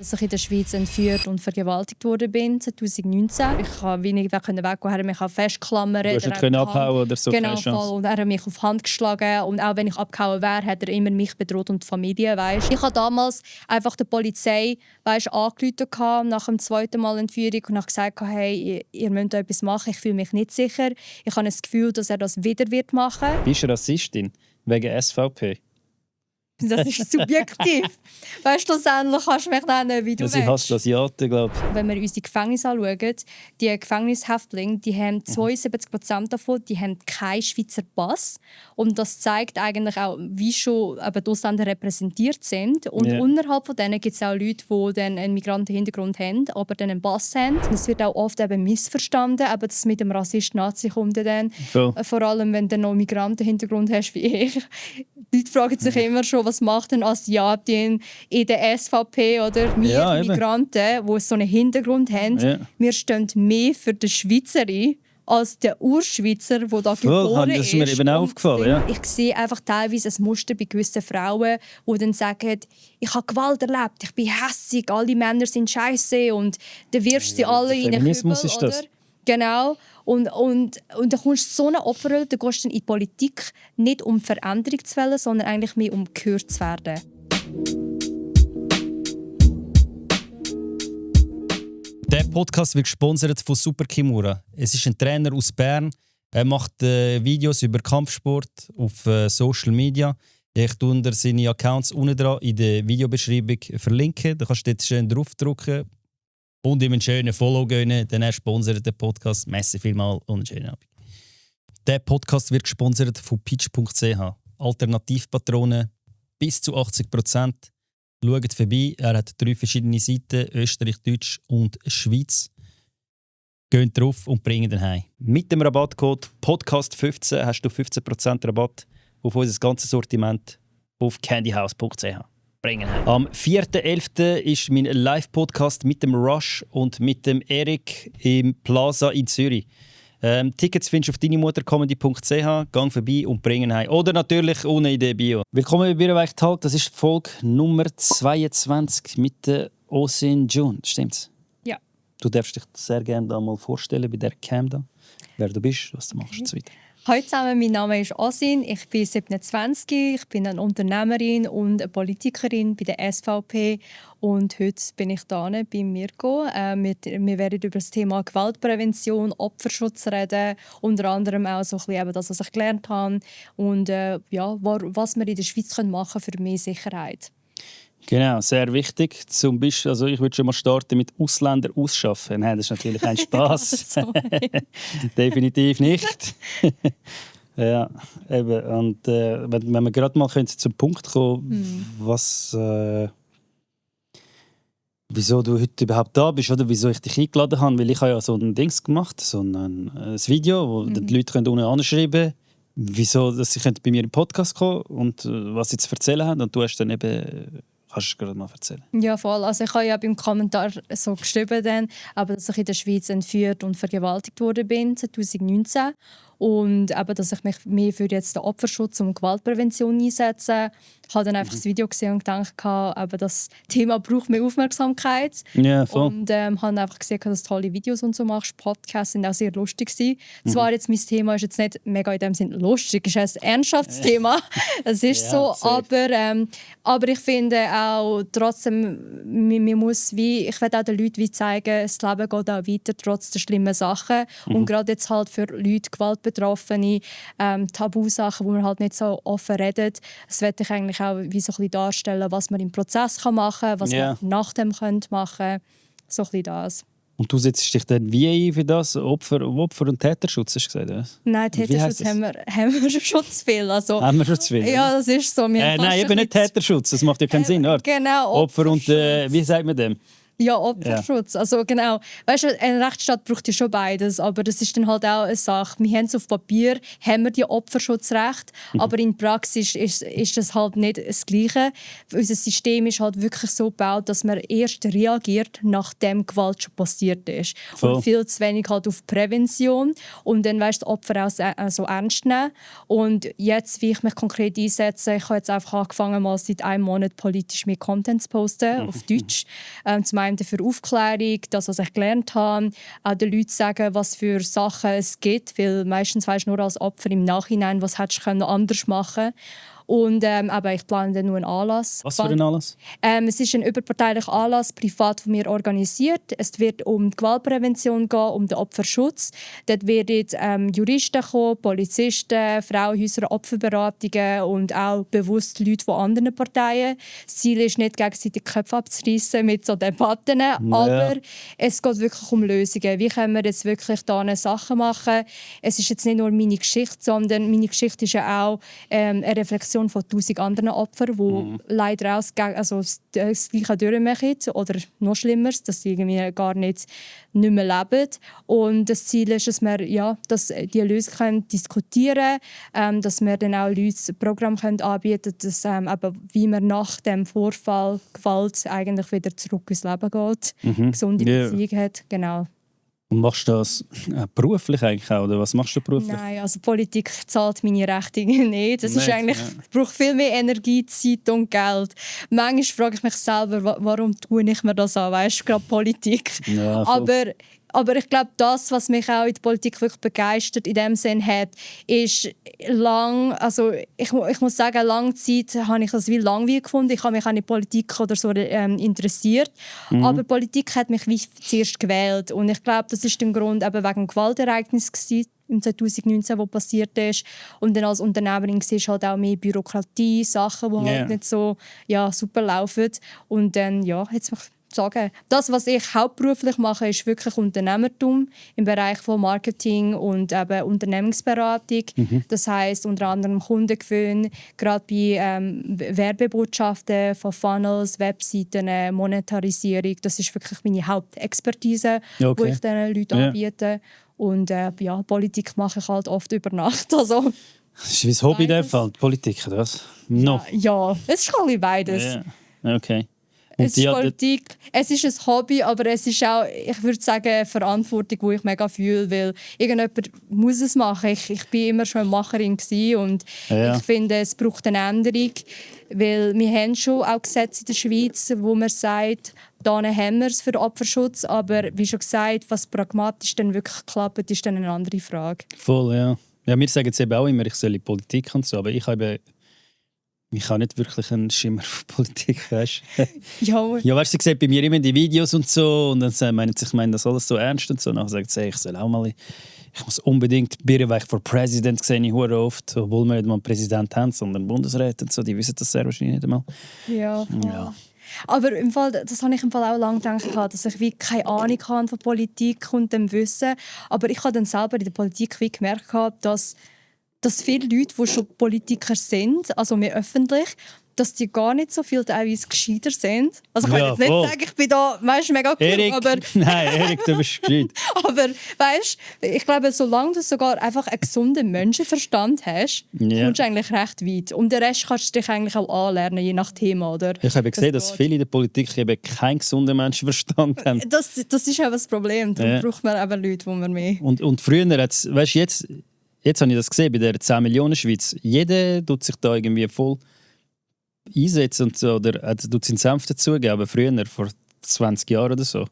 Dass ich in der Schweiz entführt und vergewaltigt worden bin 2019. Ich konnte wenig weggehen, er hat mich festklammern. Du hast nicht abhauen oder so? Genau, voll. Und er hat mich auf die Hand geschlagen. Und auch wenn ich abgehauen wäre, hat er immer mich bedroht und die Familie. Weißt. Ich habe damals einfach der Polizei angerufen nach dem zweiten Mal Entführung und habe gesagt, hey, ihr müsst etwas machen, ich fühle mich nicht sicher. Ich habe das Gefühl, dass er das wieder machen wird. Bist du Rassistin? Wegen SVP? Das ist subjektiv. Weißt du, schlussendlich kannst du mich nennen, wie du willst. Sie hasst Asiaten, glaube ich. Wenn wir uns die Gefängnisse anschauen, die Gefängnishäftlinge, die haben 72% davon, die haben keinen Schweizer Pass. Und das zeigt eigentlich auch, wie schon die Ausländer repräsentiert sind. Und unterhalb von denen gibt es auch Leute, die dann einen Migrantenhintergrund haben, aber dann einen Pass haben. Das wird auch oft eben missverstanden, aber das mit dem Rassist-Nazi kommt dann. So. Vor allem, wenn du noch einen Migrantenhintergrund hast wie ich. Die Leute fragen sich immer schon, was macht ein Asiatin in der SVP oder wir Migranten, die so einen Hintergrund haben. Ja. Wir stehen mehr für den Schweizerin als der Urschweizer, der da geboren ist. Das ist mir eben auch aufgefallen. Ja. Ich sehe einfach teilweise ein Muster bei gewissen Frauen, die dann sagen, ich habe Gewalt erlebt, ich bin hässig, alle Männer sind scheiße und dann wirfst du sie alle in einen Kübel. Ist das. Genau. Und dann kommst du so eine Opferrolle, dann gehst du in die Politik nicht um Veränderung zu wollen, sondern eigentlich mehr um gehört zu werden. Der Podcast wird gesponsert von Super Kimura. Es ist ein Trainer aus Bern. Er macht Videos über Kampfsport auf Social Media. Ich tue seine Accounts unten dran in der Videobeschreibung verlinken. Da kannst du dort schön draufdrücken. Und ihm einen schönen Follow gönnen, denn er sponsert den Podcast. Merci vielmals und einen schönen Abend. Der Podcast wird gesponsert von pitch.ch. Alternativpatronen bis zu 80%. Schaut vorbei, er hat 3 verschiedene Seiten, Österreich, Deutsch und Schweiz. Geht drauf und bringt ihn heim. Mit dem Rabattcode Podcast15 hast du 15% Rabatt auf unser ganzes Sortiment auf candyhouse.ch. Am 4.11. ist mein Live-Podcast mit dem Rush und mit dem Erik im Plaza in Zürich. Tickets findest du auf deinemutter.comedy.ch. Gang vorbei und bringen heim. Oder natürlich unten in der Bio. Willkommen bei Bierweich Talk. Das ist Folge Nummer 22 mit der Osin June. Stimmt's? Ja. Du darfst dich sehr gerne da mal vorstellen bei der Cam da. Wer du bist, was du machst und so weiter. Hallo zusammen, mein Name ist Osin, ich bin 27, ich bin eine Unternehmerin und eine Politikerin bei der SVP und heute bin ich hier bei Mirko. Wir werden über das Thema Gewaltprävention, Opferschutz reden, unter anderem auch so ein bisschen eben das, was ich gelernt habe und was wir in der Schweiz machen können für mehr Sicherheit. Genau, sehr wichtig. Zum Beispiel, also ich würde schon mal starten mit Ausländer ausschaffen. Nein, das ist natürlich ein Spaß. Definitiv nicht. Ja, eben. Und wenn wir gerade mal zum Punkt kommen, wieso du heute überhaupt da bist oder wieso ich dich eingeladen habe, weil ich habe ja so ein Dings gemacht, so ein Video, wo die Leute unten anschreiben können, wieso dass sie bei mir im Podcast kommen und was sie zu erzählen haben und du hast dann eben. Kannst du gerade mal erzählen? Ja, voll. Also ich habe ja beim Kommentar so geschrieben, aber dass ich in der Schweiz entführt und vergewaltigt worden bin 2019 und eben, dass ich mich mehr für jetzt den Opferschutz und Gewaltprävention einsetze. Ich habe dann einfach das Video gesehen und gedacht, das Thema braucht mehr Aufmerksamkeit. Ja, voll. Und habe einfach gesehen, dass du tolle Videos und so machst. Podcasts sind auch sehr lustig gewesen. Zwar jetzt mein Thema ist jetzt nicht mega in dem Sinne lustig, es ist ein ernsthaftes Thema. Es ist so, aber ich finde auch trotzdem, man muss ich will auch den Leuten zeigen, das Leben geht auch weiter trotz der schlimmen Sachen. Und gerade jetzt halt für Leute, Gewaltbetroffene, Tabusachen, wo man halt nicht so offen redet, das will ich eigentlich auch wie so ein bisschen darstellen, was man im Prozess machen kann, was man nach dem machen könnte. So ein bisschen das. Und du setzt dich dann wie ein für das? Opfer- und Täterschutz, hast du gesagt? Was? Nein, Täterschutz haben wir schon zu viel. Also, haben wir schon zu viel? Ja, das ist so. Nein, eben nicht Täterschutz, das macht ja keinen Sinn. Oder? Genau. Opfer und, wie sagt man dem? Ja, Opferschutz. Ja. Also genau. Weißt du, ein Rechtsstaat braucht ja schon beides, aber das ist dann halt auch eine Sache. Wir haben es auf Papier, haben wir die Opferschutzrechte, aber in Praxis ist das halt nicht das Gleiche. Unser System ist halt wirklich so gebaut, dass man erst reagiert, nachdem Gewalt schon passiert ist. Voll. Und viel zu wenig halt auf Prävention und dann weißt, das Opfer auch so ernst nehmen. Und jetzt, wie ich mich konkret einsetze, ich habe jetzt einfach angefangen, mal seit einem Monat politisch mehr Content zu posten, auf Deutsch. Zum einen für Aufklärung, das, was ich gelernt habe, auch den Leuten sagen, was für Sachen es gibt, weil meistens weisst du nur als Opfer im Nachhinein, was hättest du anders machen können. Und aber ich plane dann nur einen Anlass. Was für ein Anlass? Es ist ein überparteilicher Anlass, privat von mir organisiert. Es wird um die Gewaltprävention gehen, um den Opferschutz. Dort werden Juristen kommen, Polizisten, Frauenhäuser, Opferberatungen und auch bewusst Leute von anderen Parteien. Das Ziel ist nicht, gegenseitig die Köpfe abzureißen mit so Debatten, aber es geht wirklich um Lösungen. Wie können wir jetzt wirklich da Sachen machen? Es ist jetzt nicht nur meine Geschichte, sondern meine Geschichte ist ja auch eine Reflexion von 1000 anderen Opfern, die leider auch das Gleiche durchmachen oder noch Schlimmeres, dass sie irgendwie gar nicht mehr leben. Und das Ziel ist, dass wir dass die Lösungen diskutieren können, dass wir dann auch Leuten Programme anbieten können, dass wie man nach dem Vorfall Gewalt eigentlich wieder zurück ins Leben geht, gesunde Beziehung hat. Genau. Und machst du das beruflich eigentlich auch, oder was machst du beruflich? Nein, also Politik zahlt meine Rechnungen nicht. Das ist eigentlich, braucht viel mehr Energie, Zeit und Geld. Manchmal frage ich mich selber, warum tue ich mir das an, weißt du, gerade Politik. Ja, aber ich glaube, das, was mich auch in der Politik wirklich begeistert in dem Sinn hat, ist also ich muss sagen, lange Zeit habe ich das wie langweilig gefunden. Ich habe mich auch nicht Politik oder so interessiert. Aber Politik hat mich wie zuerst gewählt. Und ich glaube, das ist im Grunde eben wegen Gewaltereignis im 2019, was passiert ist. Und dann als Unternehmerin siehst du halt auch mehr Bürokratie, Sachen, die halt nicht so super laufen. Und dann, jetzt sagen. Das, was ich hauptberuflich mache, ist wirklich Unternehmertum im Bereich von Marketing und eben Unternehmensberatung. Das heisst unter anderem Kundengewinn, gerade bei Werbebotschaften von Funnels, Webseiten, Monetarisierung. Das ist wirklich meine Hauptexpertise, die ich diesen Leuten anbiete. Und Politik mache ich halt oft über Nacht. Also, das ist wie ein Hobby in dem Fall, Politik, oder was? No. Ja, es ist ein beides. Yeah. Okay. Es ist Politik, es ist ein Hobby, aber es ist auch, ich würde sagen, eine Verantwortung, die ich mega fühle, weil irgendjemand muss es machen. Ich bin immer schon eine Macherin und ich finde, es braucht eine Änderung, weil wir haben schon auch Gesetze in der Schweiz, wo man sagt, da haben wir es für den Opferschutz, aber wie schon gesagt, was pragmatisch dann wirklich klappt, ist dann eine andere Frage. Voll, ja. Ja, wir sagen es eben auch immer, ich soll in Politik und so, aber ich habe nicht wirklich einen Schimmer auf Politik, weißt du? Ja, weißt du, sie sieht bei mir immer die Videos und so und dann meinen sie, ich meine das alles so ernst und so. Und dann sagt sie, ich soll auch mal, ich muss unbedingt Birrenweich for President sehe ich sehr oft, obwohl wir nicht mal einen Präsident haben, sondern Bundesräte und so, die wissen das sehr wahrscheinlich nicht einmal. Ja. Aber im Fall, das habe ich im Fall auch lange gedacht, dass ich wie keine Ahnung habe von Politik und dem Wissen. Aber ich habe dann selber in der Politik wie gemerkt, dass viele Leute, die schon Politiker sind, also mehr öffentlich, dass die gar nicht so viel teilweise gescheiter sind. Also ich kann jetzt nicht sagen, ich bin da mega cool, Erik, aber... Nein, Erik, du bist gescheit. Aber weißt, ich glaube, solange du sogar einfach einen gesunden Menschenverstand hast, kommst du eigentlich recht weit. Und den Rest kannst du dich eigentlich auch anlernen, je nach Thema. Oder? Ich habe gesehen, dass viele in der Politik eben keinen gesunden Menschenverstand haben. Das ist auch das Problem. Darum braucht man eben Leute, die man mehr... Und früher, weißt du, jetzt habe ich das gesehen bei der 10 Millionen Schweiz. Jeder tut sich da irgendwie voll einsetzen und so, oder tut seinen Senf dazugeben. Aber früher, vor 20 Jahren oder so,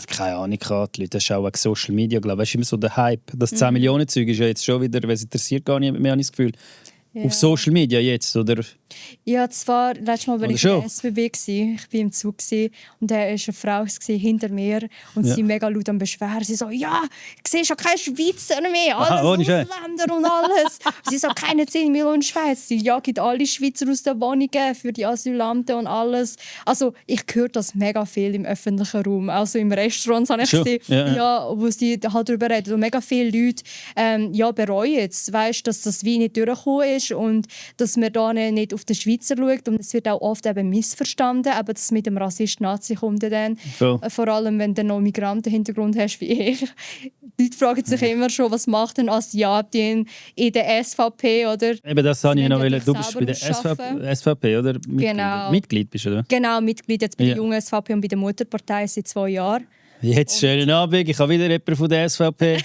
keine Ahnung gehabt. Die Leute schauen auch Social Media, glaube ich, ist immer so der Hype. Das 10 Millionen Zeug ist ja jetzt schon wieder, weil es interessiert gar nicht mehr, habe ich das Gefühl. Auf Social Media jetzt, oder? Ja, zwar, letztes Mal war ich in der SBB, ich war im Zug und da war eine Frau hinter mir und sie mega laut am Beschweren. Sie so, ja, ich sehe schon keine Schweizer mehr, alles Ausländer und alles. Sie so, keine 10 Millionen Schweizer. Sie jagen alle Schweizer aus den Wohnungen für die Asylanten und alles. Also ich höre das mega viel im öffentlichen Raum, also im Restaurant habe ich gesehen, wo sie halt darüber reden. Und mega viele Leute bereuen jetzt, weißt, dass das wie nicht durchgekommen ist und dass wir da nicht auf auf den Schweizer schaut. Und es wird auch oft eben missverstanden, aber das mit dem Rassist-Nazi kommt dann. Vor allem, wenn du noch einen Migrantenhintergrund hast wie ich. Die Leute fragen sich immer schon, was macht ein Asiatin in der SVP, oder? Eben, das habe ich noch wollen. Du bist bei der SVP, oder? Genau. Mitglied bist du, oder? Genau, Mitglied jetzt bei der jungen SVP und bei der Mutterpartei seit 2 Jahren. Jetzt schönen Abend, ich habe wieder jemanden von der SVP.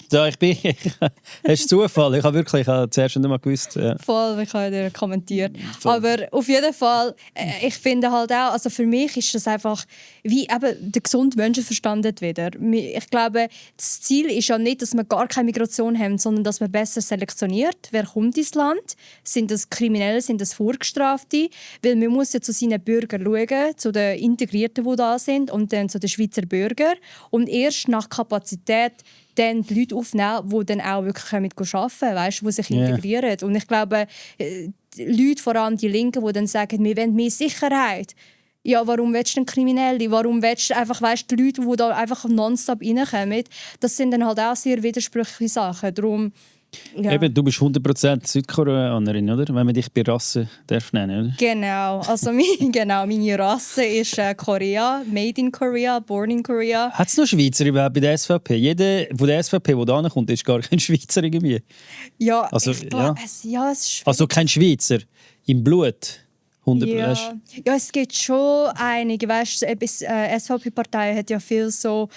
Da ich bin. Das ist Zufall. Ich habe zuerst nicht mal gewusst. Ja. Voll, ich habe dir kommentiert. Voll. Aber auf jeden Fall, ich finde halt auch, also für mich ist das einfach, wie eben der gesunde Menschenverstand wieder. Ich glaube, das Ziel ist ja nicht, dass wir gar keine Migration haben, sondern dass man besser selektioniert, wer kommt ins Land. Sind das Kriminelle, sind das Vorgestrafte? Weil man muss ja zu seinen Bürgern schauen, zu den Integrierten, die da sind, und dann zu den Schweizer Bürgern. Und erst nach Kapazität dann die Leute aufnehmen, die dann auch wirklich arbeiten können, weißt, die sich integrieren. Und ich glaube, die Leute, vor allem die Linken, die dann sagen, wir wollen mehr Sicherheit. Ja, warum willst du denn Kriminelle? Warum willst du einfach, weißt, die Leute, die da einfach nonstop reinkommen? Das sind dann halt auch sehr widersprüchliche Sachen. Darum, ja. Eben, du bist 100% Südkoreanerin, oder? Wenn man dich bei Rasse darf nennen, oder? Genau, also meine Rasse ist Korea, made in Korea, born in Korea. Hat es noch Schweizer überhaupt bei der SVP? Jeder von der SVP, der da kommt, ist gar kein Schweizer irgendwie. Ja, also, es ist also kein Schweizer im Blut. 100%. Ja, es gibt schon einige, weißt du, die SVP-Partei hat ja viel so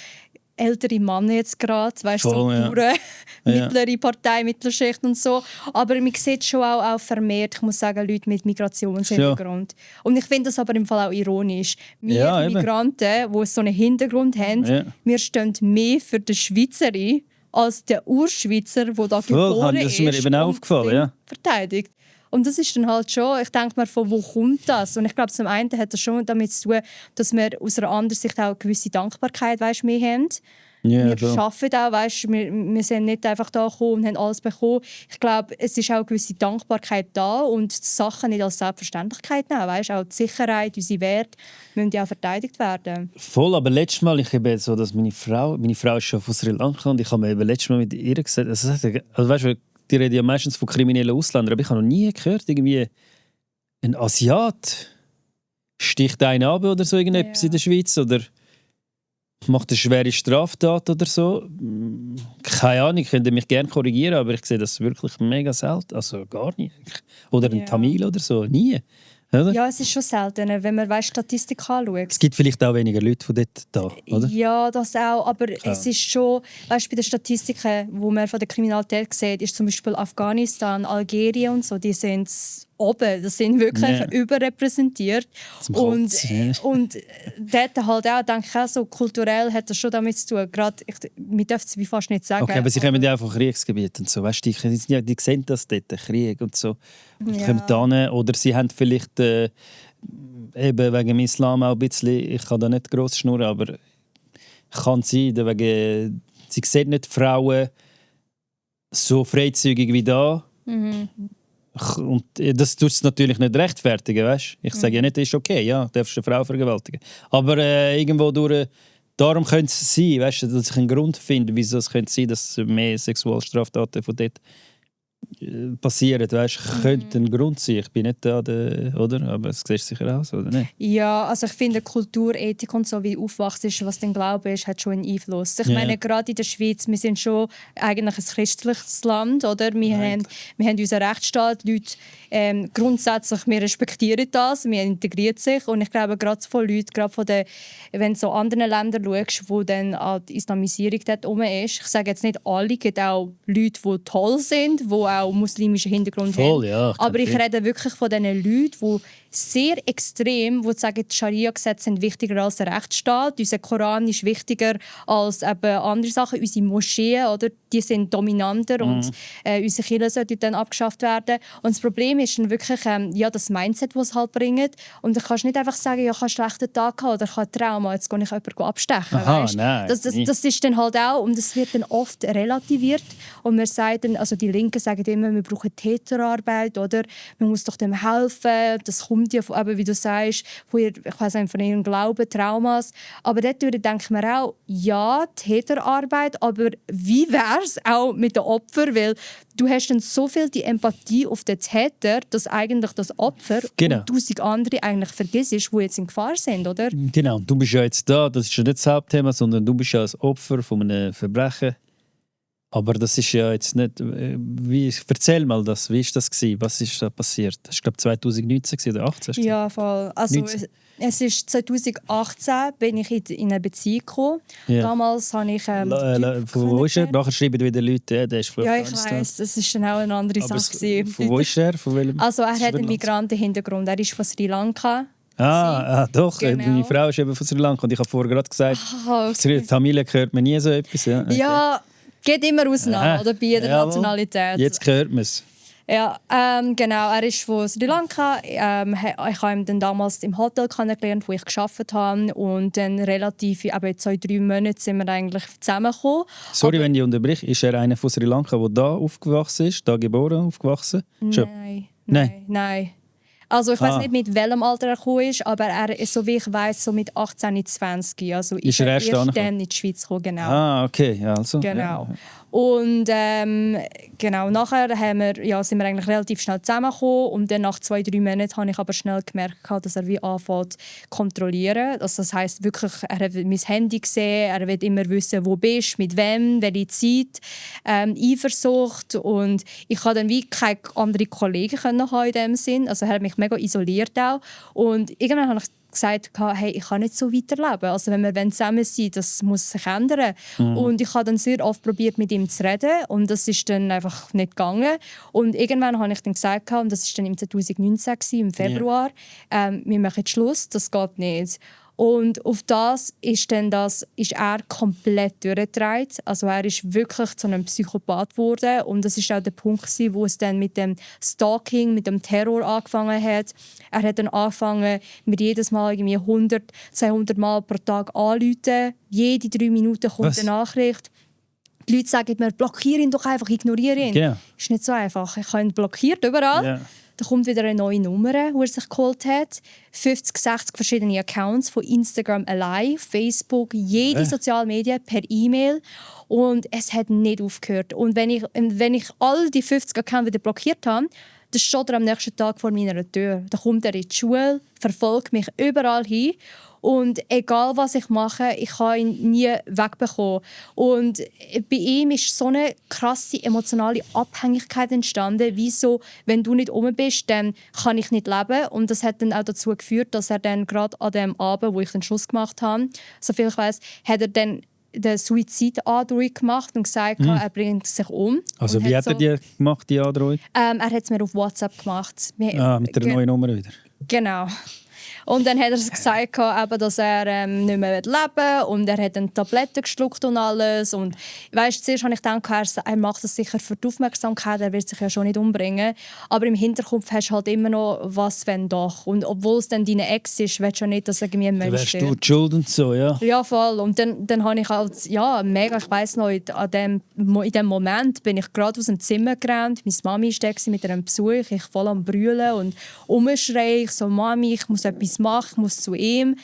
ältere Männer jetzt gerade, weißt du, so Bauern, mittlere Partei, Mittelschicht und so. Aber man sieht schon auch vermehrt, ich muss sagen, Leute mit Migrationshintergrund. Und ich finde das aber im Fall auch ironisch. Wir Migranten, die so einen Hintergrund haben, wir stehen mehr für den Schweizerin als der Urschweizer, der da geboren ist. Das ist mir eben auch aufgefallen, verteidigt. Und das ist dann halt schon, ich denke mir, von wo kommt das? Und ich glaube, zum einen hat das schon damit zu tun, dass wir aus einer anderen Sicht auch eine gewisse Dankbarkeit, weißt, mehr haben. Wir arbeiten auch, weißt, wir sind nicht einfach da gekommen und haben alles bekommen. Ich glaube, es ist auch eine gewisse Dankbarkeit da und die Sachen nicht als Selbstverständlichkeit nehmen. Weißt, auch die Sicherheit, unsere Werte müssen ja auch verteidigt werden. Voll, aber letztes Mal, ich habe so, dass meine Frau ist schon von Sri Lanka und ich habe mir letztes Mal mit ihr gesagt, also weißt du, die reden ja meistens von kriminellen Ausländern, aber ich habe noch nie gehört, irgendwie ein Asiat sticht einen ab oder so irgendetwas in der Schweiz oder macht eine schwere Straftat oder so. Keine Ahnung, könnt ihr mich gerne korrigieren, aber ich sehe das wirklich mega selten, also gar nicht. Oder ein Tamil oder so, nie. Oder? Ja, es ist schon seltener, wenn man Statistik anschaut. Es gibt vielleicht auch weniger Leute von dort da, oder? Ja, das auch, aber es ist schon, weißt, bei den Statistiken, die man von der Kriminalität sieht, ist zum Beispiel Afghanistan, Algerien und so, die sind oben, das sind wirklich überrepräsentiert. Und dort halt auch, denke ich auch, so kulturell hat das schon damit zu tun. Gerade, wir dürfen es wie fast nicht sagen. Okay, aber sie kommen ja auch von Kriegsgebieten und so, weißt du, die sehen das dort, Krieg und so. Kommen da oder sie haben vielleicht eben wegen dem Islam auch ein bisschen, ich kann da nicht gross schnurren, aber kann sein, wegen, sie sehen nicht Frauen so freizügig wie da. Und das tut es natürlich nicht rechtfertigen, weißt? Ich sage ja nicht, das ist okay, ja, du darfst eine Frau vergewaltigen. Aber irgendwo durch, darum könnte es sein, weißt, dass ich einen Grund finde, wieso es könnte sein, dass mehr Sexualstraftaten von dort passieren, weißt, könnte ein Grund sein. Ich bin nicht da, oder? Aber es sieht sicher aus, oder nicht? Ja, also ich finde Kultur, Ethik und so, wie du aufwachst, was dein Glaube ist, hat schon einen Einfluss. Ich meine, gerade in der Schweiz, wir sind schon eigentlich ein christliches Land, oder? Wir haben unseren Rechtsstaat, Leute, grundsätzlich, wir respektieren das, wir integrieren sich und ich glaube, gerade von Leuten, gerade von den, wenn du so anderen Ländern schaust, wo dann die Islamisierung dort rum ist, ich sage jetzt nicht alle, es gibt auch Leute, die toll sind, die auch muslimischen Hintergrund haben. Ja, aber ich rede wirklich von diesen Leuten, die sehr extrem, die sagen, die Scharia-Gesetze sind wichtiger als der Rechtsstaat, unser Koran ist wichtiger als eben andere Sachen, unsere Moscheen, oder? Die sind dominanter und unsere Kirche sollte dann abgeschafft werden. Und das Problem ist dann wirklich das Mindset, das es halt bringt. Und du kannst nicht einfach sagen, ja, ich habe einen schlechten Tag gehabt oder ich habe ein Trauma, jetzt gehe ich jemanden abstechen. Das ist dann halt auch, und das wird dann oft relativiert. Und man sagt dann, also die Linken sagen sagen immer, wir brauchen Täterarbeit, oder? Man muss doch dem helfen, das kommt ja, eben, wie du sagst, von ihrem Glauben, Traumas. Aber dort denke ich mir auch, ja, Täterarbeit, aber wie wäre es auch mit den Opfern? Weil du hast dann so viel die Empathie auf den Täter, dass eigentlich das Opfer und 1000 andere eigentlich vergisst, die jetzt in Gefahr sind, oder? Genau, du bist ja jetzt da, das ist ja nicht das Hauptthema, sondern du bist ja als Opfer von einem Verbrechen. Aber das ist ja jetzt nicht... erzähl mal das, wie war das gewesen? Was ist da passiert? Das war, glaube ich, 2019 oder 2018? Ja, voll. Also, es ist 2018 bin ich in eine Beziehung gekommen. Ja. Damals habe ich von wo ist er? Nachher schreiben wieder Leute, der ist von Afghanistan. Ja, ich weiss, das war dann auch eine andere Sache. Von wo ist er? Von welchem? Also er hat einen Migrantenhintergrund. Er ist von Sri Lanka. Doch. Genau. Meine Frau ist eben von Sri Lanka und ich habe vorher gerade gesagt, okay. Familie hört man nie so etwas. Ja, okay. Ja, geht immer auseinander, oder bei jeder Nationalität. Jetzt hört man es. Ja, genau. Er ist von Sri Lanka. Ich habe ihn dann damals im Hotel kennengelernt, wo ich gearbeitet habe. Und dann relativ, in 2-3 Monaten sind wir eigentlich zusammengekommen. Sorry, wenn ich unterbreche. Ist er einer von Sri Lanka, der da aufgewachsen ist? Da geboren, aufgewachsen? Nein. Also ich weiß nicht, mit welchem Alter er gekommen ist, aber er ist, so wie ich weiss, so mit 18, 20. Also ist er erst dann in die Schweiz gekommen, genau. Okay. Ja, also. Genau. Ja. Und genau, nachher sind wir eigentlich relativ schnell zusammengekommen und dann nach 2-3 Monaten habe ich aber schnell gemerkt, dass er wie anfängt zu kontrollieren. Also das heisst wirklich, er hat mein Handy gesehen, er will immer wissen, wo du bist, mit wem, welche Zeit, Eifersucht, und ich konnte dann wie keine anderen Kollegen haben in dem Sinn. Also er hat mich mega isoliert auch, und irgendwann habe ich gesagt, hey, ich kann nicht so weiterleben. Also wenn wir zusammen sein wollen, das muss sich ändern. Und ich habe dann sehr oft probiert, mit ihm zu reden, und das ist dann einfach nicht gegangen. Und irgendwann habe ich dann gesagt, und das war dann im 2019, im Februar, wir machen Schluss, das geht nicht. Und auf das ist er komplett durchgedreht. Also er ist wirklich zu einem Psychopath geworden. Und das ist auch der Punkt, wo es dann mit dem Stalking, mit dem Terror angefangen hat. Er hat dann angefangen, mir jedes Mal irgendwie 100, 200 Mal pro Tag anzurufen. Jede 3 Minuten kommt eine Nachricht. Die Leute sagen mir, blockiere ihn doch einfach, ignoriere ihn. Genau. Ist nicht so einfach. Ich habe ihn blockiert überall. Yeah. Da kommt wieder eine neue Nummer, die er sich geholt hat. 50, 60 verschiedene Accounts von Instagram allein, Facebook, jede soziale Medien per E-Mail. Und es hat nicht aufgehört. Und wenn ich all die 50 Accounts wieder blockiert habe, dann steht er am nächsten Tag vor meiner Tür. Dann kommt er in die Schule, verfolgt mich überall hin. Und egal was ich mache, ich kann ihn nie wegbekommen. Und bei ihm ist so eine krasse emotionale Abhängigkeit entstanden. Wieso, wenn du nicht oben bist, dann kann ich nicht leben. Und das hat dann auch dazu geführt, dass er dann gerade an dem Abend, wo ich den Schluss gemacht habe, soviel ich weiss, hat er dann den Suizidandrohung gemacht und gesagt, er bringt sich um. Also wie hat er die gemacht, die Androhung? Er hat es mir auf WhatsApp gemacht. Mit der neuen Nummer wieder? Genau. Und dann hat er gesagt, dass er nicht mehr leben will, und er hat dann Tabletten geschluckt und alles. Und weißt, zuerst habe ich gedacht, er macht das sicher für die Aufmerksamkeit, er wird sich ja schon nicht umbringen. Aber im Hinterkopf hast du halt immer noch «was, wenn doch». Und obwohl es dann deine Ex ist, willst du ja nicht, dass irgendwie ein Mensch stirbt. Wärst du die Schuld und so, ja? Ja, voll. Und dann habe ich halt, mega, ich weiss noch, in dem Moment bin ich gerade aus dem Zimmer gerannt. Meine Mami war da mit einem Besuch, ich voll am Brüllen und umschreien. Ich so, «Mami, ich muss etwas machen, ich muss zu ihm».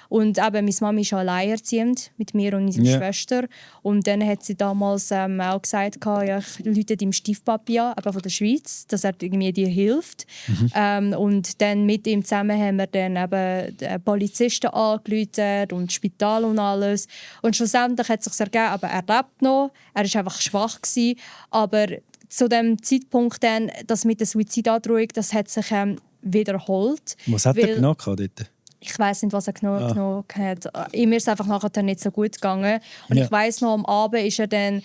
Und eben, meine Mami ist alleinerziehend mit mir und meiner Schwester. Und dann hat sie damals auch gesagt, ich rufe deinem Stiefpapi an, von der Schweiz, dass er irgendwie dir hilft. Und dann mit ihm zusammen haben wir dann eben den Polizisten angerufen und das Spital und alles. Und schlussendlich hat es sich ergeben, aber er lebt noch, er war einfach schwach gewesen. Aber zu dem Zeitpunkt dann, das mit der Suizidandrohung, das hat sich wiederholt. Was hat er genau dort? Ich weiss nicht, was er genommen hat. Ihm ist es einfach nachher nicht so gut gegangen. Und ich weiss noch, am Abend ist er dann,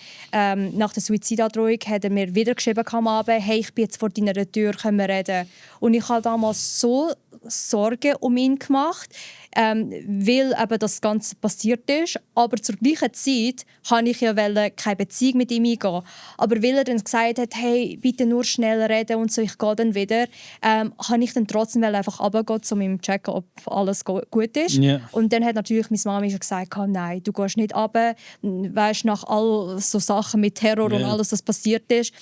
nach der Suizidandrohung, hat er mir wieder geschrieben am Abend, «Hey, ich bin jetzt vor deiner Tür, können wir reden?» Und ich habe damals so Sorgen um ihn gemacht. weil eben das Ganze passiert ist. Aber zur gleichen Zeit wollte ich ja keine Beziehung mit ihm eingehen. Aber weil er dann gesagt hat, hey, bitte nur schnell reden und so, ich gehe dann wieder, habe ich dann trotzdem einfach runtergehen, um ihm zu checken, ob alles gut ist. Yeah. Und dann hat natürlich meine Mami schon gesagt, nein, du gehst nicht runter. Weißt, nach all so Sachen mit Terror und alles, was passiert ist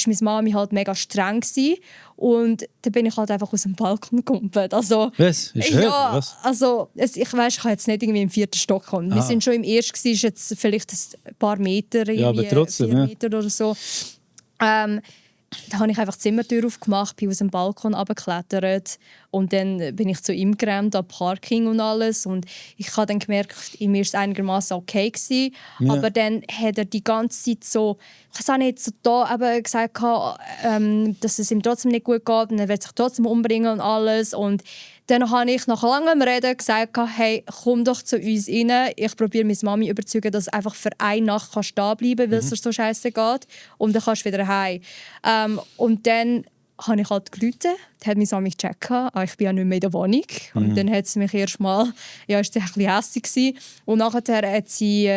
meine Mami halt mega streng gewesen. Und dann bin ich halt einfach aus dem Balkon gekommen. Also, was? Ist ja, was? also ich kann jetzt nicht irgendwie im 4. Stock kommen. Wir sind schon im ersten, ist jetzt vielleicht ein paar Meter, ja, aber trotzdem, 4 Meter oder so. Da habe ich einfach die Zimmertür aufgemacht, bin aus dem Balkon runtergeklettert und dann bin ich zu ihm gerannt, am Parking und alles. Und ich habe dann gemerkt, ihm war es einigermaßen okay gewesen. Ja. Aber dann hat er die ganze Zeit so, ich weiß auch nicht, so da eben gesagt, dass es ihm trotzdem nicht gut geht und er will sich trotzdem umbringen und alles. Und dann habe ich nach langem Reden gesagt, hey, komm doch zu uns rein. Ich probiere meine Mami überzeugen, dass du einfach für eine Nacht stehen bleiben kannst, weil es dir so scheiße geht. Und dann kannst du wieder heim. Und dann habe ich halt gerufen. Dann hat meine Mami gecheckt. Ich bin ja nicht mehr in der Wohnung. Und dann hat sie mich erst mal, ja, ist sie ein bisschen hässlich gewesen. Und nachher hat sie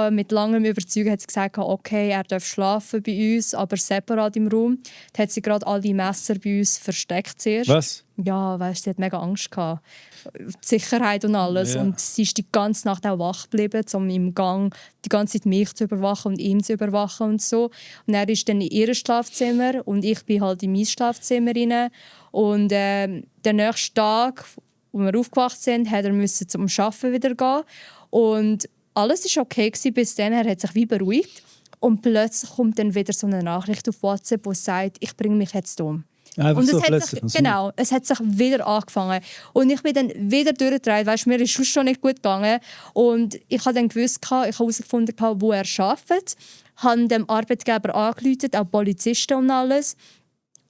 mit langem Überzeugen hat sie gesagt, okay, er darf schlafen bei uns, aber separat im Raum. Dann hat sie gerade all die Messer bei uns versteckt zuerst. Was? Ja, weißt, sie hat mega Angst gehabt. Die Sicherheit und alles. Ja. Und sie ist die ganze Nacht auch wach geblieben, um im Gang die ganze Zeit mich zu überwachen und ihn zu überwachen und so. Und er ist dann in ihr Schlafzimmer und ich bin halt in mein Schlafzimmer rein. Und den nächsten Tag, als wir aufgewacht sind, musste er zum Arbeiten wieder gehen. Und alles war okay bis dann. Er hat sich wie beruhigt. Und plötzlich kommt dann wieder so eine Nachricht auf WhatsApp, die sagt, ich bringe mich jetzt um. Einfach Und so es hat plötzlich. sich, genau, es hat sich wieder angefangen. Und ich bin dann wieder durchgedreht. Weißt, mir ist es schon nicht gut gegangen. Und ich habe dann gewusst, ich habe herausgefunden, wo er arbeitet. Ich habe dem Arbeitgeber angerufen, auch Polizisten und alles.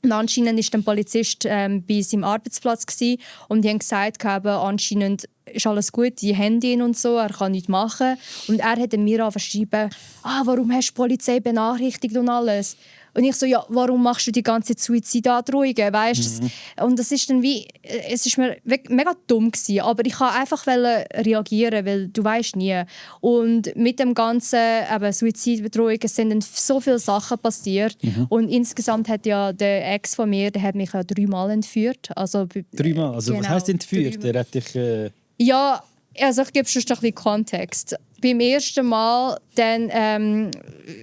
Und anscheinend war der Polizist bei seinem Arbeitsplatz gewesen, und die haben gesagt, anscheinend ist alles gut, die Handy ihn und so, er kann nichts machen. Und er hat mir angeschrieben, warum hast du die Polizei benachrichtigt und alles. Und ich so, ja, warum machst du die ganze Suizidandrohungen, weißt? Und das ist dann wie, es ist mir mega dumm gewesen, aber ich wollte einfach reagieren, weil du weißt nie. Und mit dem ganzen Suizidbedrohungen sind dann so viele Sachen passiert. Und insgesamt hat ja der Ex von mir, der hat mich ja 3-mal entführt. Also, 3-mal? Also genau, was heisst entführt? Der hat dich... Ja, also ich gebe schon ein bisschen Kontext. Beim ersten Mal, dann,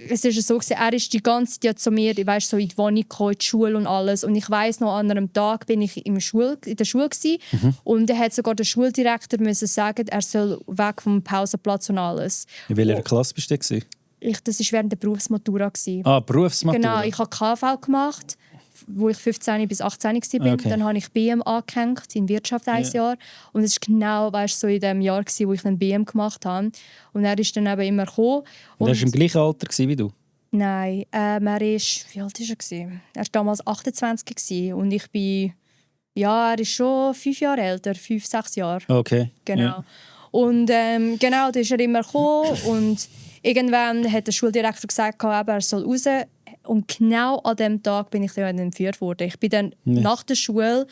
es ist so, er ist die ganze Zeit zu mir, weißt, so in die Wohnung gekommen, in die Schule und alles. Und ich weiss noch, an einem Tag bin ich in der Schule gewesen, und dann hat sogar der Schuldirektor müssen sagen, er soll weg vom Pausenplatz und alles. In welcher Klasse bist du denn? Das war während der Berufsmatura. Berufsmatura? Genau, ich habe KV gemacht, wo ich 15 bis 18 war. Okay. Dann habe ich BM angehängt, in Wirtschaft ein Jahr. Und es war genau, weißt, so in dem Jahr, wo ich dann BM gemacht habe. Und er ist dann eben immer gekommen. Und er war im gleichen Alter wie du? Nein, wie alt war er? Er war damals 28 gewesen, und ich bin, er ist schon 5 Jahre älter, 5-6 Jahre. Okay. Genau. Ja. Und genau, da ist er immer gekommen, und irgendwann hat der Schuldirektor gesagt, er soll raus. Und genau an dem Tag bin ich dann entführt worden. Ich bin dann nach der Schule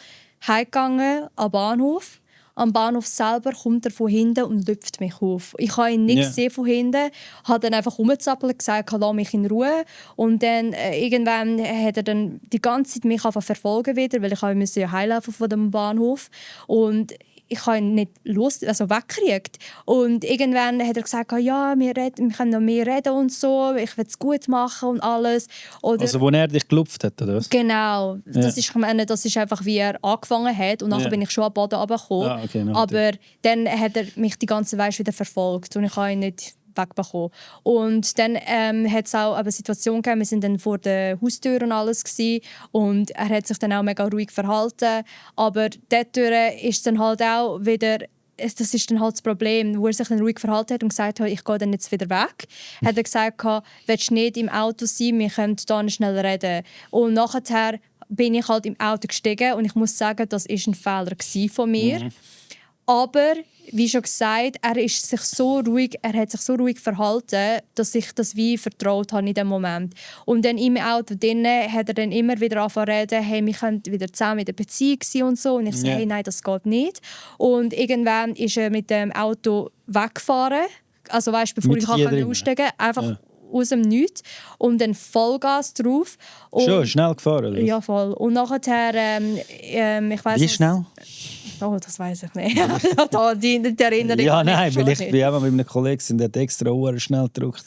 heimgegangen am Bahnhof. Am Bahnhof selber kommt er von hinten und lüpft mich auf. Ich habe ihn nicht gesehen von hinten, habe dann einfach rumgezappelt und gesagt, lass mich in Ruhe. Und dann irgendwann hat er dann die ganze Zeit mich verfolgen wieder, weil ich musste heimlaufen von dem Bahnhof. Und ich habe ihn nicht weggekriegt. Und irgendwann hat er gesagt, ja, wir können noch mehr reden und so, ich will es gut machen und alles. Oder, also wo er dich gelupft hat, oder was? Genau. Das ist einfach, wie er angefangen hat. Und nachher bin ich schon am Boden runtergekommen. Okay, aber dann hat er mich die ganze Zeit wieder verfolgt und ich habe ihn nicht wegbekommen. Und dann hat es auch eine Situation gegeben, wir sind dann vor der Haustür und alles gewesen, und er hat sich dann auch mega ruhig verhalten, aber dort ist dann halt auch wieder, das ist dann halt das Problem, wo er sich dann ruhig verhalten hat und gesagt hat, ich gehe dann jetzt wieder weg, hat er gesagt, willst du nicht im Auto sein, wir können dann schnell reden. Und nachher bin ich halt im Auto gestiegen und ich muss sagen, das war ein Fehler von mir. Aber, wie schon gesagt, er hat sich so ruhig verhalten, dass ich das wie vertraut habe in dem Moment. Und dann im Auto drinnen hat er dann immer wieder angefangen zu reden, hey, wir können wieder zusammen in der Beziehung sein und so. Und ich sage, hey, nein, das geht nicht. Und irgendwann ist er mit dem Auto weggefahren. Also weißt, bevor ich aussteigen konnte, einfach aus dem Nichts. Und dann Vollgas drauf. Und schon schnell gefahren? Oder? Ja, voll. Und nachher, ich weiss wie schnell? Oh, das weiß ich nicht. die Erinnerung. Ja, nein, weil ich bin auch mit einem Kollegen, der hat extra Uhr schnell gedrückt.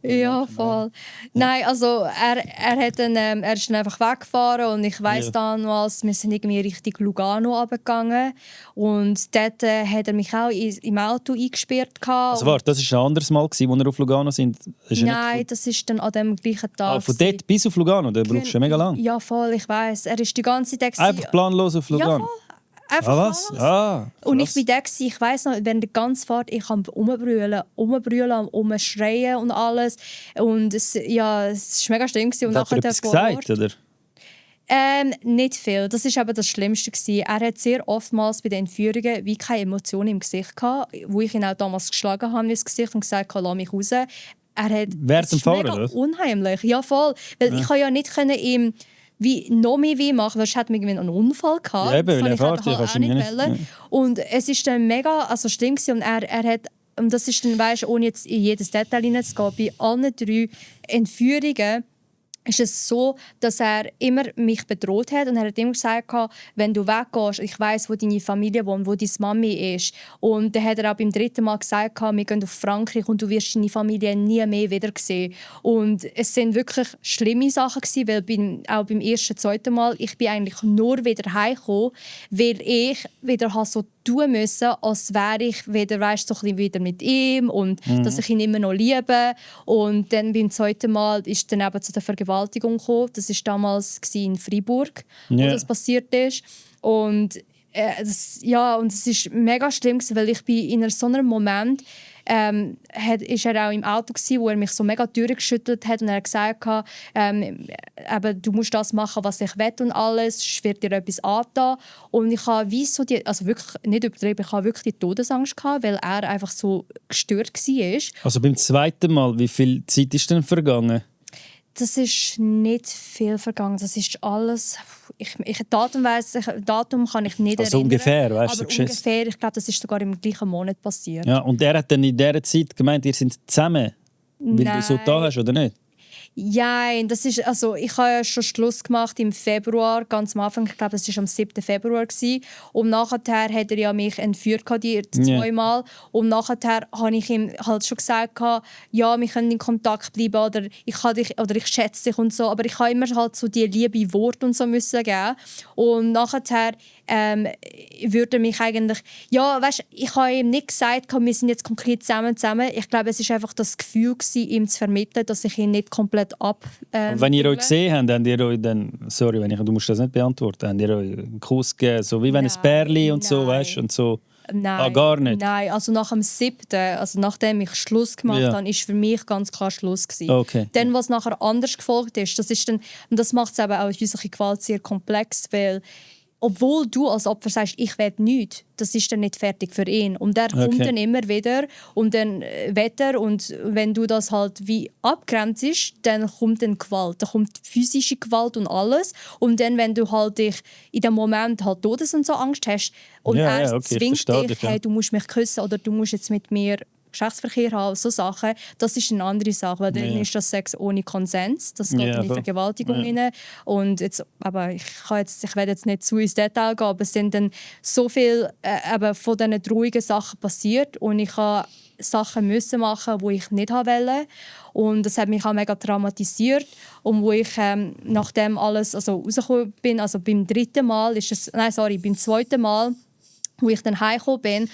Ja, voll. Nein, also er ist dann einfach weggefahren und ich weiss damals, wir sind irgendwie Richtung Lugano runtergegangen und dort hat er mich auch im Auto eingesperrt. Also warte, das war ein anderes Mal, als wir auf Lugano sind? Nein, das war dann an dem gleichen Tag. Von dort bis auf Lugano, da brauchst du ja mega lang. Ja, voll, ich weiss. Er ist die ganze Zeit... Einfach planlos auf Lugano? Ja, voll. Einfach was? Und ich bin da, ich weiss noch, während der ganzen Fahrt, ich habe rumbrüllen, rumschreien und alles. Und es war mega schlimm. Und hat er etwas gesagt, oder? Nicht viel. Das war aber das Schlimmste. Er hat sehr oftmals bei den Entführungen wie keine Emotionen im Gesicht gehabt, wo ich ihn auch damals geschlagen habe ins Gesicht und gesagt habe, lass mich raus. Während dem Fahren, oder? Unheimlich, ja voll. Weil ich ja nicht ihm wie noch mehr weh machen, weil ich hatte irgendwie einen Unfall gehabt. Ja, eben, weil er fährt, auch nicht wollen. Und es ist dann mega schlimm gewesen. Und er hat, und das ist dann, weißt, ohne jetzt in jedes Detail hineinzugehen, bei allen 3 Entführungen ist es so, dass er immer mich bedroht hat und er hat immer gesagt, wenn du weggehst, ich weiss, wo deine Familie wohnt, wo deine Mami ist. Und dann hat er auch beim 3. Mal gesagt, wir gehen auf Frankreich und du wirst deine Familie nie mehr wieder sehen. Und es sind wirklich schlimme Sachen gewesen, weil auch beim 1., 2. Mal, ich bin eigentlich nur wieder heimgekommen, weil ich wieder so tun müssen, als wäre ich wieder, weißt, so ein bisschen wieder mit ihm und dass ich ihn immer noch liebe. Und dann beim 2. Mal ist dann eben zu der Vergewaltigung gekommen. Das war damals in Freiburg, wo das passiert ist. Und es war mega schlimm, weil ich bin in so einem Moment ist er auch im Auto gewesen, wo er mich so mega durchgeschüttelt hat und er hat gesagt, du musst das machen, was ich will und alles, es wird dir etwas angetan. Und ich habe also wirklich nicht übertrieben, ich habe wirklich die Todesangst gehabt, weil er einfach so gestört war. Also beim 2. Mal, wie viel Zeit ist denn vergangen? Das ist nicht viel vergangen. Das ist alles. Datum kann ich nicht also erinnern. Ungefähr, weißt du? Aber ungefähr, ich glaube, das ist sogar im gleichen Monat passiert. Ja, und er hat dann in dieser Zeit gemeint, ihr seid zusammen, weil du so da hast, oder nicht? Ja, ich habe ja schon Schluss gemacht im Februar, ganz am Anfang, ich glaube, es war am 7. Februar. Und nachher hat er ja mich entführt, die 2 Mal. Und nachher habe ich ihm halt schon gesagt, ja, wir können in Kontakt bleiben oder ich schätze dich und so. Aber ich habe immer halt so die liebe Worte und so müssen geben. Und nachher würde mich eigentlich... Ja, weißt, ich habe ihm nicht gesagt, wir sind jetzt konkret zusammen. Ich glaube, es war einfach das Gefühl, ihm zu vermitteln, dass ich ihn nicht komplett wenn ihr euch gesehen habt, habt ihr euch dann... Sorry, du musst das nicht beantworten. Habt ihr euch einen Kuss gegeben? So wie wenn ein Pärli und so, weißt du? Und so. Nein, gar nicht? Nein, also nach dem 7., also nachdem ich Schluss gemacht habe, war für mich ganz klar Schluss gewesen. Okay. Dann, was nachher anders gefolgt ist, und das macht es eben auch häusliche Gewalt sehr komplex, weil obwohl du als Opfer sagst, ich will nichts, das ist dann nicht fertig für ihn. Und er kommt dann immer wieder und dann wetter und wenn du das halt wie abgrenzt, dann kommt dann Gewalt. Dann kommt physische Gewalt und alles. Und dann, wenn du halt dich in dem Moment halt Todes- und so Angst hast und er zwingt dich, hey, du musst mich küssen oder du musst jetzt mit mir Geschlechtsverkehr haben, so Sachen, das ist eine andere Sache, weil dann ist das Sex ohne Konsens, das geht in die Vergewaltigung rein. Und jetzt, aber ich werde jetzt nicht zu ins Detail gehen, aber es sind dann so viel von diesen traurigen Sachen passiert und ich habe Sachen müssen machen, die ich nicht wollte. Und das hat mich auch mega traumatisiert. Und wo ich nachdem alles rausgekommen bin, also beim 2. Mal, wo ich dann heimgekommen bin,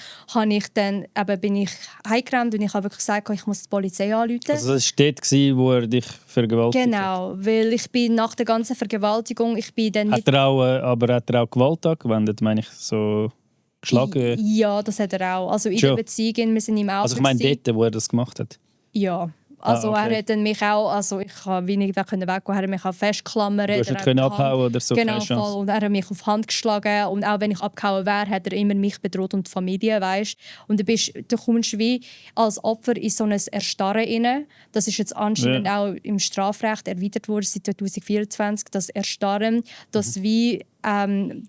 bin ich heimgerannt und ich habe wirklich gesagt, ich muss die Polizei anrufen. Also das war dort, wo er dich vergewaltigt hat? Genau, weil ich bin nach der ganzen Vergewaltigung, ich bin dann nicht... Aber hat er auch Gewalt angewendet, meine ich, so geschlagen? Ja, das hat er auch. Also in der Beziehung, wir sind im Auto. Also ich meine dort, wo er das gemacht hat? Ja, Also okay. er hat dann mich auch, also ich konnte wenig weggehen, er hat mich auch festgeklammert. Du hast nicht können abhauen oder so, Genau, keine Chance. voll. Und er hat mich auf die Hand geschlagen und auch wenn ich abgehauen wäre, hat er immer mich bedroht und die Familie, weißt. Und du kommst wie als Opfer in so ein Erstarren rein. Das ist jetzt anscheinend auch im Strafrecht erweitert worden seit 2024, das Erstarren, dass wie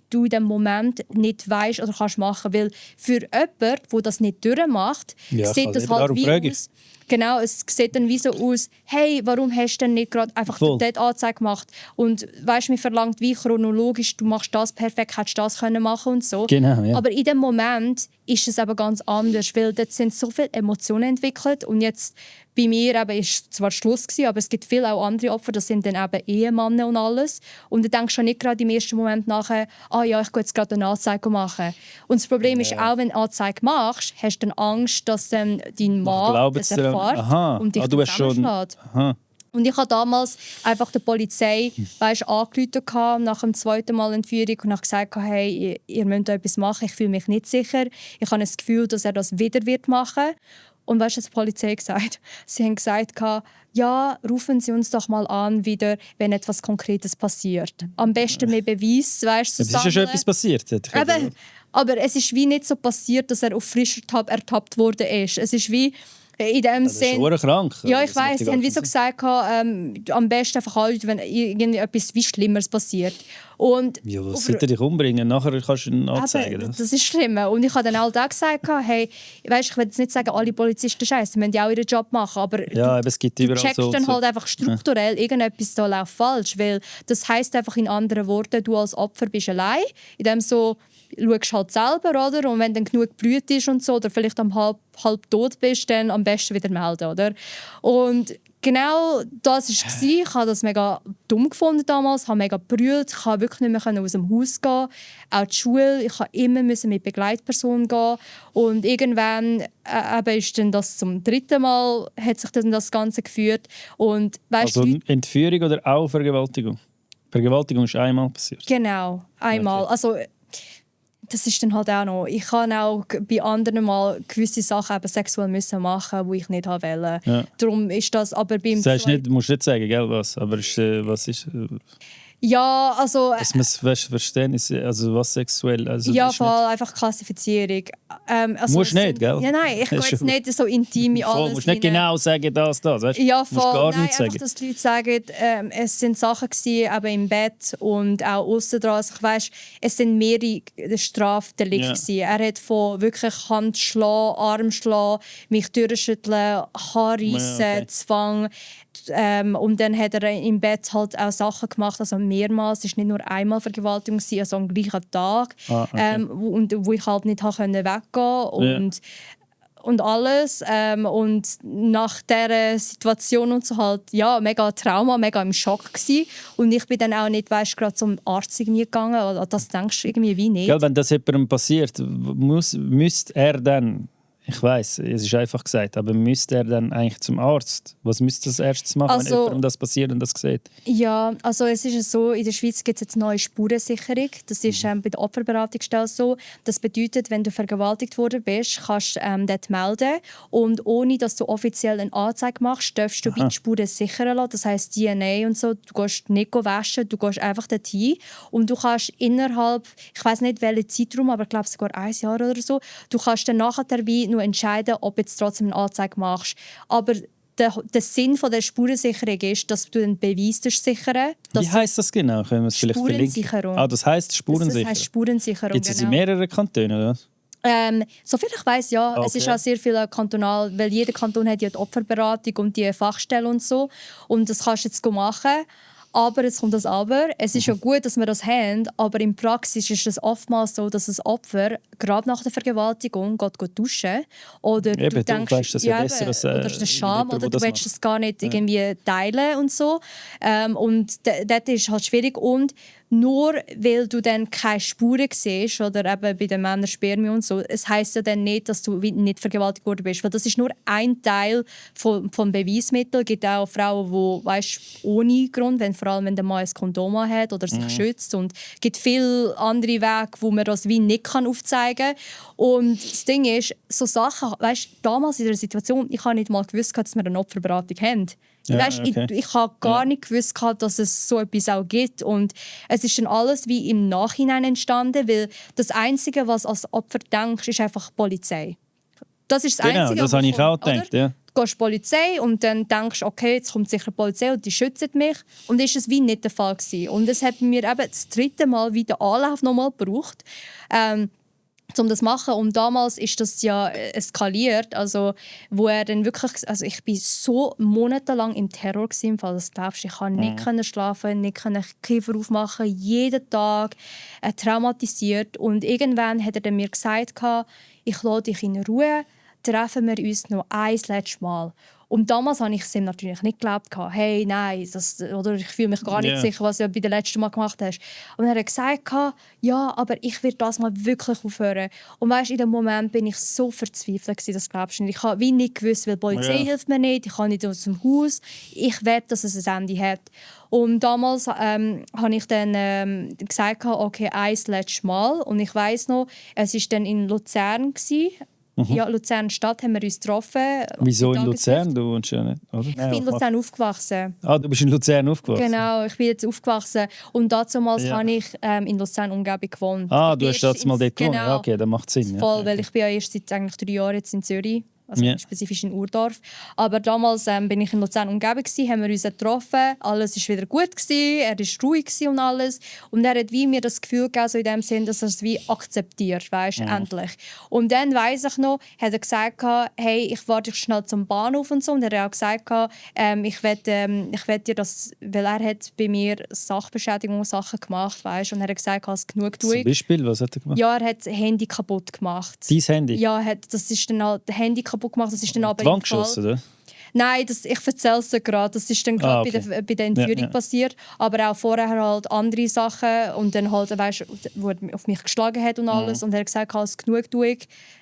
du in dem Moment nicht weißt oder kannst machen, weil für jemanden, der das nicht durchmacht, Ja, sieht das halt wie aus. Genau, es sieht dann wie so aus, hey, warum hast du denn nicht gerade einfach dort Anzeige gemacht? Und weißt, mir verlangt wie chronologisch, du machst das perfekt, hättest das können machen und so. Genau, ja. Aber in dem Moment ist es aber ganz anders, weil dort sind so viele Emotionen entwickelt und jetzt bei mir eben ist zwar Schluss gewesen, aber es gibt viele auch andere Opfer, das sind dann eben Ehemänner und alles. Und du denkst schon nicht gerade im ersten Moment nachher, ja, ich gehe jetzt gerade eine Anzeige machen. Und das Problem ist auch, wenn du eine Anzeige machst, hast du dann Angst, dass dann dein Mann es erfährt und dich zusammenschlägt. Und ich habe damals einfach der Polizei angerufen nach dem zweiten Mal Entführung und habe gesagt, hey, ihr müsst etwas machen, ich fühle mich nicht sicher. Ich habe das Gefühl, dass er das wieder machen wird. Und weißt du, was die Polizei gesagt hat? Sie haben gesagt, ja, rufen Sie uns doch mal an, wieder, wenn etwas Konkretes passiert. Am besten mit Beweis, weißt du, Es ist ja schon etwas passiert. Aber es ist wie nicht so passiert, dass er auf frischer Tat ertappt worden ist. Es ist wie in dem Sinn. Das ist krank. Ja, ich weiss. Sie haben wie so gesagt, am besten einfach anrufen, wenn irgendetwas wie Schlimmeres passiert. Und ja, was sollte dich umbringen? Nachher kannst du ihn anzeigen. Das ist schlimm. Und ich habe dann halt auch gesagt, hey, weißt, ich will jetzt nicht sagen, alle Polizisten scheiße, sie müssen ja auch ihren Job machen, aber ja, es gibt überall du checkst so dann so. halt einfach strukturell, irgendetwas da läuft falsch, weil das heisst einfach in anderen Worten, du als Opfer bist allein, in dem so schaust halt selber, oder? Und wenn dann genug Blut ist und so, oder vielleicht halb tot bist, dann am besten wieder melden, oder? Und genau das war es. Ich habe das mega dumm gefunden damals, ich habe mega gebrüllt, ich konnte wirklich nicht mehr aus dem Haus gehen, auch die Schule, ich musste immer mit Begleitperson gehen und irgendwann ist dann das zum 3. Mal hat sich dann das Ganze geführt und weißt, also Entführung oder auch Vergewaltigung? Vergewaltigung ist einmal passiert? Genau, einmal. Okay. Also das ist dann halt auch noch. Ich kann auch bei anderen mal gewisse Sachen eben sexuell machen müssen, die ich nicht wollte. Ja. Darum ist das aber beim du musst nicht sagen, gell, was, aber was ist... Ja, also... Dass man es verstehen, also was sexuell... Also ja, voll, einfach Klassifizierung. Also musst nicht, gell? Ja, nein, ich gehe jetzt nicht so intim in alles. Du musst nicht genau sagen, das, weißt? Ja, voll. Musst gar nein, nicht sagen. Einfach, dass die Leute sagen, es sind Sachen gewesen, eben im Bett und auch aussen dran. Also ich weiss, es sind mehrere Strafdelikte gewesen. Er hat von wirklich Handschlagen, Armschlagen, mich durchschütteln, Haarreissen, Zwang. Und dann hat er im Bett halt auch Sachen gemacht, also mehrmals. Es war nicht nur einmal Vergewaltigung, also am gleichen Tag. Und wo ich halt nicht weggehen konnte. Und alles. Und nach dieser Situation und so halt, ja, mega Trauma, mega im Schock gewesen. Und ich bin dann auch nicht, gerade zum Arzt irgendwie gegangen. Oder das denkst du irgendwie wie nicht. Ja, wenn das jemandem passiert, müsste er dann... Ich weiss, es ist einfach gesagt, aber müsste er dann eigentlich zum Arzt? Was müsste das erstes machen, wenn jemandem das passiert und das sieht? Ja, also es ist so, in der Schweiz gibt es jetzt eine neue Spurensicherung. Das ist bei der Opferberatungsstelle so. Das bedeutet, wenn du vergewaltigt worden bist, kannst du dort melden. Und ohne, dass du offiziell eine Anzeige machst, darfst du die Spuren sichern lassen. Das heisst DNA und so. Du gehst nicht waschen, du gehst einfach dorthin. Und du kannst innerhalb, ich weiss nicht welchen Zeitraum, aber ich glaube sogar 1 Jahr oder so, du kannst dann nachher dabei entscheiden, ob du jetzt trotzdem eine Anzeige machst. Aber der Sinn der Spurensicherung ist, dass du den Beweis sichern. Wie heisst das genau? Können wir es vielleicht verlinken? Das heisst Spurensicherung? Das heisst Spurensicherung, gibt es in mehreren Kantonen, oder? Soviel ich weiss, ja. Okay. Es ist auch sehr viel kantonal, weil jeder Kanton hat ja die Opferberatung und die Fachstelle und so. Und das kannst du jetzt machen. Aber jetzt kommt das Aber. Es ist ja gut, dass wir das haben, aber in Praxis ist es oftmals so, dass das Opfer gerade nach der Vergewaltigung geht duschen oder eben, du denkst, du weißt das ja besser, als, oder das Scham oder du willst es gar nicht ja. irgendwie teilen und so. Und dort ist halt schwierig und nur weil du dann keine Spuren siehst oder eben bei den Männern Spermien und so, es heisst ja dann nicht, dass du nicht vergewaltigt worden bist, weil das ist nur ein Teil vom Beweismittel. Es gibt auch Frauen, die, weißt, ohne Grund, vor allem wenn der Mann ein Kondom hat oder sich schützt, und es gibt viele andere Wege, wo man das wie nicht aufzeigen kann. Und das Ding ist, so Sachen, weißt, damals in der Situation, ich habe nicht mal gewusst, dass wir eine Opferberatung haben. Ja, Weißt, okay. ich habe gar nicht gewusst, dass es so etwas auch gibt. Und es ist dann alles wie im Nachhinein entstanden, weil das Einzige, was als Opfer denkst, ist einfach Polizei. Das ist das Einzige, Genau, das habe ich auch oder? gedacht. Ja. Du gehst Polizei und dann denkst du, okay, jetzt kommt sicher die Polizei und die schützt mich. Und das war es wie nicht der Fall gewesen. Und es hat mir eben das 3. Mal wieder Anlauf nochmal gebraucht, um das zu machen. Und damals ist das ja eskaliert. Also, wo er dann wirklich, also ich bin so monatelang im Terror gewesen, im Fall das glaubst. Ich konnte nicht schlafen, nicht Kiefer aufmachen, jeden Tag traumatisiert. Und irgendwann hat er dann mir gesagt, ich lasse dich in Ruhe, treffen wir uns noch ein letztes Mal. Und damals habe ich es ihm natürlich nicht geglaubt. Hey, nein, oder ich fühle mich gar nicht sicher, was du bei den letzten Mal gemacht hast. Und er hat gesagt, ja, aber ich werde das mal wirklich aufhören. Und weißt, in dem Moment bin ich so verzweifelt gewesen, das glaubst du nicht. Ich habe wie nicht gewusst, weil die Polizei hilft mir nicht, ich kann nicht aus dem Haus. Ich will, dass es ein Ende hat. Und damals habe ich dann gesagt, okay, ein letztes Mal. Und ich weiss noch, es war dann in Luzern gewesen. Ja, Luzern Stadt haben wir uns getroffen. Wieso in Luzern? Du wohnst ja nicht, oder? Ich bin in Luzern aufgewachsen. Ah, du bist in Luzern aufgewachsen? Genau, ich bin jetzt aufgewachsen. Und damals habe ich in Luzern-Umgebung gewohnt. Ah, du hast damals mal dort gewohnt? Genau. Ja, okay, das macht Sinn. Voll, weil ich bin ja erst seit eigentlich 3 Jahren jetzt in Zürich. Also spezifisch in Urdorf. Aber damals bin ich in Luzern-Umgebung, haben wir uns getroffen, alles war wieder gut, er war ruhig und alles. Und er hat wie mir das Gefühl gegeben, so in dem Sinn, dass er es wie akzeptiert, weißt, endlich. Und dann weiss ich noch, hat er gesagt, hey, ich warte schnell zum Bahnhof und so. Und er hat auch gesagt, ich will dir das, weil er hat bei mir Sachbeschädigungssachen gemacht, weißt. Und er hat gesagt, es genug tue. Zum Beispiel, was hat er gemacht? Ja, er hat das Handy kaputt gemacht. Dein Handy? Ja, das ist dann halt Handy kaputt gemacht. Das ist dann aber die Wand geschossen, oder? Nein, ich erzähle es dir gerade. Das ist dann gerade okay. bei der Entführung passiert. Aber auch vorher halt andere Sachen. Und dann halt, weißt, wo er auf mich geschlagen hat und alles. Und er hat gesagt, es genug tue,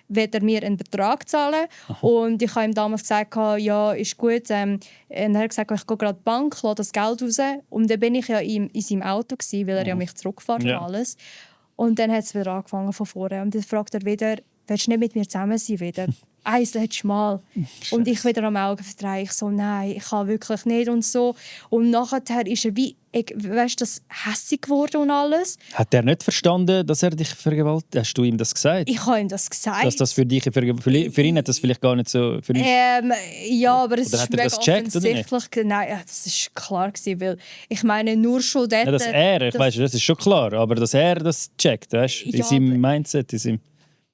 wird er mir einen Betrag zahlen. Und ich habe ihm damals gesagt, ja, ist gut. Und er hat gesagt, ich gehe gerade in die Bank, lasse das Geld raus. Und dann bin ich ja in seinem Auto gewesen, weil er ja mich zurückgefahren und alles. Und dann hat es wieder angefangen von vorne. Und dann fragt er wieder, willst du nicht mit mir zusammen sein wieder? Ein letztes Mal. Und ich wieder am Augen verdrehe. Ich so, nein, ich kann wirklich nicht und so. Und nachher ist er wie, weißt, das hässig geworden und alles. Hat er nicht verstanden, dass er dich vergewaltigt? Hast du ihm das gesagt? Ich habe ihm das gesagt. Dass das für dich, für ihn hat das vielleicht gar nicht so... Für ja, aber es oder ist mega offensichtlich. Nein, das ist klar gewesen, weil ich meine, nur schon dort... Ja, dass er, ich weiss, das ist schon klar, aber dass er das checkt, weißt, in seinem Mindset, in seinem...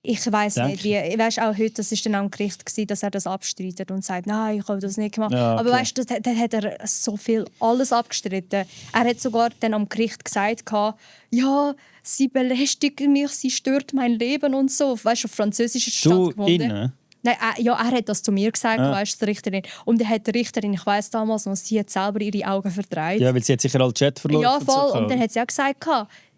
Ich weiss nicht, wie. Weißt, auch heute, das war dann am Gericht, dass er das abstreitet und sagt, nein, ich habe das nicht gemacht. Ja, okay. Aber weißt du, dann hat er so viel alles abgestritten. Er hat sogar dann am Gericht gesagt, ja, sie belästigt mich, sie stört mein Leben und so. Weißt du, auf Französisch stattgefunden. Nein, er hat das zu mir gesagt, weißt, die Richterin. Und dann hat die Richterin, ich weiss damals noch, sie hat selber ihre Augen verdreht. Ja, weil sie hat sicher alle Chat verloren. Ja, voll. Und dann hat sie auch gesagt,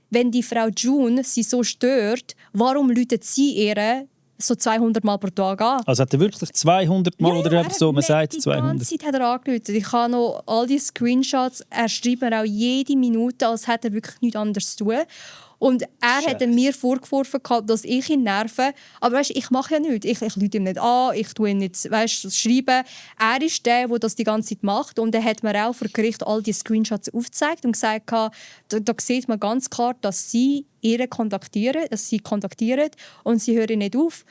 wenn die Frau June sie so stört, warum läutet sie ihr so 200 Mal pro Tag an? Also hat er wirklich 200 Mal oder einfach so, man sagt die 200? Die ganze Zeit hat er angerufen. Ich habe noch all die Screenshots. Er schreibt mir auch jede Minute, als hätte er wirklich nichts anderes zu tun. Und er hat mir vorgeworfen, dass ich ihn nerve. Aber weißt, ich mache ja nichts. Ich rufe ihm nicht an, ich tue ihn nicht schreiben. Er ist der das die ganze Zeit macht. Und er hat mir auch vor Gericht all die Screenshots aufgezeigt und gesagt, da sieht man ganz klar, dass sie ihn kontaktieren, und sie hören nicht auf.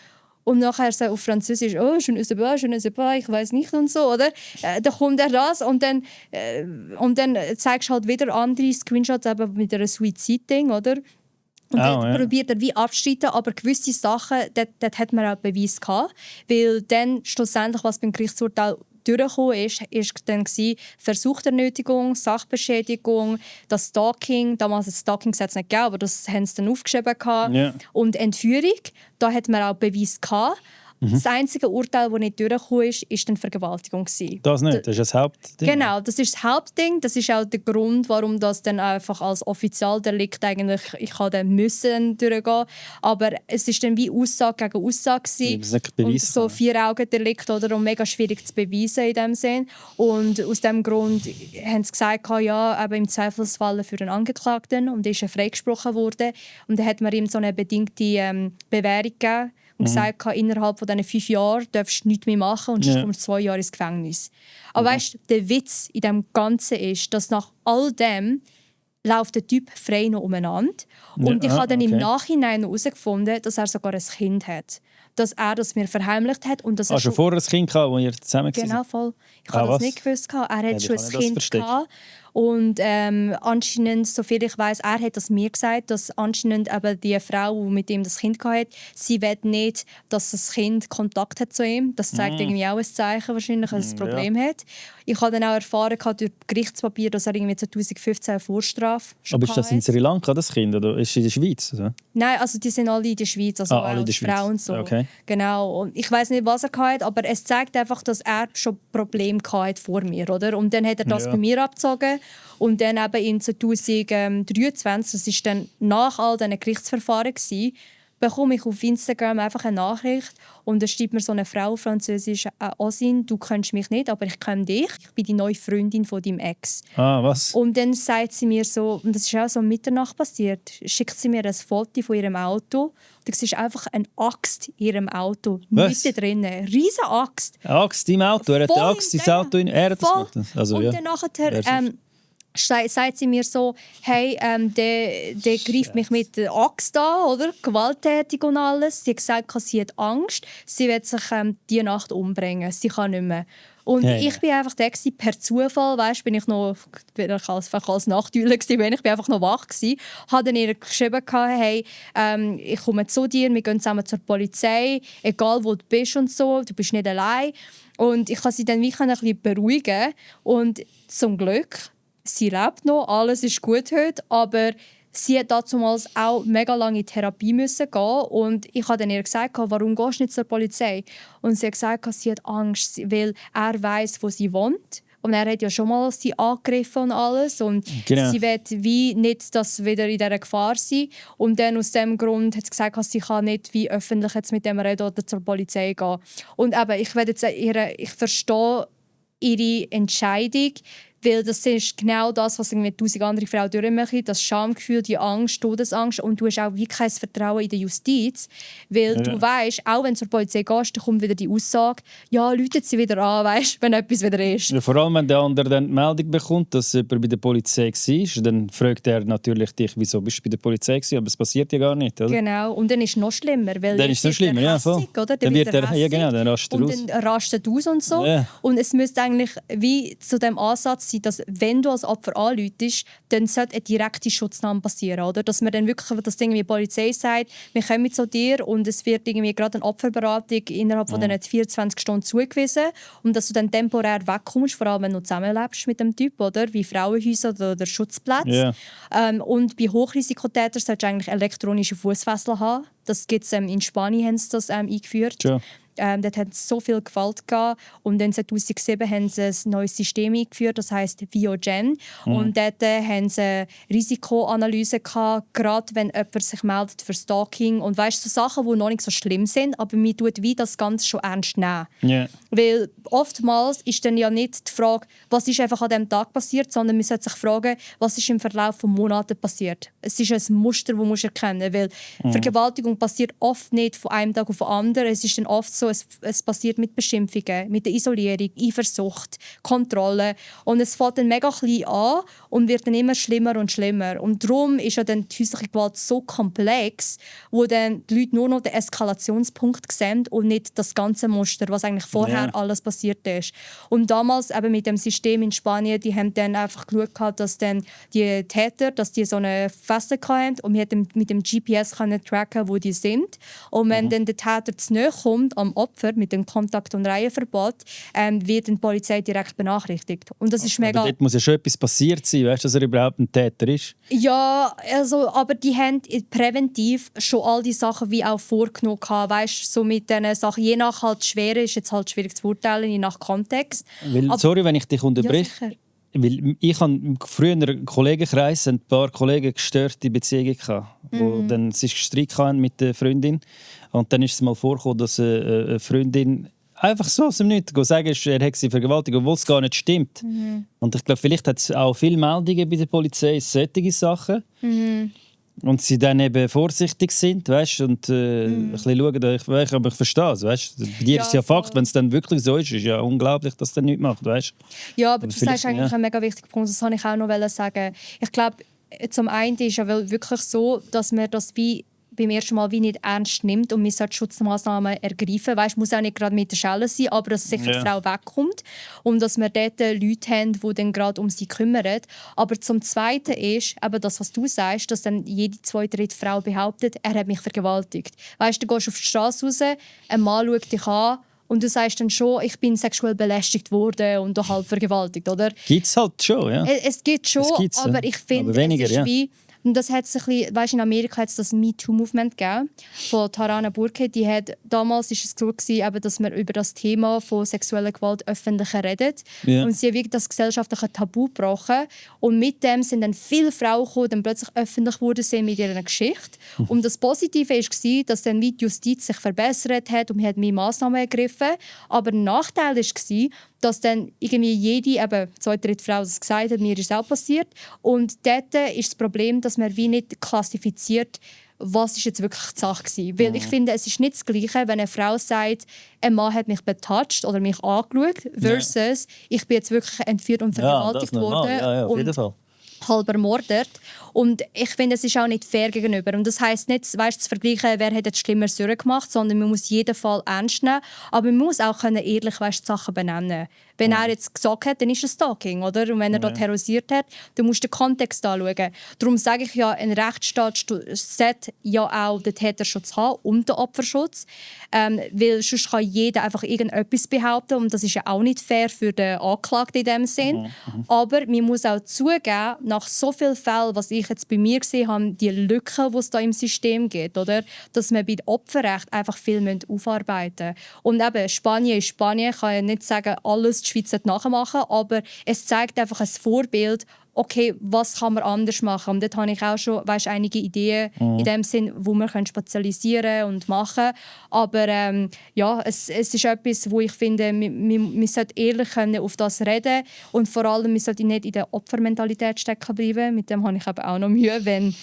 Und nachher so auf Französisch, oh, je ne sais pas, ich weiß nicht und so, oder? Dann kommt er das und dann zeigst du halt wieder andere Screenshots eben mit einer Suizid-Ding, oder? Und dann probiert er wie abzustreiten, aber gewisse Sachen, dort hat man auch Beweis gehabt, weil dann schlussendlich, was beim Gerichtsurteil durchgekommen ist dann versuchte Nötigung, Sachbeschädigung, das Stalking, damals das Stalking-Gesetz nicht gegeben, aber das haben sie dann aufgeschrieben. Und Entführung, da hat man auch Beweis gehabt. Das einzige Urteil, das nicht durchgekommen ist, war dann Vergewaltigung gewesen. Das nicht, das ist das Hauptding. Genau, das ist das Hauptding. Das ist auch der Grund, warum das dann einfach als Offizialdelikt eigentlich, ich kann dann müssen durchgehen. Aber es ist dann wie Aussage gegen Aussage gewesen. Das ist nicht Und beweisen. so 4-Augen-Delikt oder und mega schwierig zu beweisen in dem Sinn. Und aus dem Grund haben sie gesagt, ja, aber im Zweifelsfall für den Angeklagten, und ist er freigesprochen worden. Und dann hat man ihm so eine bedingte Bewährung gegeben und gesagt, innerhalb von diesen 5 Jahren darfst du nichts mehr machen und sonst kommst du 2 Jahre ins Gefängnis. Aber weißt du, der Witz in dem Ganzen ist, dass nach all dem läuft der Typ frei noch umeinander. Und ich habe dann im Nachhinein herausgefunden, dass er sogar ein Kind hat. Dass er das mir verheimlicht hat. Und dass er schon vorher ein Kind gehabt, als ihr zusammen Genau, waren? voll. Ich habe das nicht gewusst. Er hat schon ein Kind gehabt. Und anscheinend, soviel ich weiß, er hat das mir gesagt, dass anscheinend eben die Frau, die mit ihm das Kind hatte, sie will nicht, dass das Kind Kontakt hat zu ihm. Das zeigt irgendwie auch ein Zeichen wahrscheinlich, dass es ein Problem hat. Ich habe dann auch erfahren durch Gerichtspapier, dass er irgendwie 2015 eine Vorstrafe schon Aber ist das in Sri Lanka, das Kind, oder ist es in der Schweiz? Oder? Nein, also die sind alle in der Schweiz, also alle in der Schweiz. Frauen und so. Okay. Genau. Und ich weiß nicht, was er hatte, aber es zeigt einfach, dass er schon Probleme hatte vor mir, oder? Und dann hat er das bei mir abgezogen. Und dann eben in 2023, das war dann nach all diesen Gerichtsverfahren, bekomme ich auf Instagram einfach eine Nachricht und da schreibt mir so eine Frau französisch: «Osin, du kennst mich nicht, aber ich kenne dich. Ich bin die neue Freundin von deinem Ex.» Was? Und dann sagt sie mir so, und das ist auch so um Mitternacht passiert, schickt sie mir ein Foto von ihrem Auto. Und da siehst einfach eine Axt in ihrem Auto, mitten drin. Eine riesige Axt. Eine Axt im Auto? Er hat die Axt ins Auto er hat das gemacht? Also, und dann nachher sagt sie mir so, hey, der greift mich mit der Axt an, oder? Gewalttätig und alles. Sie hat gesagt, sie hat Angst, sie wird sich diese Nacht umbringen, sie kann nicht mehr. Und ich bin einfach der per Zufall, weißt, bin ich noch als Nachtüle gsi, ich bin einfach noch wach gsi, habe dann ihr geschrieben, hey, ich komme zu dir, wir gehen zusammen zur Polizei, egal wo du bist und so, du bist nicht allein. Und ich kann sie dann wie ein bisschen beruhigen und zum Glück, sie lebt noch, alles ist gut heute, aber sie hat damals auch mega lange in Therapie müssen gehen und ich habe dann ihr gesagt, warum gehst du nicht zur Polizei? Und sie hat gesagt, sie hat Angst, weil er weiss, wo sie wohnt. Und er hat ja schon mal sie angegriffen und alles. Und sie will wie nicht, dass wieder in dieser Gefahr sein. Und dann aus dem Grund hat sie gesagt, sie kann nicht wie öffentlich jetzt mit dem reden oder zur Polizei gehen. Und eben, ich verstehe ihre Entscheidung, weil das ist genau das, was irgendwie 1000 andere Frauen durchmachen. Das Schamgefühl, die Angst, Todesangst. Und du hast auch wie kein Vertrauen in die Justiz. Weil du weißt, auch wenn du zur Polizei gehst, dann kommt wieder die Aussage, ja, läutet sie wieder an, weißt, wenn etwas wieder ist. Ja, vor allem, wenn der andere dann die Meldung bekommt, dass jemand bei der Polizei war, dann fragt er natürlich dich, wieso bist du bei der Polizei gewesen? Aber es passiert ja gar nicht, oder? Genau, und dann ist es noch schlimmer. Weil dann ist es noch schlimmer, ja, voll. Oder? Dann wird er, ja genau, dann rastet er aus. Und dann rastet er aus und so. Ja. Und es müsste eigentlich wie zu dem Ansatz sein, dass wenn du als Opfer anrufst, dann sollte eine direkte Schutznahme passieren, oder? Dass man dann wirklich, dass die Polizei sagt, wir kommen zu dir und es wird irgendwie gerade eine Opferberatung innerhalb von den 24 Stunden zugewiesen und dass du dann temporär wegkommst, vor allem wenn du zusammenlebst mit dem Typ, oder? Wie Frauenhäuser oder Schutzplätze. Yeah. Und bei Hochrisikotätern solltest du eigentlich elektronische Fußfessel haben. Das gibt's, in Spanien haben sie das eingeführt. Sure. Dort hat es so viel Gewalt gegeben. Und dann 2007 haben sie ein neues System eingeführt, das heisst Viogen. Und dort haben sie eine Risikoanalyse gehabt, gerade wenn jemand sich meldet für Stalking. Und weißt, so Sachen, die noch nicht so schlimm sind, aber man tut wie das Ganze schon ernst nehmen. Yeah. Weil oftmals ist dann ja nicht die Frage, was ist einfach an diesem Tag passiert, sondern man sollte sich fragen, was ist im Verlauf von Monaten passiert. Es ist ein Muster, das man erkennen muss. Weil Vergewaltigung passiert oft nicht von einem Tag auf den anderen. Es ist dann oft so, es passiert mit Beschimpfungen, mit der Isolierung, Eifersucht, Kontrolle. Und es fängt dann mega klein an und wird dann immer schlimmer und schlimmer. Und darum ist ja dann die häusliche Gewalt so komplex, wo dann die Leute nur noch den Eskalationspunkt sehen und nicht das ganze Muster, was eigentlich vorher alles passiert ist. Und damals eben mit dem System in Spanien, die haben dann einfach geschaut, dass dann die Täter, dass die so eine Feste hatten und wir mit dem GPS können tracken, wo die sind. Und wenn dann der Täter zu nahe kommt am dem Opfer, mit dem Kontakt- und Reihenverbot, wird die Polizei direkt benachrichtigt. Und das ist mega... Aber dort muss ja schon etwas passiert sein, weißt du, dass er überhaupt ein Täter ist. Ja, also, aber die haben präventiv schon all die Sachen wie auch vorgenommen. Weißt du, so mit diesen Sachen, je nach halt schwer ist jetzt halt schwierig zu beurteilen, je nach Kontext. Weil, sorry, wenn ich dich unterbreche. Ja, sicher. Weil ich habe früher im Kollegenkreis ein paar Kollegen gestörte Beziehungen gehabt, wo dann sich Streit hatten mit der Freundin. Und dann ist es mal vorgekommen, dass eine Freundin einfach so aus dem Nichts sagen, er hat sie vergewaltigt, obwohl es gar nicht stimmt. Und ich glaube, vielleicht hat es auch viele Meldungen bei der Polizei, solche Sachen. Und sie dann eben vorsichtig sind, weißt, und ein bisschen schauen, aber ich verstehe es. Weißt. Bei dir ist es ja Fakt, wenn es dann wirklich so ist ja unglaublich, dass das nicht macht. Weißt. Ja, aber du sagst eigentlich einen mega wichtigen Punkt, das wollte ich auch noch sagen. Ich glaube, zum einen ist es ja wirklich so, dass man das wie beim ersten Mal wie nicht ernst nimmt und man sollte Schutzmaßnahmen ergreifen. Weißt, muss auch nicht gerade mit der Schelle sein, aber dass sicher die Frau wegkommt und dass wir dort Leute haben, die dann gerade um sie kümmern. Aber zum Zweiten ist eben das, was du sagst, dass dann jede zweite, dritte Frau behauptet, er hat mich vergewaltigt. Weißt, du gehst auf die Straße raus, ein Mann schaut dich an und du sagst dann schon, ich bin sexuell belästigt worden und auch halb vergewaltigt, oder? Gibt es halt schon, ja. Es gibt schon, aber ich finde, es ist wie... Und das hat sich weißt, in Amerika hat es das MeToo-Movement gegeben von Tarana Burke. Die hat, damals war es so gewesen, eben, dass man über das Thema von sexueller Gewalt öffentlich redet. Yeah. Und sie hat wirklich das gesellschaftliche Tabu gebrochen. Und mit dem sind dann viele Frauen gekommen, die plötzlich öffentlich wurden mit ihrer Geschichte. Und das Positive war, dass dann die Justiz sich verbessert hat und man hat mehr Massnahmen ergriffen. Aber der Nachteil war, dass dann irgendwie jede, eben zwei, dritte Frau das gesagt hat, mir ist auch passiert. Und dort ist das Problem, dass man wie nicht klassifiziert, was ist jetzt wirklich die Sache war. Weil ich finde, es ist nicht das Gleiche, wenn eine Frau sagt, ein Mann hat mich betatscht oder mich angeschaut, versus ich bin jetzt wirklich entführt und vergewaltigt worden. Ja, auf jeden Fall. Halb ermordet. Und ich finde, es ist auch nicht fair gegenüber. Und das heisst nicht, weißt, zu vergleichen, wer hat jetzt Schlimmeres gemacht, sondern man muss jeden Fall ernst nehmen. Aber man muss auch ehrlich weißt, Sachen benennen. Wenn er jetzt gesagt hat, dann ist es Stalking, oder? Und wenn er dort terrorisiert hat, dann musst du den Kontext anschauen. Darum sage ich ja, ein Rechtsstaat sollte ja auch den Täterschutz haben und den Opferschutz. Weil sonst kann jeder einfach irgendetwas behaupten und das ist ja auch nicht fair für den Anklagten in dem Sinn. Aber man muss auch zugeben, nach so vielen Fällen, was ich jetzt bei mir gesehen habe, die Lücken, die es da im System gibt, oder? Dass wir bei Opferrecht einfach viel aufarbeiten müssen. Und eben, Spanien ist Spanien. Ich kann ja nicht sagen, alles die Schweiz nachmachen, aber es zeigt einfach ein Vorbild, okay, was kann man anders machen? Und dort habe ich auch schon einige Ideen in dem Sinn, wo wir spezialisieren und machen. Aber ja, es ist etwas, wo ich finde, wir sollten ehrlich können auf das reden und vor allem, wir sollten nicht in der Opfermentalität stecken bleiben. Mit dem habe ich aber auch noch Mühe, wenn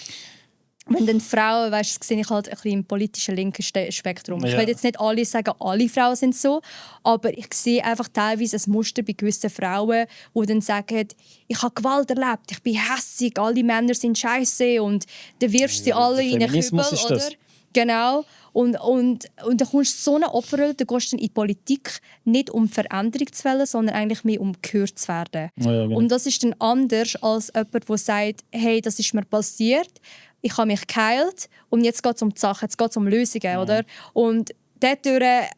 dann Frauen, weißt, das sehe ich halt ein bisschen im politischen linken Spektrum. Ich will jetzt nicht alle sagen, alle Frauen sind so, aber ich sehe einfach teilweise ein Muster bei gewissen Frauen, die dann sagen, ich habe Gewalt erlebt, ich bin hässig, alle Männer sind scheiße und dann wirfst du sie alle in einen Kübel, oder? Genau. Und dann kommst du so eine Opferrolle, dann gehst du in die Politik nicht um Veränderung zu wollen, sondern eigentlich mehr um gehört zu werden. Ja, genau. Und das ist dann anders als jemand, der sagt, hey, das ist mir passiert, ich habe mich geheilt und jetzt geht es um die Sache, jetzt geht es um Lösungen, oder? Und dadurch,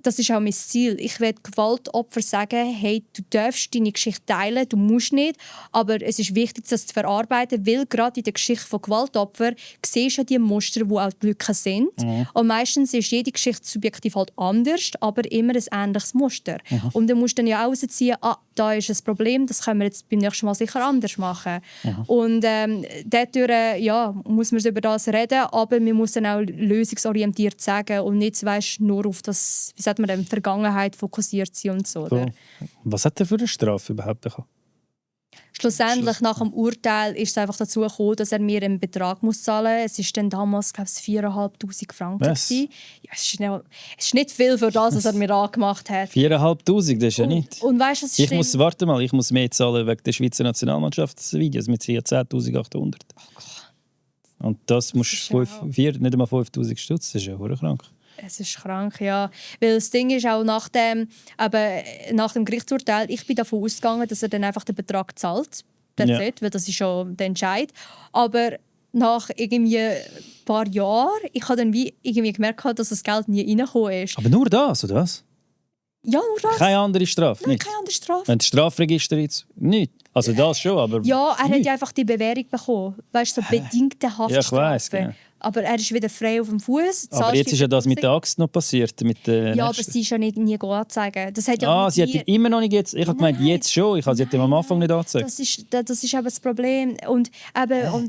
das ist auch mein Ziel. Ich will Gewaltopfern sagen, hey, du darfst deine Geschichte teilen, du musst nicht, aber es ist wichtig, das zu verarbeiten, weil gerade in der Geschichte von Gewaltopfern siehst du die Muster, die auch die Lücken sind. Und meistens ist jede Geschichte subjektiv halt anders, aber immer ein ähnliches Muster. Und dann musst du dann ja auch rausziehen, da ist ein Problem, das können wir jetzt beim nächsten Mal sicher anders machen. Und dadurch muss man über das reden, aber man muss dann auch lösungsorientiert sagen und nicht nur auf das, wie sagt man denn, Vergangenheit fokussiert sein und so. Oder? Was hat er für eine Strafe überhaupt bekommen? Schlussendlich, nach dem Urteil, ist es einfach dazu gekommen, dass er mir einen Betrag muss zahlen muss. Es war dann damals, glaube ich, 4'500 Franken. Ja, es ist nicht viel für das, was er mir angemacht hat. 4'500, das ist ja nicht. Und weißt, das ich muss mehr zahlen wegen der Schweizer Nationalmannschaftsvideos mit 10'800. Oh Gott. Und das musst du nicht einmal 5'000 Stutz, das ist ja krank. Es ist krank, ja. Weil das Ding ist auch nach dem Gerichtsurteil, ich bin davon ausgegangen, dass er dann einfach den Betrag zahlt. Weil das ist schon der Entscheid. Aber nach irgendwie ein paar Jahren, ich habe dann wie irgendwie gemerkt, dass das Geld nie reingekommen ist. Aber nur das, oder was? Ja, nur das. Keine andere Strafe? Nein, Nicht? keine andere Strafe. Wenn das Strafregister jetzt nicht. Also das schon, aber. Ja, er hat nicht. ja einfach die Bewährung bekommen. Weißt du, so bedingte Haftstrafe. Ja, ich weiss, genau. Aber er ist wieder frei auf dem Fuß. Aber jetzt ist ja das mit der Axt noch passiert. Mit der ja, aber sie ist ja nie anzeigen. Das hat ja sie hat ihn immer noch nicht jetzt. Ich habe gemeint, jetzt schon. Ich habe sie hat ihm am Anfang nicht angezeigt. Das ist eben das Problem. Und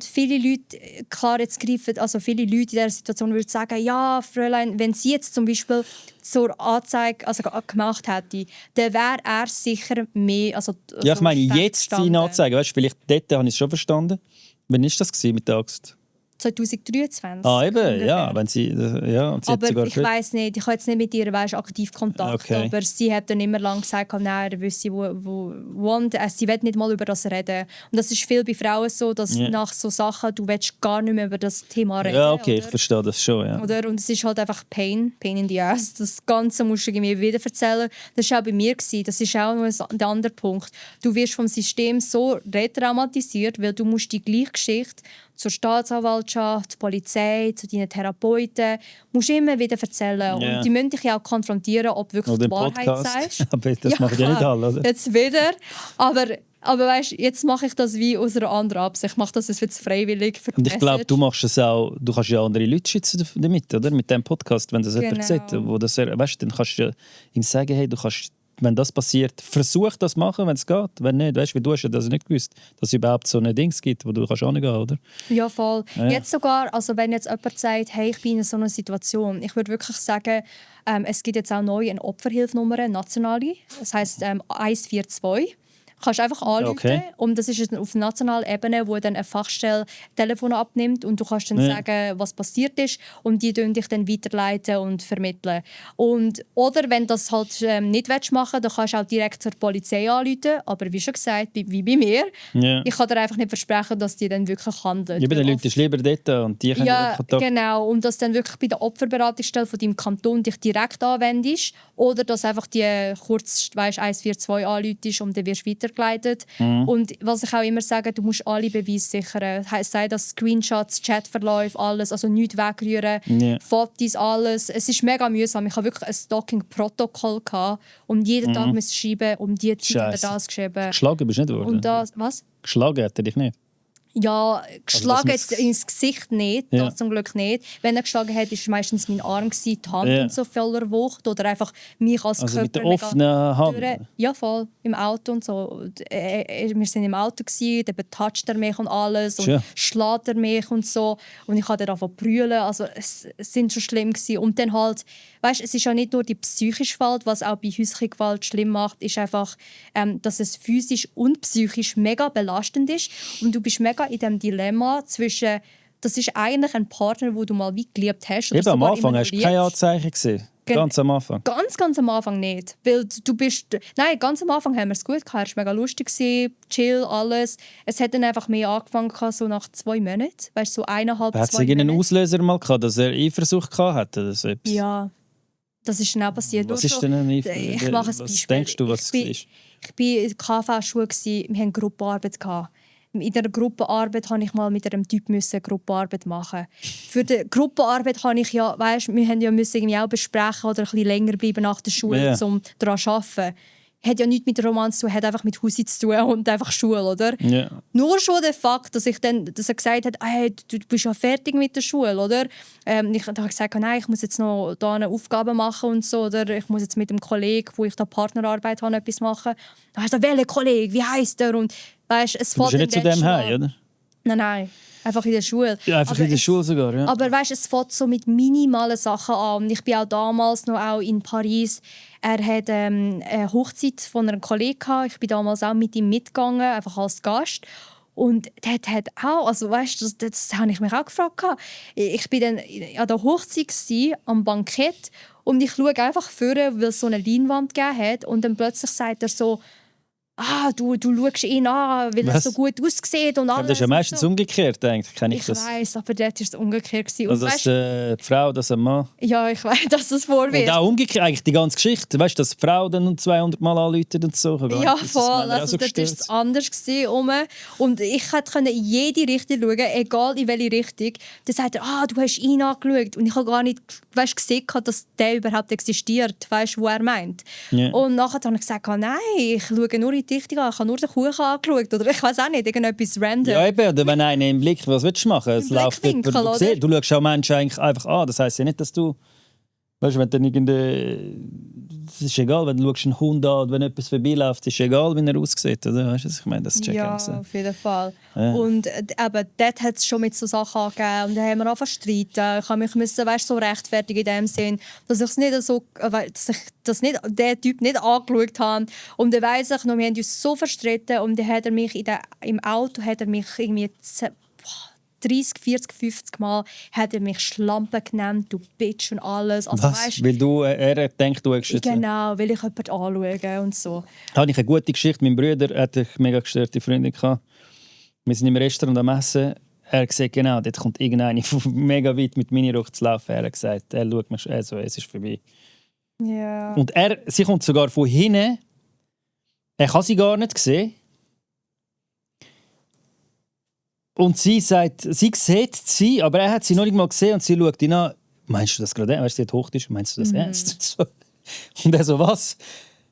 viele Leute, klar, jetzt greifen, also viele Leute in dieser Situation würden sagen, ja, Fräulein, wenn sie jetzt zum Beispiel zur Anzeige gemacht hätte, dann wäre er sicher mehr. Also, ja, ich meine, jetzt gestanden. sie anzeigen. Weißt du, vielleicht dort habe ich es schon verstanden. Wann war das mit der Axt? 2023. Ah, eben, ungefähr. ja. Wenn sie, ja und sie aber sogar ich weiss nicht, ich habe jetzt nicht mit ihr aktiv Kontakt, Okay. aber sie hat dann immer lang gesagt, nein, er wüsste, sie will nicht mal über das reden. Und das ist viel bei Frauen so, dass nach so Sachen, du willst gar nicht mehr über das Thema reden. Ja, okay, oder? ich verstehe das schon, ja. Oder? Und es ist halt einfach Pain in the ass. Das Ganze musst du irgendwie wieder erzählen. Das war auch bei mir. Das ist auch noch ein anderer Punkt. Du wirst vom System so retraumatisiert, weil du musst die gleiche Geschichte zur Staatsanwaltschaft, zur Polizei, zu deinen Therapeuten, musst immer wieder erzählen. Yeah. Und die müssen dich ja auch konfrontieren, ob du wirklich Oder die Wahrheit sagst. Aber das machen ja nicht alle, oder? Jetzt wieder. Aber weißt, jetzt mache ich das wie aus einer anderen Absicht. Ich mache das jetzt freiwillig für die Und ich glaube, Message. du machst es auch, du kannst ja andere Leute schützen damit, oder? Mit diesem Podcast, wenn das jemand sieht. Wo das, weißt, dann kannst du ihm sagen, hey, du kannst, wenn das passiert, versuch das machen, wenn es geht. Wenn nicht, weißt du, du hast ja das nicht gewusst, dass es überhaupt so ein Ding gibt, wo du kannst hingehen, oder? Ja, voll. Ja. Jetzt sogar, also wenn jetzt jemand sagt, hey, ich bin in so einer Situation, ich würde wirklich sagen, es gibt jetzt auch neu eine Opferhilfenummer, eine nationale, das heisst 142. Du kannst einfach anrufen und das ist auf nationaler Ebene, wo dann eine Fachstelle Telefon abnimmt und du kannst dann sagen, was passiert ist und die dich dann weiterleiten und vermitteln. Oder wenn du das halt nicht machen willst, dann kannst du auch direkt zur Polizei anrufen, aber wie schon gesagt, wie bei mir, ich kann dir einfach nicht versprechen, dass die dann wirklich handeln. Ja, bei den Leuten ist lieber dort und die können Kontakt. Genau, und dass dann wirklich bei der Opferberatungsstelle von deinem Kanton dich direkt anwendest oder dass einfach die kurz 142 anrufst und dann wirst du weitergeleitet. Und was ich auch immer sage, du musst alle Beweise sichern. Das sei das Screenshots, Chatverläufe, alles, also nichts wegrühren, Fotos, alles. Es ist mega mühsam. Ich habe wirklich ein Stalking-Protokoll gehabt und jeden Tag musste schreiben, um die Zeit oder das geschrieben. Geschlagen bist du nicht worden? Und das, was? Geschlagen hat er dich nicht? Ja, geschlagen jetzt ins Gesicht nicht, Ja. das zum Glück nicht. Wenn er geschlagen hat, war es meistens mein Arm, die Hand und so voller Wucht oder einfach mich als Also Körper mit der offenen Hand? Ja, voll, im Auto und so. Und, wir sind im Auto, dann betatscht er mich und alles und Schön. schlägt er mich und so. Und ich habe dann angefangen zu brüllen, also es sind schon schlimm gewesen. Und dann halt, weißt, es ist ja nicht nur die psychische Gewalt, was auch bei häuslicher Gewalt schlimm macht, ist einfach, dass es physisch und psychisch mega belastend ist und du bist mega in dem Dilemma zwischen, das ist eigentlich ein Partner, wo du mal wie geliebt hast. Eben, am sogar Anfang immer hast du noch keine liebst. Anzeichen gesehen. Ganz am Anfang. Ganz am Anfang nicht. Weil du bist... Nein, ganz am Anfang haben wir es gut gehabt. Es war mega lustig, chill, alles. Es hat dann einfach mehr angefangen, so nach 2 Monaten. Weißt du, so 1,5, 2 Hat es irgendeinen Monate. Auslöser mal gehabt, dass er Eifersucht hatte? Oder so etwas? Ja, das ist genau passiert. Was Nur ist schon- denn ein Ich mache ein Was Beispiel. denkst du, was es ist? Ich war in der KV-Schule, wir hatten Gruppenarbeit. In der Gruppenarbeit musste ich mal mit einem Typ Gruppenarbeit machen. Für die Gruppenarbeit habe ich ja, weißt, wir haben ja müssen irgendwie auch besprechen oder ein bisschen länger bleiben nach der Schule, um daran zu arbeiten. Hat ja nichts mit Romanz zu tun, hat einfach mit Hausi zu tun und einfach Schule, oder? Ja. Nur schon der Fakt, dass er gesagt hat, hey, du bist ja fertig mit der Schule, oder? Ich habe gesagt, nein, ich muss jetzt noch da eine Aufgabe machen und so, oder ich muss jetzt mit dem Kollegen, wo ich da Partnerarbeit habe, etwas machen. Dann hast du welcher Kollege, wie heisst der? Und weißt, es Du bist ja fällt nicht zu dann dem schon heim, an. oder? Nein, einfach in der Schule. Ja, einfach Aber in der es- Schule sogar, ja. Aber weißt, es fängt so mit minimalen Sachen an. Und ich bin auch damals noch auch in Paris. Er hat eine Hochzeit von einem Kollegen gehabt. Ich bin damals auch mit ihm mitgegangen, einfach als Gast. Und der hat auch, also weißt, das habe ich mich auch gefragt. Ich bin dann an der Hochzeit gewesen, am Bankett und ich schaue einfach vor, weil es so eine Leinwand gegeben hat und dann plötzlich sagt er so, du schaust ihn an, weil er so gut aussieht und alles. Das ist ja meistens umgekehrt, eigentlich. Ich weiss, aber dort war es umgekehrt. Also, dass die Frau, dass ein Mann... Ja, ich weiss, dass das vorwirft. Und auch umgekehrt, eigentlich die ganze Geschichte. Weißt du, dass die Frau dann 200 Mal anruft und so. Ja, voll. Also, dort war es anders gewesen. Und ich konnte in jede Richtung schauen, egal in welche Richtung. Dann sagt er, du hast ihn angeschaut. Und ich habe gar nicht gesehen, dass der überhaupt existiert. Weißt du, wo er meint? Yeah. Und nachher habe ich gesagt, nein, ich schaue nur in die Richtung an. Ich habe nur den Kuchen angeschaut. Oder ich weiß auch nicht, irgendetwas random. Ja, eben. Oder wenn einer im Blick, was willst du machen? Es läuft du schaust auch Menschen eigentlich einfach an. Das heisst ja nicht, dass du... Weißt du, wenn dann es ist egal, wenn du einen Hund an oder wenn etwas vorbeiläuft, ist egal, wie er aussieht, oder? Weißt du, ich meine, das checken. Ja, auf jeden Fall. Ja. Und eben, dort hat es schon mit so Sachen angegeben und dann haben wir angefangen zu streiten. Ich musste mich so rechtfertigen in dem Sinn, dass ich den Typ nicht angeschaut habe. Und dann weiss ich noch, wir haben uns so verstritten und dann hat er mich im Auto irgendwie 30, 40, 50 Mal hat er mich Schlampe genannt, du Bitch und alles. Also, was? Weißt, weil er denkt, du hast genau, weil ich jemanden anschaue und so. Da habe ich eine gute Geschichte. Mein Bruder hatte eine mega gestörte Freundin. Wir sind im Restaurant am Essen. Er hat gesagt, genau, dort kommt irgendeine mega weit mit Minirock zu laufen. Er hat gesagt, er schaut mich, also, es ist vorbei. Yeah. Und sie kommt sogar von hinten. Er kann sie gar nicht sehen. Und sie sagt, sie sieht sie, aber er hat sie noch nicht mal gesehen und sie schaut ihn an. Meinst du das gerade? Weißt du, sie hat Hochtisch. Meinst du das ernst? Und er so, was?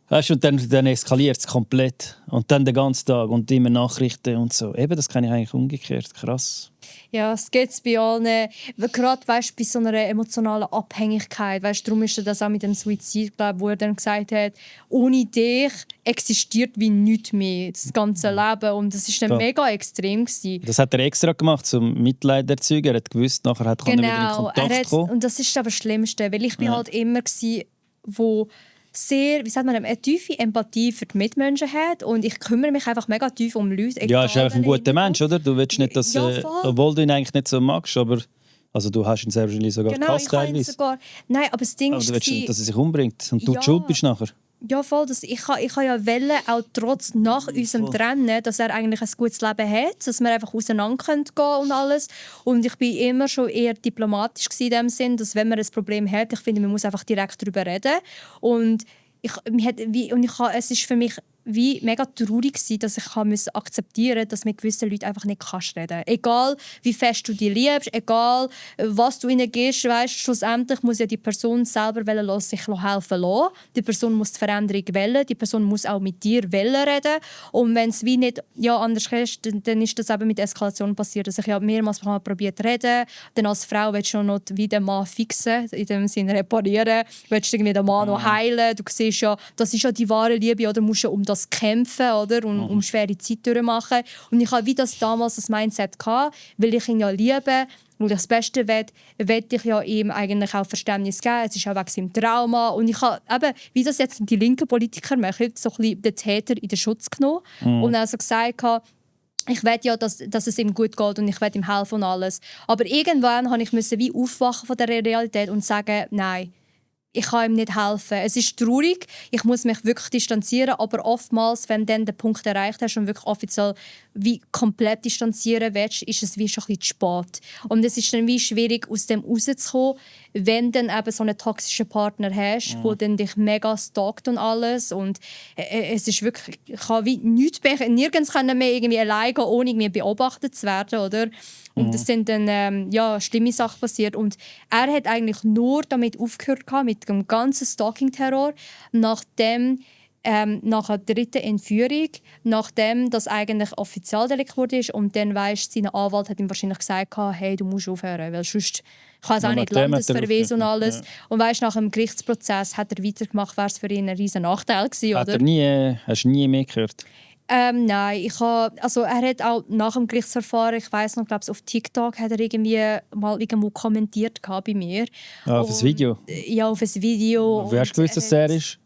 Weißt du, und dann eskaliert es komplett. Und dann den ganzen Tag und immer Nachrichten und so. Eben, das kann ich eigentlich umgekehrt. Krass. Ja, es geht bei allen. Gerade bei so einer emotionalen Abhängigkeit. Darum ist das auch mit dem Suizid, wo er dann gesagt hat, ohne dich existiert wie nichts mehr, das ganze Leben. Und das war dann mega extrem gewesen. Das hat er extra gemacht, um Mitleid zu erzeugen. Er hat gewusst, nachher kann er wieder in Kontakt kommen. Und das ist aber das Schlimmste, weil ich bin halt immer gewesen, wo sehr, wie sagt man, eine tiefe Empathie für die Mitmenschen hat und ich kümmere mich einfach mega tief um Leute. Ja, du bist einfach ein guter Mensch, oder? Du willst nicht, dass, obwohl du ihn eigentlich nicht so magst, aber also du hast ihn sehr wahrscheinlich sogar gehasst. Nein, aber das Ding ist, du willst nicht, dass er sich umbringt und du schuld bist nachher. Ja, voll. Ich ja wollen, auch trotz nach unserem Trennen, dass er eigentlich ein gutes Leben hat, dass wir einfach auseinander gehen können und alles. Und ich bin immer schon eher diplomatisch in dem Sinn, dass wenn man ein Problem hat, ich finde, man muss einfach direkt darüber reden. Und es ist für mich wie mega traurig gewesen, dass ich akzeptieren musste, dass mit gewissen Leuten einfach nicht reden kannst. Egal, wie fest du die liebst, egal, was du ihnen gibst, weißt, schlussendlich muss ja die Person selber sich helfen lassen. Die Person muss die Veränderung wählen, die Person muss auch mit dir reden. Und wenn es wie nicht anders ist, dann ist das eben mit Eskalation passiert. Dass ich mehrmals probiert zu reden. Dann als Frau willst du noch wie den Mann fixen, in dem Sinne reparieren. Du willst irgendwie den Mann noch heilen. Du siehst ja, das ist ja die wahre Liebe, oder musst du um das kämpfen, oder? Um schwere Zeit durchmachen. Und ich hatte wie das damals das Mindset gehabt, weil ich ihn ja liebe und das Beste will ich ja ihm eigentlich auch Verständnis geben. Es ist auch wegen seinem Trauma. Und ich habe eben, wie das jetzt die linken Politiker machen, so ein bisschen den Täter in den Schutz genommen und also gesagt, ich will ja, dass es ihm gut geht und ich will ihm helfen und alles. Aber irgendwann musste ich wie aufwachen von der Realität und sagen, nein, ich kann ihm nicht helfen. Es ist traurig, ich muss mich wirklich distanzieren, aber oftmals, wenn du dann den Punkt erreicht hast und wirklich offiziell wie komplett distanzieren willst, ist es wie schon ein bisschen zu spät. Und es ist dann wie schwierig, aus dem rauszukommen, wenn du dann eben so einen toxischen Partner hast, der dann dich mega stalkt und alles. Und es ist wirklich, ich kann wie nirgends mehr irgendwie alleine gehen, ohne irgendwie beobachtet zu werden, oder? Und es sind dann schlimme Sachen passiert. Und er hat eigentlich nur damit aufgehört mit dem ganzen Stalking-Terror, nachdem nach der dritten Entführung, nachdem das eigentlich Offizialdelikt wurde. Und dann weisst, sein Anwalt hat ihm wahrscheinlich gesagt, hey, du musst aufhören, weil sonst kann es auch nicht Landesverweis und alles. Ja. Und weisst, nach dem Gerichtsprozess hat er weitergemacht, wäre es für ihn ein riesen Nachteil gewesen, oder? Hast du nie mehr gehört? Nein, er hat auch nach dem Gerichtsverfahren, ich weiss noch, glaube auf TikTok hat er irgendwie mal irgendwo kommentiert bei mir. Auf ein Video? Ja, auf ein Wie hast du gewusst, dass er ist?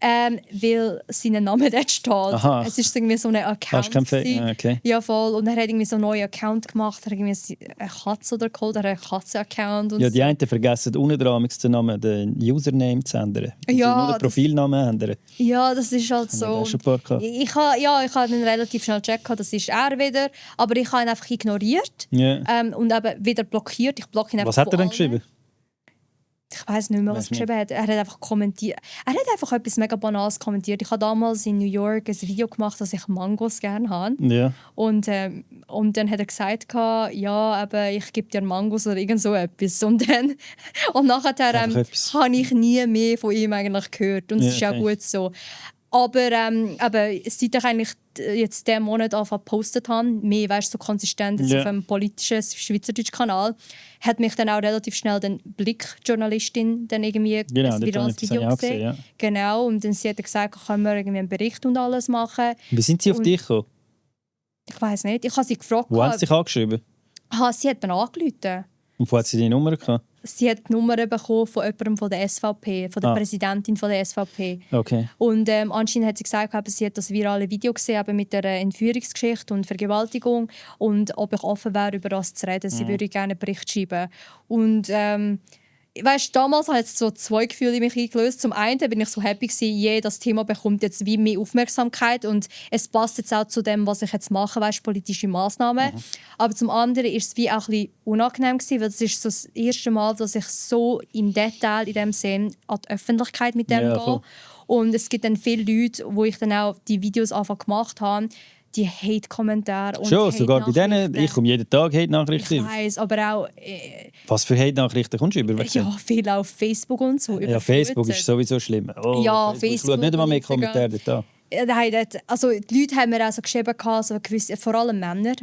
weil sein Name dort steht. Aha. Es ist irgendwie so ein Account. Okay. Ja, voll. Und er hat irgendwie so einen neuen Account gemacht. Er hat irgendwie eine Katze oder geholt, oder einen Katzen-Account. Ja, die einen vergessen unten dran den Namen, den Username zu ändern. Ja, nur den Profilnamen ändern. Ja, das ist halt so. Ich habe ihn relativ schnell gecheckt, das ist er wieder. Aber ich habe ihn einfach ignoriert. Yeah. Und eben wieder blockiert. Ich blocke ihn einfach. Was hat er denn geschrieben? Ich weiß nicht mehr, was er geschrieben hat. Er hat einfach kommentiert. Er hat einfach etwas mega Banales kommentiert. Ich habe damals in New York ein Video gemacht, dass ich Mangos gerne habe. Ja. Und dann hat er gesagt, ja, aber ich gebe dir Mangos oder irgend so etwas. Und nachher habe ich nie mehr von ihm eigentlich gehört. Und es ist auch gut so. Aber seit ich eigentlich jetzt diesen Monat gepostet habe, mehr, weißt, so konsistent auf einem politischen Schweizerdeutschen Kanal, hat mich dann auch relativ schnell die Blick-Journalistin dann irgendwie ein virales Video gesehen. Ja. Genau, und dann sie hat gesagt, können wir irgendwie einen Bericht und alles machen. Wie sind sie auf dich gekommen? Ich weiß nicht, ich habe sie gefragt. Wo haben sie dich angeschrieben? Sie hat mir angerufen. Und wo hat sie die Nummer gehabt? Sie hat die Nummer bekommen von jemandem von der SVP, von der Präsidentin von der SVP. Okay. Und anscheinend hat sie gesagt, sie hat das virale Video gesehen mit der Entführungsgeschichte und Vergewaltigung und ob ich offen wäre, über das zu reden. Sie würde gerne einen Bericht schreiben. Und weißt, damals hat es so zwei Gefühle in mich eingelöst. Zum einen bin ich so happy gewesen, das Thema bekommt jetzt wie mehr Aufmerksamkeit und es passt jetzt auch zu dem, was ich jetzt mache, weißt, politische Massnahmen. Aber zum anderen ist es wie auch ein bisschen unangenehm gewesen, weil es ist so das erste Mal, dass ich so im Detail in dem Sinn an die Öffentlichkeit mit dem gehe. Und es gibt dann viele Leute, wo ich dann auch die Videos einfach gemacht habe, die Hate-Kommentare und schon, sogar bei denen. Ich komme jeden Tag Hate-Nachrichten. Ich weiss, aber auch... Was für Hate-Nachrichten kommst du über? Ja, viel auf Facebook und so. Ja, Facebook ist sowieso schlimm. Oh, ja, Facebook. Ich schaue nicht einmal mehr Kommentare da. Also die Leute haben mir auch so geschrieben, so gewisse, vor allem Männer,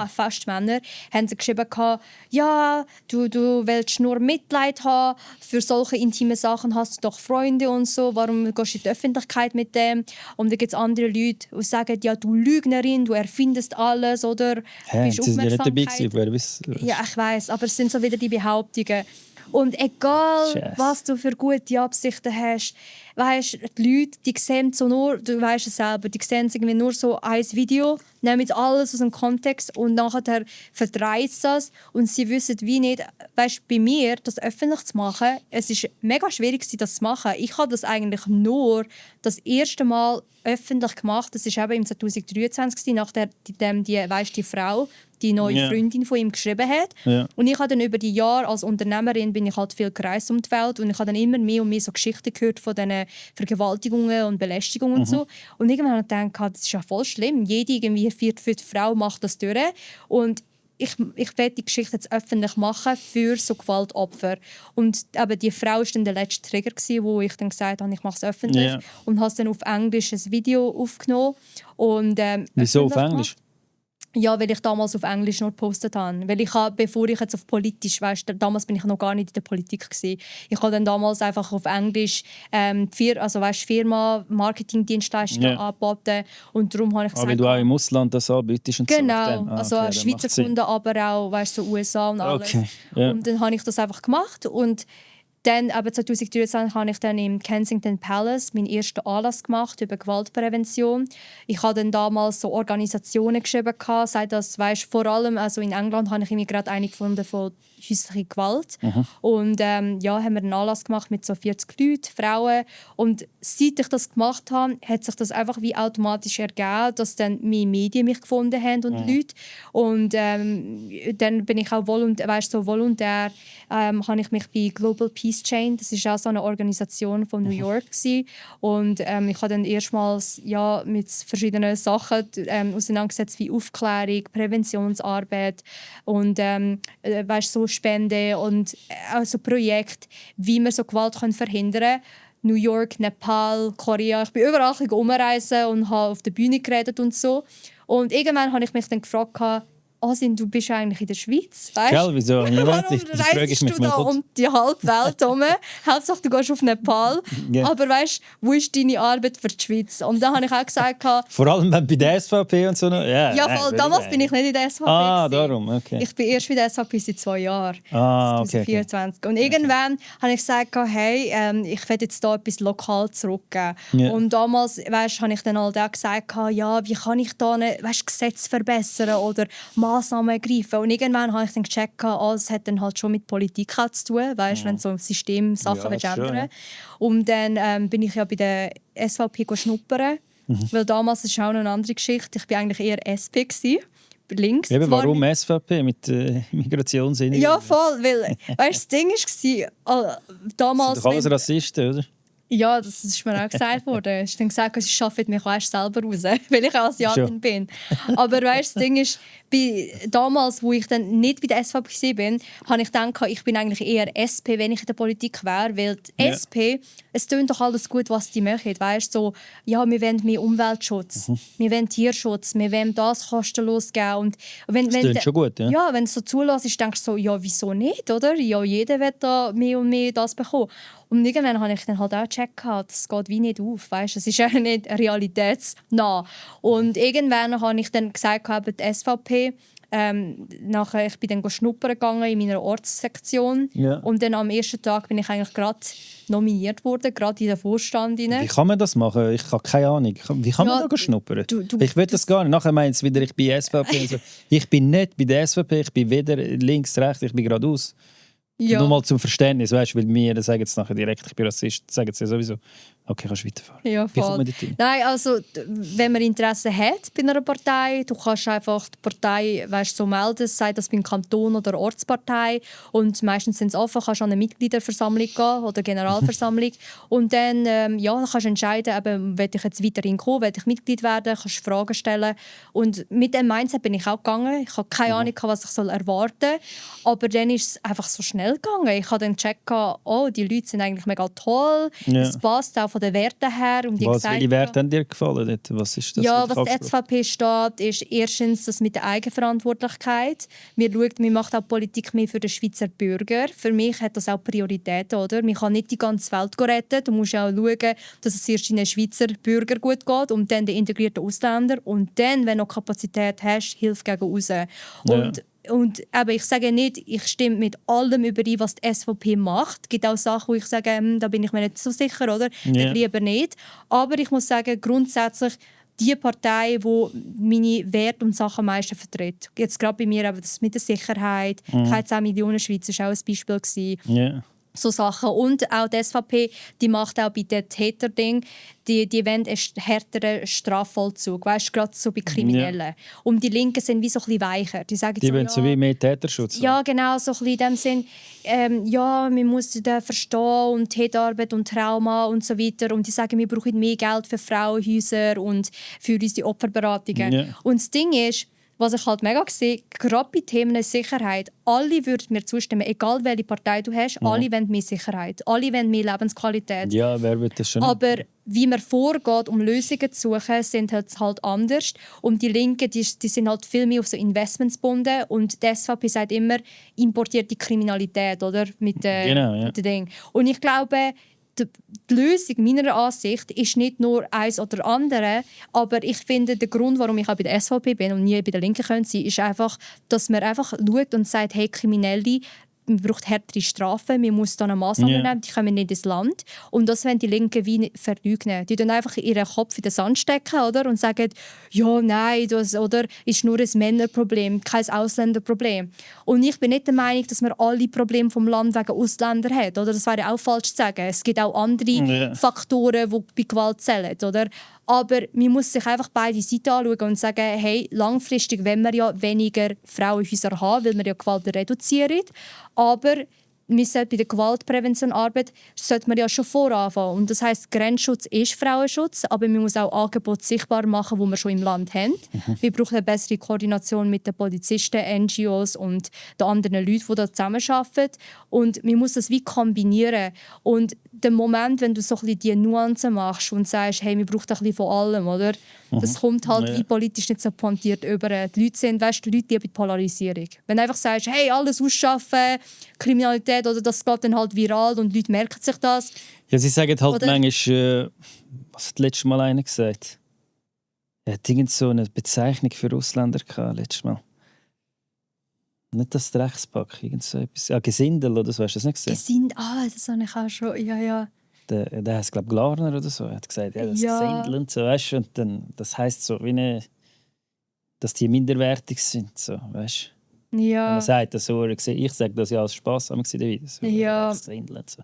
fast Männer, haben sie geschrieben, ja, du willst nur Mitleid haben, für solche intime Sachen hast du doch Freunde und so, warum gehst du in die Öffentlichkeit mit dem? Und dann gibt es andere Leute, die sagen, ja, du Lügnerin, du erfindest alles, oder bist Aufmerksamkeit. Ja, ich weiss, aber es sind so wieder die Behauptungen. Und egal, was du für gute Absichten hast, weißt, die Leute, die sehen so nur, du weißt es selber, die sehen irgendwie nur so ein Video, nehmen jetzt alles aus dem Kontext und nachher verdreht das und sie wissen wie nicht, weißt, bei mir das öffentlich zu machen, es ist mega schwierig, das zu machen. Ich habe das eigentlich nur das erste Mal öffentlich gemacht, das war eben im 2023, nachdem die Frau, die neue Freundin von ihm geschrieben hat. Ja. Und ich habe dann über die Jahre als Unternehmerin bin ich halt viel gereist um die Welt und ich habe dann immer mehr und mehr so Geschichten gehört von diesen Vergewaltigungen und Belästigungen und so. Und irgendwann habe ich gedacht, das ist ja voll schlimm. Jede irgendwie vierte Frau macht das durch. Und ich werde die Geschichte jetzt öffentlich machen für so Gewaltopfer. Und aber die Frau war dann der letzte Trigger, wo ich dann gesagt habe, ich mache es öffentlich. Und habe dann auf Englisch ein Video aufgenommen. Und, wieso auf Englisch? Ja, weil ich damals auf Englisch nur gepostet habe. Weil ich habe, bevor ich jetzt auf politisch, weißt, damals bin ich noch gar nicht in der Politik gewesen. Ich habe dann damals einfach auf Englisch Firma, Marketingdienstleistungen angeboten und darum habe ich gesagt... Aber du auch im Ausland das anbietest und genau, so. Also Schweizer Kunden, aber auch, weißt, so USA und alles. Okay. Yeah. Und dann habe ich das einfach gemacht und dann, aber 2023 habe ich dann im Kensington Palace meinen ersten Anlass gemacht über Gewaltprävention. Ich habe dann damals so Organisationen geschrieben, sei das, weißt, vor allem also in England habe ich mir gerade eine gefunden von häuslicher Gewalt. Und haben wir einen Anlass gemacht mit so 40 Leuten, Frauen. Und seit ich das gemacht habe, hat sich das einfach wie automatisch ergeben, dass dann mehr Medien mich gefunden haben und Leute. Und dann bin ich auch volontär, habe ich mich bei Global Peace Chain, das ist auch so eine Organisation von New York gewesen. Und ich habe dann erstmals mit verschiedenen Sachen auseinandergesetzt wie Aufklärung, Präventionsarbeit und so Spenden und also Projekte, wie man so Gewalt verhindern kann. New York, Nepal, Korea. Ich bin überall umreisen und habe auf der Bühne geredet und so. Und irgendwann habe ich mich dann gefragt, du bist eigentlich in der Schweiz, weißt? Gell, wieso? Ja, Warum die frage ich reist mich du da mal kurz. um die halbe Welt herum? Hauptsache, du gehst auf Nepal. Ja. Aber weißt, wo ist deine Arbeit für die Schweiz? Und da habe ich auch gesagt, Vor allem bei der SVP und so. Ja, ja, voll, damals bin ich nicht in der SVP. Ah, gewesen. darum, okay. Ich bin erst bei der SVP seit 2 Jahren. Ah, okay. 2024. Und irgendwann habe ich gesagt, hey, ich will jetzt da etwas lokal zurückgeben. Ja. Und damals, weißt, habe ich dann halt auch gesagt, ja, wie kann ich da Gesetze verbessern oder Massnahmen ergreifen. Und irgendwann habe ich dann gecheckt, es hat dann halt schon mit Politik auch zu tun, weißt, wenn so ein System Sachen ändern. Ja. Und dann bin ich ja bei der SVP schnuppern, weil damals ist auch noch eine andere Geschichte. Ich war eigentlich eher SP gewesen. Links. Eben, warum SVP mit Migrationssinn? Ja, voll, weil weißt, das Ding war, damals... Das sind doch alles Rassisten, oder? Ja, das ist mir auch gesagt worden. Ich habe gesagt, ich arbeite mich auch erst selber raus, weil ich Asiatin bin. Aber weißt, das Ding ist, damals, wo ich dann nicht bei der SVP war, habe ich gedacht, ich bin eigentlich eher SP, wenn ich in der Politik wäre. Weil die SP, es tönt doch alles gut, was die machen. Weißt, so, ja, wir wollen mehr Umweltschutz, wir wollen Tierschutz, wir wollen das kostenlos geben. Und wenn, Das tönt schon gut, ja? Ja, wenn es so zulässt, denkst du so, ja, wieso nicht, oder? Ja, jeder will da mehr und mehr das bekommen. Und irgendwann habe ich dann halt auch gecheckt, das geht wie nicht auf, weißt? Es ist ja nicht realitätsnah. Und irgendwann habe ich dann gesagt, die SVP, nachher, ich bin dann schnuppern gegangen in meiner Ortssektion. Ja. Und dann am ersten Tag bin ich eigentlich gerade nominiert worden, gerade in den Vorstand rein. Wie kann man das machen? Ich habe keine Ahnung. Wie kann man da schnuppern? Ich will das gar nicht. Nachher meint es wieder, ich bin SVP. Also, ich bin nicht bei der SVP, ich bin weder links, rechts, ich bin geradeaus. Ja. Nur mal zum Verständnis, weißt du, weil mir sagen jetzt nachher direkt, ich bin Rassist, sagen sie ja sowieso. Okay, kannst du weiterfahren. Ja, Wie kommt voll. man dorthin? Nein, also wenn man Interesse hat bei einer Partei, du kannst einfach die Partei, weißt, so melden, sei das beim Kanton oder Ortspartei, und meistens sind es offen, kannst du an eine Mitgliederversammlung gehen oder Generalversammlung und dann kannst du entscheiden, eben, will ich jetzt weiterhin kommen, will ich Mitglied werden, kannst Fragen stellen, und mit dem Mindset bin ich auch gegangen. Ich habe keine Ahnung, was ich erwarten soll, aber dann ist es einfach so schnell gegangen. Ich habe dann gecheckt, die Leute sind eigentlich mega toll, es passt auch von den Werten her. Und Welche Werte haben dir gefallen? Dort? Was ist das? Ja, was die SVP steht, ist erstens das mit der Eigenverantwortlichkeit. Man macht auch Politik mehr für den Schweizer Bürger. Für mich hat das auch Prioritäten, oder? Man kann nicht die ganze Welt retten. Du musst auch schauen, dass es erst den Schweizer Bürger gut geht und dann den integrierten Ausländer. Und dann, wenn du noch Kapazität hast, hilf gegen raus. Und aber ich sage nicht, ich stimme mit allem überein, was die SVP macht. Es gibt auch Sachen, wo ich sage, da bin ich mir nicht so sicher, oder? Lieber nicht. Aber ich muss sagen, grundsätzlich die Partei, die meine Werte und Sachen am meisten vertritt. Jetzt gerade bei mir aber das mit der Sicherheit. Keine 10 Millionen Schweiz war auch ein Beispiel gewesen. So Sachen. Und auch die SVP, die macht auch bei den Täter-Ding, die wollen einen härteren Strafvollzug, weißt du, gerade so bei Kriminellen. Und die Linken sind wie so ein bisschen weicher. Die sagen wollen so wie mehr Täterschutz. Ja, genau, so ein bisschen in dem Sinn, man muss den verstehen und Täterarbeit und Trauma und so weiter. Und die sagen, wir brauchen mehr Geld für Frauenhäuser und für unsere Opferberatungen. Und das Ding ist, was ich halt mega sehe, gerade bei Themen Sicherheit, alle würden mir zustimmen, egal welche Partei du hast, alle wollen mehr Sicherheit, alle wollen mehr Lebensqualität. Ja, wer will das schon? Aber wie man vorgeht, um Lösungen zu suchen, sind halt anders. Und die Linken, die sind halt viel mehr auf so Investments gebunden. Und die SVP sagt immer, importierte Kriminalität, oder? Mit den Dingen. Und ich glaube, die Lösung meiner Ansicht ist nicht nur eins oder andere, aber ich finde, der Grund, warum ich auch bei der SVP bin und nie bei der Linken sein könnte, ist einfach, dass man einfach schaut und sagt, hey, Kriminelle, man braucht härtere Strafen, man muss da eine Massnahme nehmen, die kommen nicht ins Land. Und das wollen die Linken wie verleugnen. Die dann einfach ihren Kopf in den Sand stecken, oder? Und sagen, ja, nein, das oder, ist nur ein Männerproblem, kein Ausländerproblem. Und ich bin nicht der Meinung, dass man alle Probleme vom Land wegen Ausländern hat. Oder? Das wäre auch falsch zu sagen. Es gibt auch andere Faktoren, die bei Gewalt zählen. Oder? Aber man muss sich einfach beide Seiten anschauen und sagen, hey, langfristig wollen wir ja weniger Frauenhäuser haben, weil wir ja Gewalt reduzieren. Aber bei der Gewaltpräventionarbeit sollte man ja schon voranfangen. Und das heisst, Grenzschutz ist Frauenschutz, aber man muss auch Angebote sichtbar machen, die wir schon im Land haben. Wir brauchen eine bessere Koordination mit den Polizisten, NGOs und den anderen Leuten, die da zusammenarbeiten. Und man muss das wie kombinieren. Und der Moment, wenn du so ein bisschen die Nuancen machst und sagst, hey, wir brauchen ein bisschen von allem, oder? Das kommt halt wie politisch nicht so pointiert über. Die Leute sind, weißt du, die Leute lieben die Polarisierung. Wenn du einfach sagst, hey, alles ausschaffen, Kriminalität, oder das geht dann halt viral und die Leute merken sich das. Ja, sie sagen halt Oder? manchmal, was hat letztes Mal einer gesagt? Er hat irgend so eine Bezeichnung für Ausländer gehabt, letztes Mal. Nicht das Dreckspack, irgend so etwas. Ja, Gesindel oder so, hast du das nicht gesehen? Das habe ich auch schon, ja. Der heißt, glaube ich, Glarner oder so. Er hat gesagt, ja, das Ja. Gesindel und so, weißt du? Und dann, das heisst so, wie eine, dass die minderwertig sind, so, weißt du? Wenn Ja, man sagt, das so, ich sage das ja als Spass, aber ich wieder so, Ja. das Gesindel und so.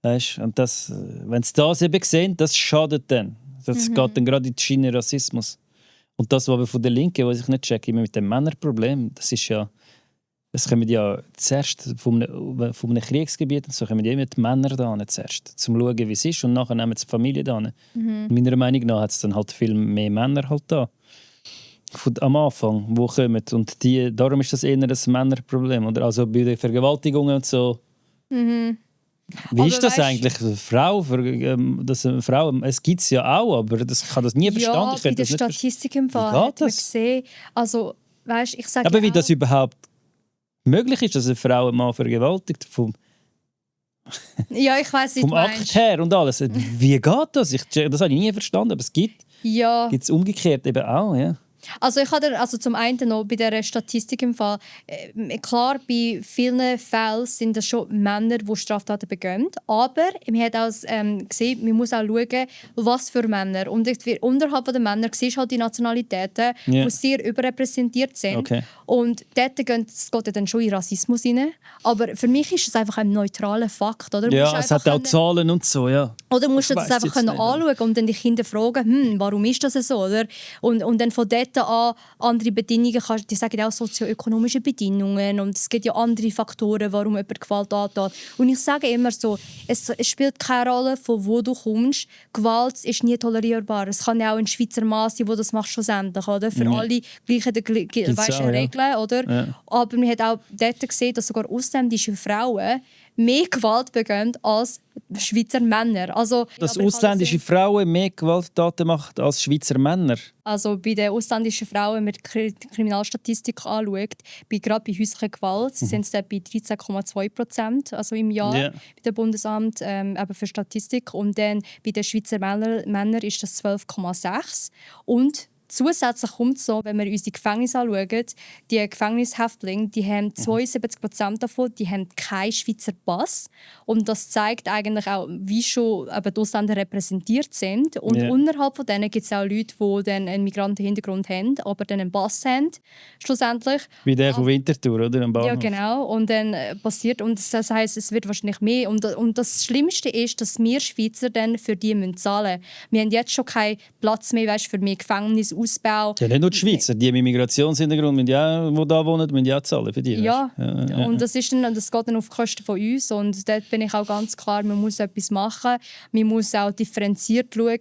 Weißt du? Und das, wenn sie das eben sehen, das schadet dann. Das geht dann gerade in die Schiene Rassismus. Und das, was aber von der Linken, was ich nicht checke, immer mit dem Männerproblem, das ist ja, es kommen ja zuerst von einem Kriegsgebiet und so kommen ja immer die Männer da zuerst, um zu schauen, wie es ist, und nachher nehmen sie die Familie da. Meiner Meinung nach hat es dann halt viel mehr Männer halt da. Am Anfang, wo kommen. Und darum ist das eher ein Männerproblem. Oder? Also bei den Vergewaltigungen und so. Wie Aber ist das weißt- eigentlich? Eine Frau, es gibt es ja auch, aber ich habe das nie verstanden. Ja, Ich bei könnte der das nicht Statistik im Fall Wie geht hat man das? gesehen, also, weißt, ich sage Aber wie ja das auch, überhaupt möglich ist, dass eine Frau einen Mann vergewaltigt, vom ja, ich weiß nicht, Akt her und alles. Wie geht das? Das habe ich nie verstanden, aber es gibt Ja, es umgekehrt eben auch. Ja. also ich hatte also zum einen noch bei der Statistik im Fall, klar, bei vielen Fällen sind das schon Männer, die Straftaten begehen, aber man hat auch gesehen, man muss auch schauen, was für Männer. Und unterhalb der Männer siehst du halt die Nationalitäten, Ja. die sehr überrepräsentiert sind. Okay. Und dort geht es dann schon in Rassismus rein. Aber für mich ist es einfach ein neutraler Fakt. Oder? Du musst Ja, es einfach hat auch können- Zahlen und so, ja. Oder musst du Ich das weiss einfach jetzt können nicht, oder? anschauen und dann die Kinder fragen, warum ist das so? Oder? Und dann von dort an andere Bedingungen, die sagen ja auch sozioökonomische Bedingungen und es gibt ja andere Faktoren, warum jemand Gewalt antat. Und ich sage immer so, es spielt keine Rolle, von wo du kommst. Gewalt ist nie tolerierbar. Es kann ja auch ein Schweizer Mann sein, der das macht schlussendlich, oder? Für alle gleiche auch, ja. Regeln, oder? Ja. Aber man hat auch dort gesehen, dass sogar ausländische Frauen mehr Gewalt begehen als Schweizer Männer. Also, Dass aber ich kann ausländische sehen, Frauen mehr Gewalttaten machen als Schweizer Männer. also bei den ausländischen Frauen, wenn man die Kriminalstatistik anschaut, gerade bei häuslicher Gewalt sind es bei 13,2%, also im Jahr Ja. bei dem Bundesamt eben für Statistik. Und dann bei den Schweizer Männern ist das 12,6%. Und zusätzlich kommt es so, wenn wir uns die Gefängnisse anschauen, die Gefängnishäftlinge, die haben 72% davon, die haben keinen Schweizer Pass. Und das zeigt eigentlich auch, wie schon eben die Ausländer repräsentiert sind. Und Ja. unterhalb von denen gibt es auch Leute, die dann einen Migrantenhintergrund haben, aber dann einen Pass haben, schlussendlich. Wie der von Winterthur, oder? Am Bahnhof. Ja, genau. Und dann passiert, und das heisst, es wird wahrscheinlich mehr. Und das Schlimmste ist, dass wir Schweizer dann für die zahlen müssen. Wir haben jetzt schon keinen Platz mehr, weißt, für mehr Gefängnisausbau. Ja, nicht nur die Schweizer, die mit Migrationshintergrund, die da wohnen, müssen ja auch zahlen für die. Ja, weißt du? und das geht dann auf die Kosten von uns. Und dort bin ich auch ganz klar, man muss etwas machen. Man muss auch differenziert schauen,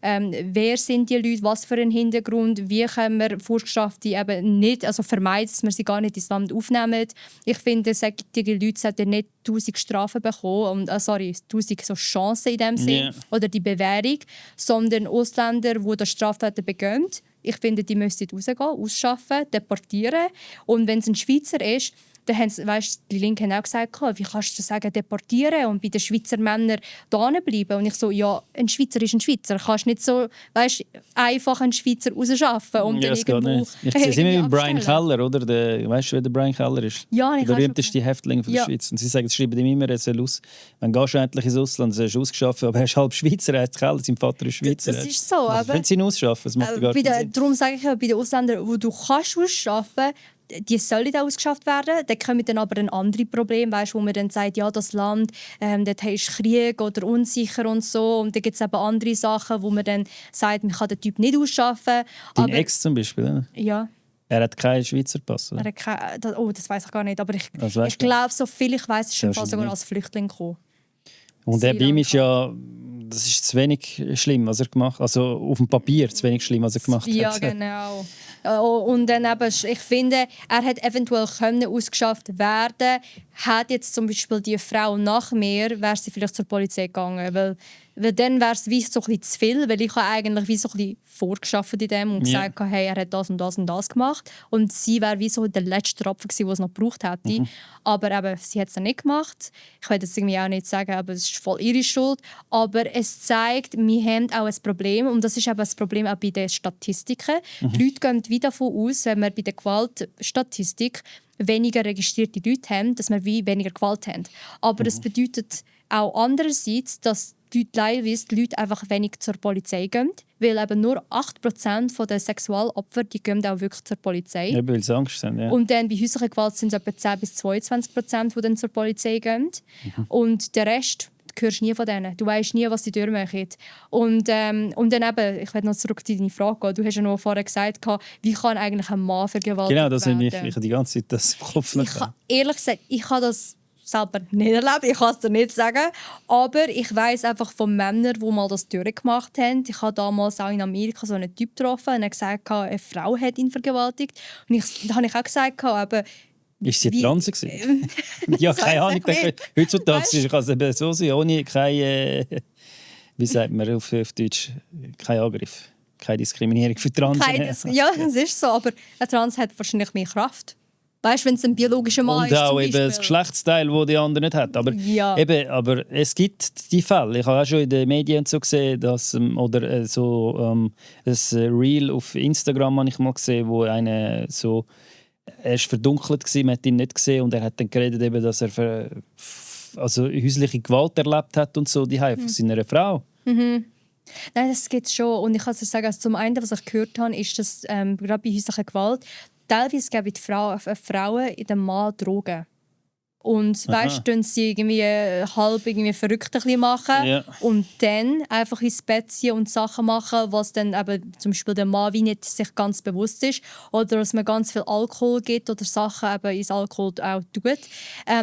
wer sind die Leute, was für einen Hintergrund, wie können wir Vorgestrafte eben nicht, also vermeiden, dass wir sie gar nicht ins Land aufnehmen. Ich finde, solche Leute sollten nicht 1000 Strafen bekommen, 1000 so Chancen in dem Sinn, Ja. oder die Bewährung, sondern Ausländer, die das Straftaten begehen. Ich finde, die müssen rausgehen, ausschaffen, deportieren. Und wenn es ein Schweizer ist, dann haben sie, weißt, die Linken haben auch gesagt, wie kannst du sagen, deportieren und bei den Schweizer Männern da bleiben? Und ich so, ja, ein Schweizer ist ein Schweizer. Du kannst nicht so, weißt, einfach einen Schweizer rausschaffen und Ja, dann das geht irgendwo nicht. Ich sehe es immer irgendwie mit Brian abstellen. Keller, oder? Weißt du, wer der Brian Keller ist? Ja, ich Der habe berühmteste Häftling von der Ja. Schweiz. Und sie sagen, sie schreiben ihm immer, er soll wenn gehst du endlich ins Ausland, er ist ausgeschafft, aber er ist halb Schweizer, er heißt Keller, sein Vater ist Schweizer. Das ist so, aber Wenn sie ihn ausschaffen, das macht gar keinen Sinn. darum sage ich ja, bei den Ausländern, wo du kannst ausschaffen, die sollen da ausgeschafft werden. Dann kommen dann aber ein andere Problem, weißt, wo man dann sagt, ja, das Land, dort ist Krieg oder unsicher und so. Und dann gibt es eben andere Sachen, wo man dann sagt, man kann den Typ nicht ausschaffen. Dein Aber, Ex zum Beispiel, oder? ja, Er hat keinen Schweizer Pass. Oder? das weiß ich gar nicht. Aber Das weisst ich du. glaube, so viel ich weiß, ist er Wahrscheinlich sogar nicht. als Flüchtling gekommen. Und der Beam ist ja, das ist zu wenig schlimm, was er gemacht hat. Also auf dem Papier zu wenig schlimm, was er gemacht hat. Ja, genau. Und dann eben, ich finde, er hätte eventuell ausgeschafft werden, hat jetzt zum Beispiel die Frau nach mir, wäre sie vielleicht zur Polizei gegangen, weil dann wäre es wie so ein bisschen zu viel, weil ich habe eigentlich wie so ein bisschen vorgeschafft in dem und gesagt, hey, er hat das und das und das gemacht und sie wäre wie so der letzte Tropfen gewesen, den es noch gebraucht hätte. Aber eben, sie hat es dann nicht gemacht. Ich will jetzt irgendwie auch nicht sagen, aber es ist voll ihre Schuld. Aber es zeigt, wir haben auch ein Problem und das ist eben das Problem auch bei den Statistiken. Die Leute gehen wie davon aus, wenn wir bei der Gewaltstatistik weniger registrierte Leute haben, dass wir wie weniger Gewalt haben. Aber das bedeutet auch andererseits, dass die Leute einfach wenig zur Polizei gehen, weil eben nur 8% der Sexualopfer die gehen auch wirklich zur Polizei. Ja, weil sie Angst haben, ja. Und dann bei häuslicher Gewalt sind es etwa 10-22%, die dann zur Polizei gehen. Und der Rest, du hörst nie von denen. Du weißt nie, was die durchmachen. Und dann eben, ich werde noch zurück zu deiner Frage gehen. Du hast ja noch vorher gesagt, wie kann eigentlich ein Mann vergewaltigt werden? Genau, das habe ich die ganze Zeit das im Kopf. Ehrlich gesagt, ich habe das selber nicht erlebt, ich kann es dir nicht sagen. Aber ich weiss einfach von Männern, die mal das durchgemacht haben. Ich habe damals auch in Amerika so einen Typ getroffen und er hat gesagt, eine Frau hat ihn vergewaltigt. Und da habe ich auch gesagt, eben, ist sie trans gewesen? Ja, keine Ahnung. Heutzutage kann es eben so sein, ohne keine, wie sagt man auf Deutsch, kein Angriff, keine Diskriminierung für Trans. Ja, das ist so, aber ein Trans hat wahrscheinlich mehr Kraft. Weißt du, wenn es ein biologischer Mann ist. Und auch eben das Geschlechtsteil, das die andere nicht hat. Aber, aber es gibt die Fälle. Ich habe auch schon in den Medien so gesehen, dass, oder so ein Reel auf Instagram habe ich mal gesehen, wo einer so, er war verdunkelt, man hat ihn nicht gesehen und er hat dann geredet, eben, dass er häusliche Gewalt erlebt hat und so, die von seiner Frau. Nein, das gibt es schon. Und ich kann dir sagen, also zum einen, was ich gehört habe, ist, dass gerade bei häuslicher Gewalt teilweise geben die Frauen in den Mann Drogen. Und weißt du, sie irgendwie halb verrückt machen und dann einfach ins Bett ziehen und Sachen machen, was dann eben zum Beispiel der Mann wie nicht sich ganz bewusst ist. Oder dass man ganz viel Alkohol gibt oder Sachen eben ins Alkohol auch tut.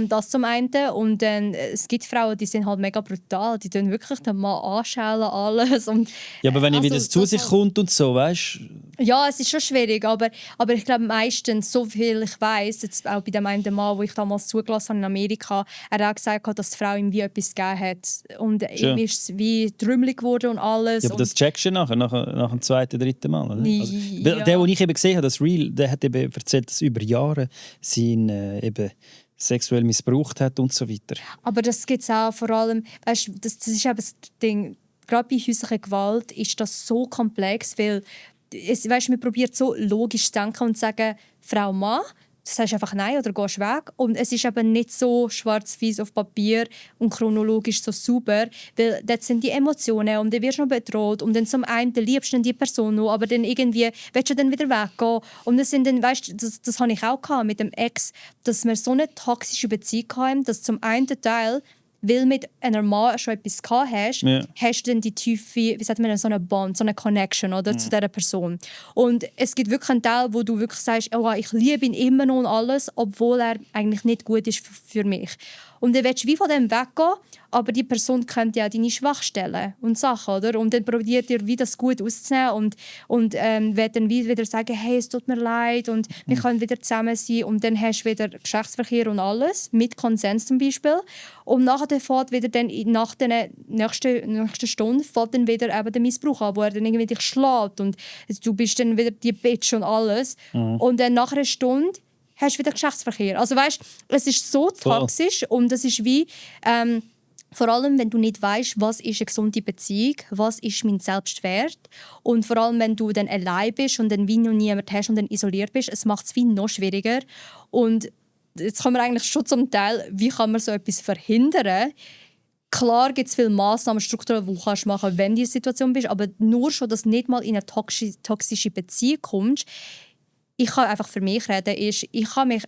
Das zum einen. Und dann, es gibt Frauen, die sind halt mega brutal. Die tun wirklich den Mann anschälen, alles. Und, ja, aber wenn er wieder zu sich kommt und so, weißt du? Ja, es ist schon schwierig, aber ich glaube meistens, so viel ich weiss, jetzt auch bei dem einen Mann, wo ich damals zugelassen habe in Amerika, er hat auch gesagt, dass die Frau ihm wie etwas gegeben hat. Und ihm ist es wie trümmelig geworden und alles. Ja, aber das checkst du nachher, nach dem zweiten, dritten Mal, oder? Also, der, den ich eben gesehen habe, das Reel, der hat eben erzählt, dass über Jahre sie ihn eben sexuell missbraucht hat und so weiter. Aber das gibt es auch vor allem, weißt, das ist eben das Ding, gerade bei häuslicher Gewalt ist das so komplex, weil man probiert so logisch zu denken und zu sagen, Frau, Mann, du sagst einfach nein oder gehst weg. Und es ist eben nicht so schwarz-weiß auf Papier und chronologisch so super, weil dort sind die Emotionen und dann wirst du noch bedroht und dann zum einen liebst du die Person noch, aber dann irgendwie willst du dann wieder weggehen. Und das sind dann, weißt, das habe ich auch gehabt mit dem Ex, dass wir so eine toxische Beziehung hatten, dass zum einen Teil, weil mit einer Mann schon etwas gehabt hast, hast du dann die tiefe, wie sagt man, so eine Bond, so eine Connection oder, zu dieser Person. Und es gibt wirklich einen Teil, wo du wirklich sagst, oh, ich liebe ihn immer noch und alles, obwohl er eigentlich nicht gut ist für mich. Und dann willst du wie von dem weggehen, aber die Person kennt ja deine Schwachstellen und Sachen, oder? Und dann probiert ihr, wie das gut auszunehmen und wird dann wieder sagen, hey, es tut mir leid und wir können wieder zusammen sein und dann hast du wieder Geschlechtsverkehr und alles, mit Konsens zum Beispiel. Und nachher fährt wieder dann, nach der nächsten Stunde fährt dann wieder eben der Missbrauch an, wo er dann irgendwie dich schlägt und du bist dann wieder die Bitch und alles. Und dann nach einer Stunde hast du wieder Geschlechtsverkehr. Also weißt, es ist so toxisch und es ist wie, vor allem wenn du nicht weißt, was ist eine gesunde Beziehung, was ist mein Selbstwert und vor allem wenn du dann allein bist und dann wie noch niemand hast und dann isoliert bist, es macht es viel noch schwieriger. Und jetzt kommen wir eigentlich schon zum Teil, wie kann man so etwas verhindern? Klar gibt es viele Massnahmen, Strukturen, die du machen kannst, wenn du in dieser Situation bist, aber nur schon, dass du nicht mal in eine toxische Beziehung kommst. Ich kann einfach für mich reden, ich kann mich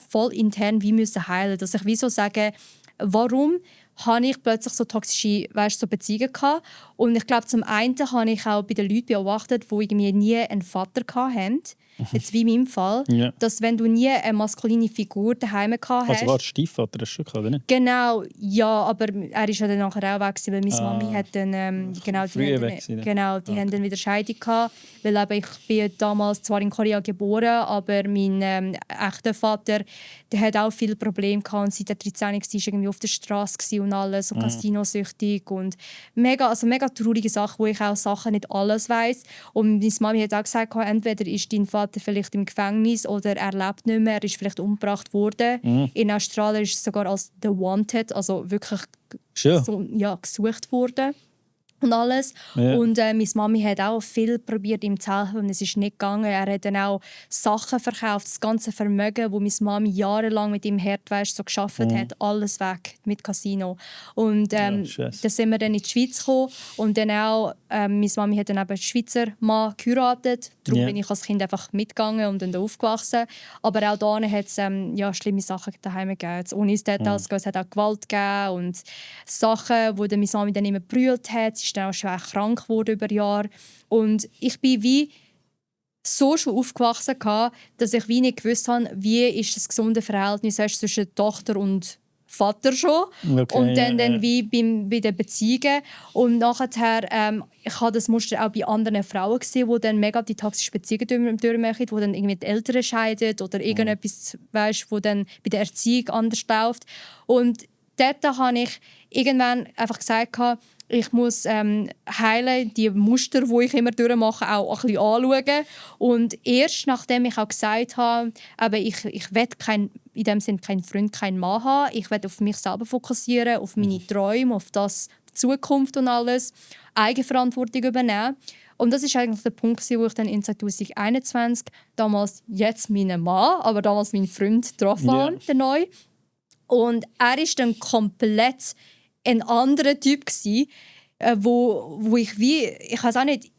voll intern wie müssen heilen, dass ich wie so sage, warum habe ich plötzlich so toxische, so Beziehungen gehabt. Und ich glaube, zum einen habe ich auch bei den Leuten beobachtet, die irgendwie nie einen Vater hatten. Jetzt wie in meinem Fall, dass wenn du nie eine maskuline Figur daheim gehabt hast. Also war Stiefvater, das schon gehabt, oder nicht? Genau, ja, aber er ist ja dann nachher auch weg, weil meine Mami hat dann, die haben dann wieder Scheidung gehabt, weil eben, ich bin damals zwar in Korea geboren, aber mein echter Vater, der hat auch viele Probleme gehabt und seit er 13 war, war irgendwie auf der Straße und alles und Casinosüchtig und mega traurige Sachen, wo ich auch Sachen nicht alles weiss. Und meine Mami hat auch gesagt, entweder ist dein Vater vielleicht im Gefängnis oder er lebt nicht mehr, er ist vielleicht umgebracht worden. In Australien ist es sogar als The Wanted, also wirklich gesucht worden. Und alles. Ja. Und meine Mami hat auch viel probiert, ihm zu helfen und es ist nicht gegangen. Er hat dann auch Sachen verkauft, das ganze Vermögen, wo meine Mami jahrelang mit ihm hart so gearbeitet hat, alles weg mit Casino. Und dann sind wir dann in die Schweiz gekommen und dann auch, meine Mami hat dann eben einen Schweizer Mann geheiratet. Darum bin ich als Kind einfach mitgegangen und dann da aufgewachsen. Aber auch da hat es schlimme Sachen daheim gegeben. Jetzt, ohne ins Details gehen, es hat auch Gewalt gegeben und Sachen, wo meine Mami dann immer gebrüllt hat. Sie ist dann auch schwer krank geworden über Jahre. Und ich bin wie so schon aufgewachsen, dass ich wie nicht gewusst habe, wie ist das gesunde Verhältnis zwischen Tochter und Vater schon. Okay, und dann wie bei den Beziehungen. Und nachher, ich hatte das Muster auch bei anderen Frauen gesehen, die dann mega die toxische Beziehungen durchmachen, wo dann irgendwie die Eltern scheiden oder irgendetwas, wo dann bei der Erziehung anders läuft. Und dort habe ich irgendwann einfach gesagt, ich muss heilen, die Muster, die ich immer durchmache, auch ein bisschen anschauen. Und erst nachdem ich auch gesagt habe, aber ich will in dem Sinne keinen Freund, keinen Mann haben, ich will auf mich selber fokussieren, auf meine Träume, auf die Zukunft und alles, Eigenverantwortung übernehmen. Und das ist eigentlich der Punkt, wo ich dann in 2021, damals jetzt meinen Mann, aber damals meinen Freund getroffen habe, der Neu. Und er ist dann komplett ein anderer Typ gsi, wo ich weiß auch nicht,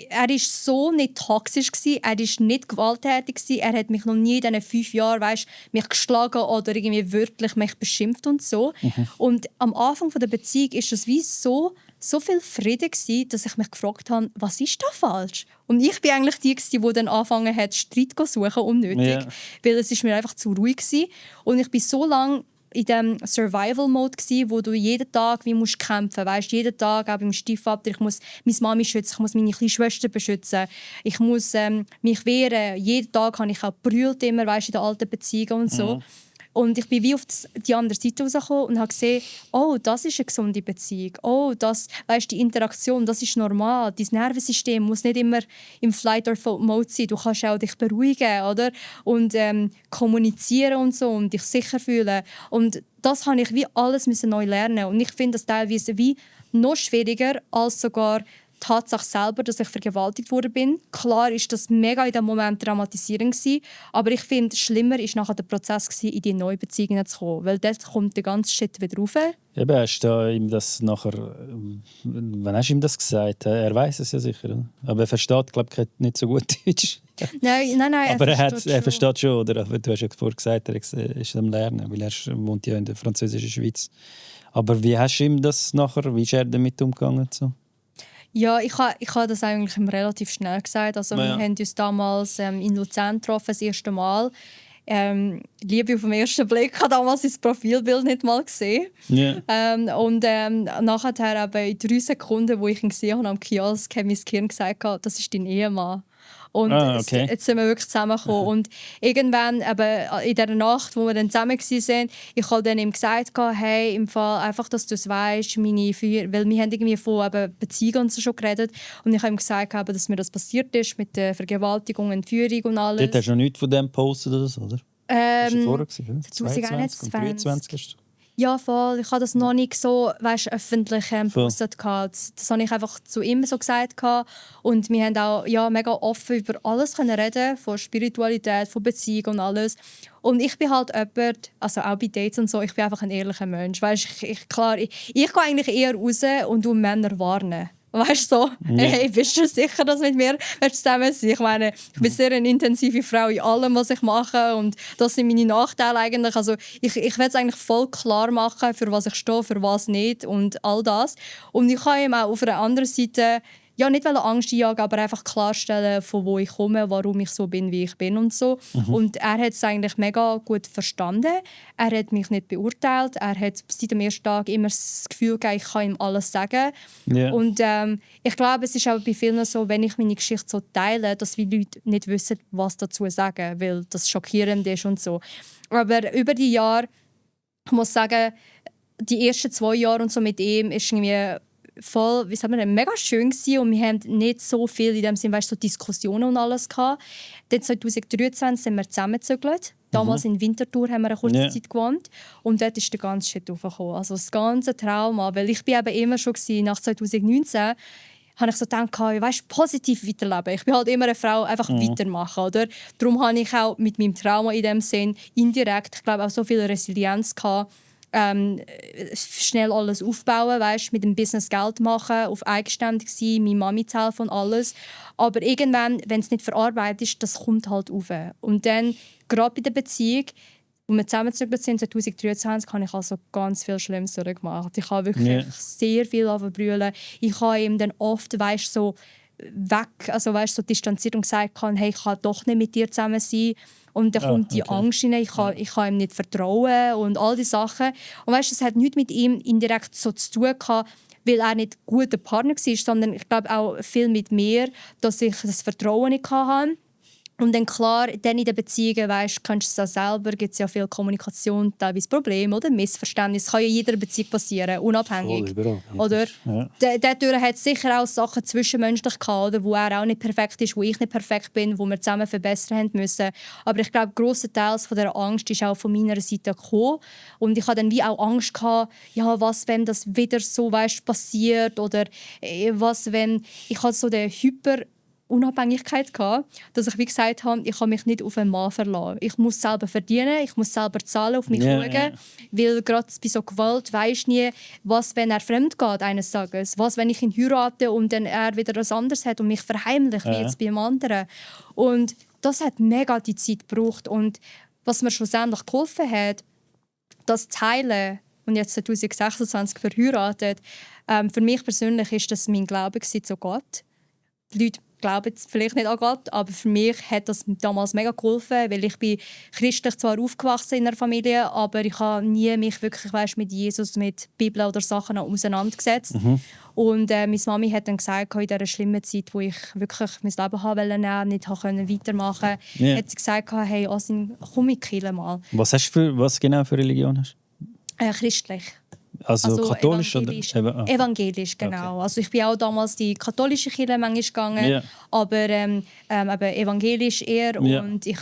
er war so nicht toxisch gsi, er ist nicht gewalttätig gsi, er hat mich noch nie in diesen 5 Jahren, mich geschlagen oder irgendwie wörtlich mich beschimpft und so. Und am Anfang der Beziehung ist es wie so viel Frieden gsi, dass ich mich gefragt habe, was ist da falsch? Und ich bin eigentlich die, die dann angefangen hat, Streit zu suchen, unnötig, weil es ist mir einfach zu ruhig gsi. Und ich bin so lange in dem Survival-Mode gsi, wo du jeden Tag wie musst kämpfen, weißt, jeden Tag auch beim Stiefvater, ich muss meine Mami schützen, ich muss meine kleine Schwester beschützen, ich muss mich wehren, jeden Tag habe ich auch gebrüllt immer, weißt, in den alten Beziehungen und so. Und ich bin wie auf die andere Seite rausgekommen und habe gesehen, oh, das ist eine gesunde Beziehung. Oh, das, weißt, die Interaktion, das ist normal. Dein Nervensystem muss nicht immer im Flight-or-Mode sein. Du kannst auch dich beruhigen, oder? Und kommunizieren und so und dich sicher fühlen. Und das habe ich wie alles neu lernen. Und ich finde das teilweise wie noch schwieriger als sogar die Tatsache selber, dass ich vergewaltigt worden bin. Klar ist das mega in dem Moment dramatisierend gewesen, aber ich finde, schlimmer ist nachher der Prozess gewesen, in die neue Beziehungen zu kommen, weil dort kommt der ganze Shit wieder rauf. Eben, hast du ihm das nachher, wann hast du ihm das gesagt? Er weiß es ja sicher, oder? Aber er versteht, glaube ich, nicht so gut Deutsch. Nein, aber er versteht schon, oder? Du hast ja vorher gesagt, er ist am Lernen, weil er wohnt ja in der französischen Schweiz. Aber wie hast du ihm das nachher, wie ist er damit umgegangen? So? Ja, ich habe das eigentlich relativ schnell gesagt. Also, wir haben uns damals in Luzern getroffen, das erste Mal. Liebe auf den ersten Blick, ich habe damals sein Profilbild nicht mal gesehen. Yeah. Und nachher in 3 Sekunden, wo ich ihn gesehen habe am Kiosk, hat mein Gehirn gesagt, das ist dein Ehemann. Und jetzt sind wir wirklich zusammengekommen. Und irgendwann, in der Nacht, wo wir dann zusammen waren, ich habe dann ihm gesagt, hey, im Fall einfach, dass du es weißt, weil wir haben irgendwie von Beziehungen und so schon geredet. Und ich habe ihm gesagt, dass mir das passiert ist mit der Vergewaltigung, Entführung und alles. Dort hast du noch nichts von dem gepostet oder so, oder? Das war vorher, 2021 und 2023. Ja, voll. Ich habe das noch nicht so öffentlich gepostet. Das habe ich einfach zu ihm so gesagt. Und wir haben auch mega offen über alles reden, von Spiritualität, von Beziehung und alles. Und ich bin halt jemand, also auch bei Dates und so, ich bin einfach ein ehrlicher Mensch. Weißt, ich gehe eigentlich eher raus und Männer warnen. Weißt du, so, hey, bist du sicher, dass mit mir zusammen sein? Ich meine, ich bin sehr eine intensive Frau in allem, was ich mache und das sind meine Nachteile eigentlich. Also ich will es eigentlich voll klar machen, für was ich stehe, für was nicht und all das. Und ich kann ihm auch auf der anderen Seite ja, nicht Angst einjagen, aber einfach klarstellen, von wo ich komme, warum ich so bin, wie ich bin und so. Und er hat es eigentlich mega gut verstanden. Er hat mich nicht beurteilt. Er hat seit dem ersten Tag immer das Gefühl gehabt, ich kann ihm alles sagen. Yeah. Und ich glaube, es ist auch bei vielen so, wenn ich meine Geschichte so teile, dass die Leute nicht wissen, was dazu sagen, weil das schockierend ist und so. Aber über die Jahre, ich muss sagen, die ersten 2 Jahre und so mit ihm ist irgendwie voll, wie sagen wir, mega schön gewesen und wir haben nicht so viel in dem Sinne, weißt, so Diskussionen und alles gehabt. Dann 2023 sind wir zusammengezügelt. Damals in Winterthur haben wir eine kurze Zeit gewohnt und dort ist der ganze Shit aufgekommen. Also das ganze Trauma, weil ich bin eben immer schon gewesen, nach 2019 habe ich so gedacht, weißt, positiv weiterleben. Ich bin halt immer eine Frau, einfach weitermachen, oder? Darum habe ich auch mit meinem Trauma in dem Sinn indirekt, ich glaube, auch so viel Resilienz gehabt, schnell alles aufbauen, weißt, mit dem Business Geld machen, auf eigenständig sein, meine Mami zu helfen und alles. Aber irgendwann, wenn es nicht verarbeitet ist, das kommt halt auf. Und dann, gerade bei der Beziehung, als wir zusammengezügelt sind, 2023, habe ich also ganz viel Schlimmes durchgemacht. Ich habe wirklich sehr viel brüllen. Ich habe ihm dann oft, weißt, so weg, also weißt, so distanziert und gesagt, hey, ich kann doch nicht mit dir zusammen sein. Und dann kommt die Angst rein, ich kann ihm nicht vertrauen und all diese Sachen. Und weißt, das hat nichts mit ihm indirekt so zu tun gehabt, weil er nicht ein guter Partner war, sondern ich glaube auch viel mit mir, dass ich das Vertrauen nicht hatte. Und dann klar, dann in den Beziehungen, weißt, kennst du es auch selber, gibt es ja viel Kommunikation, teilweise Probleme oder Missverständnisse. Das kann ja in jeder Beziehung passieren, unabhängig. Oder? Ja. Dadurch hat es sicher auch Sachen zwischenmenschlich gehabt, oder, wo er auch nicht perfekt ist, wo ich nicht perfekt bin, wo wir zusammen verbessern haben müssen. Aber ich glaube, grossenteils von dieser Angst ist auch von meiner Seite gekommen. Und ich hatte dann wie auch Angst gehabt, ja, was, wenn das wieder so, weißt, passiert, oder was, wenn ich halt so den Unabhängigkeit gehabt, dass ich wie gesagt habe, ich kann mich nicht auf einen Mann verlassen. Ich muss selber verdienen, ich muss selber zahlen, auf mich schauen, weil gerade bei so Gewalt weisst nie, was, wenn er fremd geht eines Tages, was, wenn ich ihn heirate und dann er wieder etwas anderes hat und mich verheimlicht, wie jetzt bei einem anderen. Und das hat mega die Zeit gebraucht und was mir schlussendlich geholfen hat, das zu heilen und jetzt 2026 verheiratet, für mich persönlich ist das mein Glaube zu Gott. Die Leute glauben vielleicht nicht an Gott, aber für mich hat das damals mega geholfen, weil ich bin christlich zwar aufgewachsen in einer Familie, aber ich habe nie mich wirklich, weißt, mit Jesus, mit Bibel oder Sachen auseinandergesetzt. Und meine Mami hat dann gesagt, in dieser schlimmen Zeit, wo ich wirklich mein Leben haben wollte, nicht weitermachen konnte, hat sie gesagt, hey, Asin, komm mit Kirche mal. Was genau für Religion hast du? Christlich. Also katholisch evangelisch, oder? Evangelisch, genau. Okay. Also ich bin auch damals die katholische Kirche manchmal gegangen, aber eben evangelisch eher. Und ich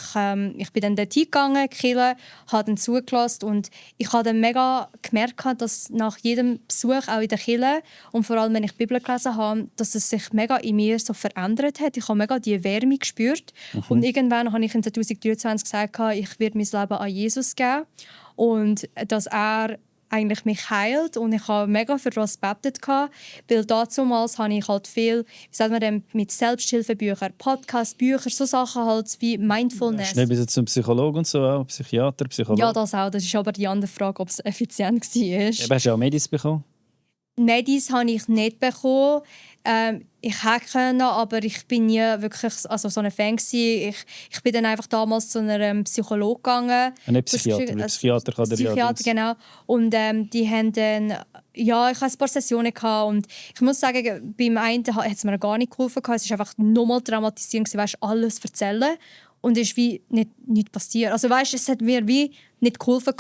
bin dann dort hingegangen, Kirche, habe dann zugelassen und ich habe dann mega gemerkt, dass nach jedem Besuch, auch in der Kirche und vor allem, wenn ich die Bibel gelesen habe, dass es sich mega in mir so verändert hat. Ich habe mega die Wärme gespürt. Und irgendwann habe ich in 2023 gesagt, ich werde mein Leben an Jesus geben und dass er eigentlich mich heilt und ich habe mega für das gebetet, weil damals habe ich halt viel, wie sagt man denn, mit Selbsthilfebüchern, Podcast-Bücher, so Sachen halt wie Mindfulness. Schnell bis zum Psychologen und so, auch Psychiater, Psychologe? Ja, das auch. Das ist aber die andere Frage, ob es effizient war. Ja, hast du auch Medis bekommen? Medis habe ich nicht bekommen. Ich hätte, aber ich bin nie wirklich so ein Fan gewesen. Ich bin dann einfach damals zu einem Psychologen gegangen. Nicht Psychiater, weil Psychiater kann der Psychiater, genau. Und die haben dann, ich hatte ein paar Sessionen gehabt und ich muss sagen, beim einen hat es mir gar nicht geholfen. Es war einfach nochmal traumatisierend, weißt, alles erzählen. Und es ist wie nicht passiert. Also weißt, es hat mir wie nicht geholfen,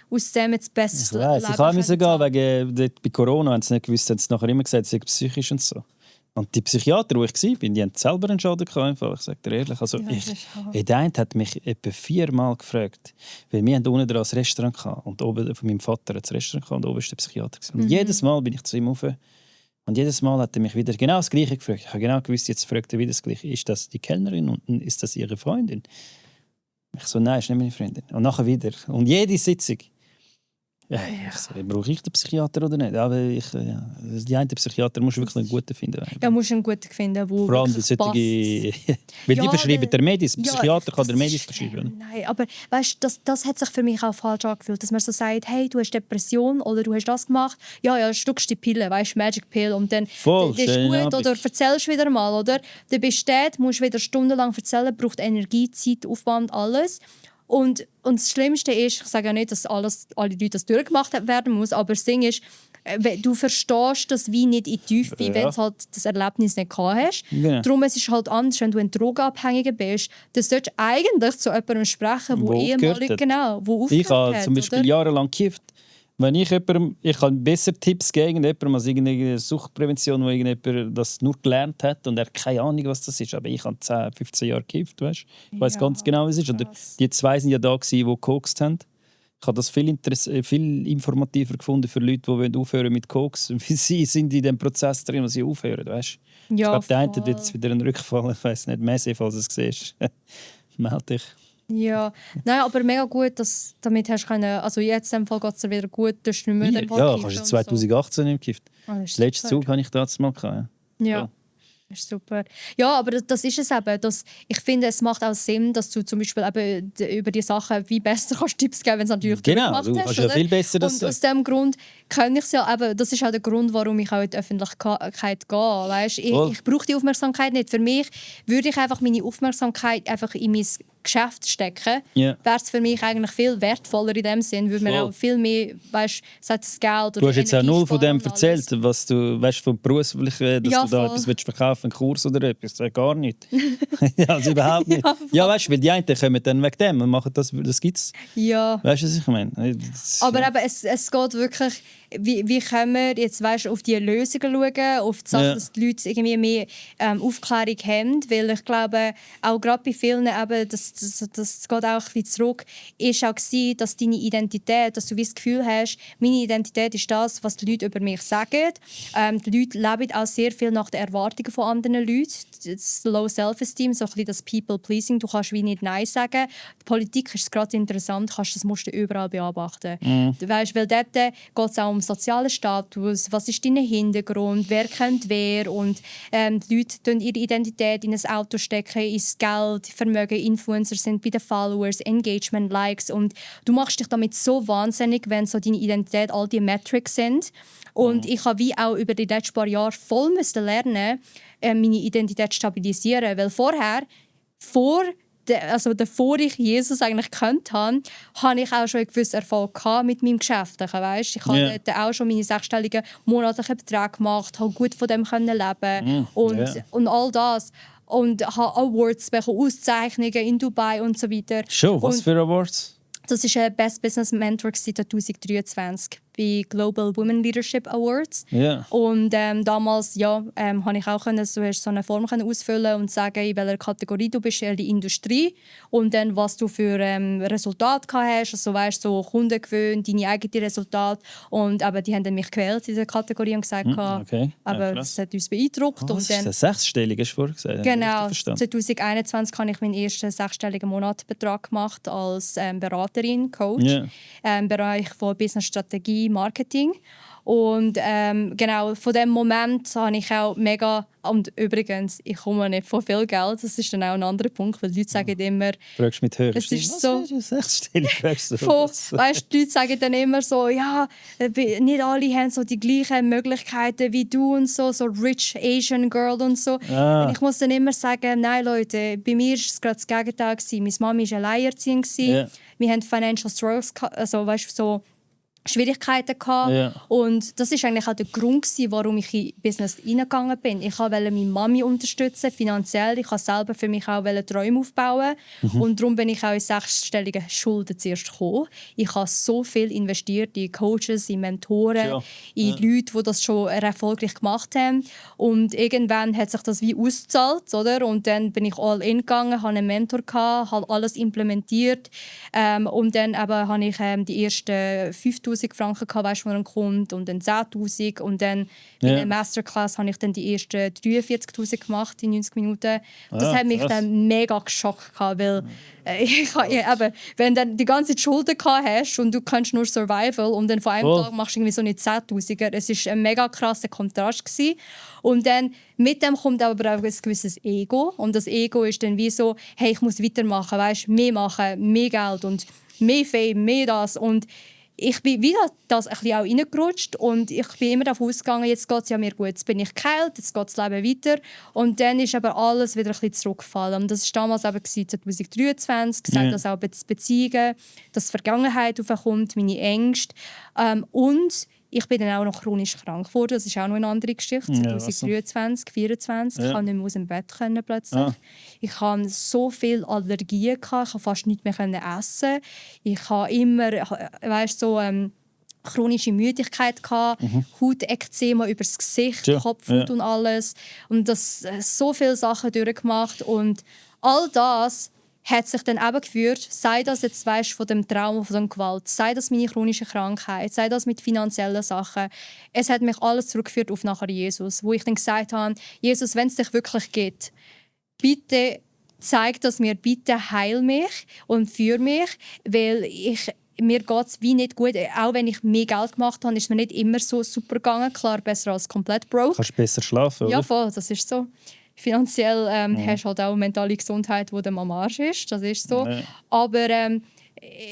aus dem jetzt besser Leben. Ich musste gehen, wegen bei Corona, wenn sie nicht gewusst haben, sie nachher immer gesagt, sie sei psychisch und so. Und die Psychiater, wo ich war, die haben selber einen Schaden gehabt. Ich sage dir ehrlich. Also der eine hat mich etwa 4 Mal gefragt, weil wir unten dran ein Restaurant hatten und oben von meinem Vater ein Restaurant gehabt, und oben war der Psychiater. Und jedes Mal bin ich zu ihm rauf. Und jedes Mal hat er mich wieder genau das Gleiche gefragt. Ich habe genau gewusst, jetzt fragt er wieder das Gleiche. Ist das die Kellnerin und ist das ihre Freundin? Ich so, nein, ist nicht meine Freundin. Und nachher wieder. Und jede Sitzung Ja, brauche ich den Psychiater oder nicht? Aber die einen Psychiater musst du wirklich einen guten finden. Ja, musst du einen guten finden, wo vor allem wirklich solche, weil die verschreiben der Medis. Der Psychiater kann der Medis verschreiben. Nein, aber weißt, das hat sich für mich auch falsch angefühlt, dass man so sagt, hey, du hast Depression oder du hast das gemacht, ja, schluckst die Pille, weißt, Magic Pill und dann Voll, das ist gut oder erzählst wieder mal, oder? Du bist dort, musst wieder stundenlang erzählen, braucht Energie, Zeit, Aufwand, alles. Und das Schlimmste ist, ich sage ja nicht, dass alle Leute das durchgemacht werden muss, aber das Ding ist, du verstehst das wie nicht in die Tiefe, wenn du halt das Erlebnis nicht gehabt hast. Genau. Darum ist es halt anders, wenn du ein Drogenabhängiger bist. Du solltest eigentlich zu jemandem sprechen, wo ehemalig wo aufgehört hat. Ich habe zum Beispiel jahrelang gekifft. Wenn ich kann besser Tipps geben jemandem als irgendeine Suchtprävention, wo irgendjemand das nur gelernt hat und er hat keine Ahnung, was das ist. Aber ich habe 10, 15 Jahre gekifft, weißt? Ich weiß ganz genau, was es ist. Und die zwei sind ja da gewesen, die gekokst haben. Ich habe das viel informativer gefunden für Leute, die aufhören mit Koks. Sie sind in dem Prozess drin, wo sie aufhören, weißt? Ja, ich glaube, der eine hat jetzt wieder einen Rückfall. Ich weiß nicht, Messi, falls du es siehst. Meld dich. Ja, nein, aber mega gut, dass damit hast können. Also jetzt im Fall geht es dir wieder gut, du hast nicht mehr den Ja, kannst du 2018 nicht gekifft. Das letzte Zug habe ich das mal gehabt. Ja. Das ist super. Ja, aber das ist es eben. Ich finde, es macht auch Sinn, dass du zum Beispiel eben über die Sachen wie besser kannst Tipps geben, wenn es natürlich genau, gemacht du hast. Kannst ja viel besser das. Und aus diesem Grund kann ich es ja eben, das ist auch der Grund, warum ich auch in die Öffentlichkeit gehe. Weißt? Ich brauche die Aufmerksamkeit nicht. Für mich würde ich einfach meine Aufmerksamkeit einfach in mein Geschäft stecken, wäre es für mich eigentlich viel wertvoller in dem Sinn, würde man auch viel mehr, weißt, sagt das Geld oder du hast jetzt auch null von dem erzählt, alles. Was du, weißt, vom beruflichen, dass du da etwas willst verkaufen, einen Kurs oder etwas, gar nicht. Also überhaupt nicht. Ja, weißt du, weil die einen kommen dann wegen dem und machen das gibt's. Ja. Weißt du, was ich meine? Aber eben, es geht wirklich, wie können wir jetzt, weißt, auf die Lösungen schauen, auf die Sachen, dass die Leute irgendwie mehr Aufklärung haben, weil ich glaube, auch gerade bei vielen eben, das geht auch ein bisschen zurück, ist auch gewesen, dass deine Identität, dass du das Gefühl hast, meine Identität ist das, was die Leute über mich sagen. Die Leute leben auch sehr viel nach den Erwartungen von anderen Leuten. Das Low Self-Esteem, so ein bisschen das People-Pleasing, du kannst wie nicht Nein sagen. Die Politik ist gerade interessant, das musst du überall beobachten. Du weißt, weil dort geht es auch um sozialen Status, was ist dein Hintergrund, wer kennt wer und die Leute stecken ihre Identität in ein Auto stecken, ins Geld, Vermögen, Influencer sind bei den Followers, Engagement, Likes und du machst dich damit so wahnsinnig, wenn so deine Identität all die Metrics sind. Und ich habe wie auch über die letzten paar Jahre voll lernen, meine Identität stabilisieren, weil bevor ich Jesus eigentlich gekannt habe, habe ich auch schon einen gewissen Erfolg mit meinem Geschäftlichen. Weißt? Ich habe dort auch schon meine 6-stelligen monatlichen Beträge gemacht, habe gut von dem leben und all das. Und habe Awards bekommen, Auszeichnungen in Dubai und so weiter. Schon, was für Awards? Das war ein Best Business Mentor 2023 bei Global Women Leadership Awards. Yeah. Und damals konnte ich auch so eine Form ausfüllen und sagen, in welcher Kategorie du bist, in der Industrie. Und dann, was du für Resultate hast. Also, weißt, so Kundengewinn, deine eigenen Resultate. Und aber die haben mich gewählt in dieser Kategorie und gesagt, aber das hat uns beeindruckt. Das ist ein sechsstelliger, hast du vorgesagt. Genau, 2021 habe ich meinen ersten 6-stelligen Monatbetrag gemacht als Beraterin, Coach im Bereich von Business-Strategie, Marketing. Und genau, von dem Moment habe ich auch mega... Und übrigens, ich komme nicht von viel Geld. Das ist dann auch ein anderer Punkt, weil die Leute sagen immer... Fragst mit höher es ist so... Weißt du, die Leute sagen dann immer so, ja, nicht alle haben so die gleichen Möglichkeiten wie du und so rich Asian Girl und so. Und ich muss dann immer sagen, nein Leute, bei mir war es gerade das Gegenteil. Meine Mama war alleinerziehend. Wir hatten Financial Struggles, also weißt du, so Schwierigkeiten gehabt. Und das ist eigentlich auch der Grund, warum ich in Business reingegangen bin. Ich wollte meine Mami unterstützen, finanziell. Ich wollte selber für mich auch Träume aufbauen. Und darum bin ich auch in 6-stellige Schulden zuerst gekommen. Ich habe so viel investiert in Coaches, in Mentoren, in Leute, die das schon erfolgreich gemacht haben. Und irgendwann hat sich das wie ausgezahlt, oder? Und dann bin ich all in gegangen, hatte einen Mentor, habe alles implementiert. Und dann habe ich die ersten 5'000 5'000 Franken gehabt, weißt, wo er kommt, und dann 10'000 und dann in einer Masterclass habe ich dann die ersten 43'000 gemacht in 90 Minuten. Das hat mich dann mega geschockt gehabt, weil wenn du dann die ganze Zeit Schulden gehabt hast und du kannst nur Survival und dann von einem Tag machst du irgendwie so eine 10'000er, es war ein mega krasser Kontrast gewesen. Und dann mit dem kommt aber auch ein gewisses Ego, und das Ego ist dann wie so, hey, ich muss weitermachen, weißt, mehr machen, mehr Geld und mehr Fame, mehr das, und ich bin wieder das ein bisschen auch reingerutscht und ich bin immer davon ausgegangen, jetzt geht es ja mir gut, jetzt bin ich geheilt, jetzt geht das Leben weiter, und dann ist aber alles wieder ein bisschen zurückgefallen. Und das war damals eben 2023, gesagt, dass auch Beziehungen, dass die Vergangenheit aufkommt, meine Ängste, und ich bin dann auch noch chronisch krank geworden. Das ist auch noch eine andere Geschichte. 2023, 2024. Ich konnte nicht mehr aus dem Bett plötzlich. Ich hatte so viele Allergien. Ich konnte fast nichts mehr essen. Ich hatte immer chronische Müdigkeit, Hautekzema über das Gesicht, Kopfhaut und alles. Und das so viele Sachen durchgemacht. Und all das hat sich dann eben geführt, sei das jetzt von dem Trauma, von der Gewalt, sei das meine chronische Krankheit, sei das mit finanziellen Sachen. Es hat mich alles zurückgeführt auf nachher Jesus, wo ich dann gesagt habe, Jesus, wenn es dich wirklich gibt, bitte zeig das mir, bitte heil mich und führe mich, weil mir geht es wie nicht gut. Auch wenn ich mehr Geld gemacht habe, ist es mir nicht immer so super gegangen. Klar, besser als komplett broke. Kannst du besser schlafen, oder? Ja, voll, das ist so. Finanziell hast du halt auch mentale Gesundheit, die am Arsch ist. Das ist so. Aber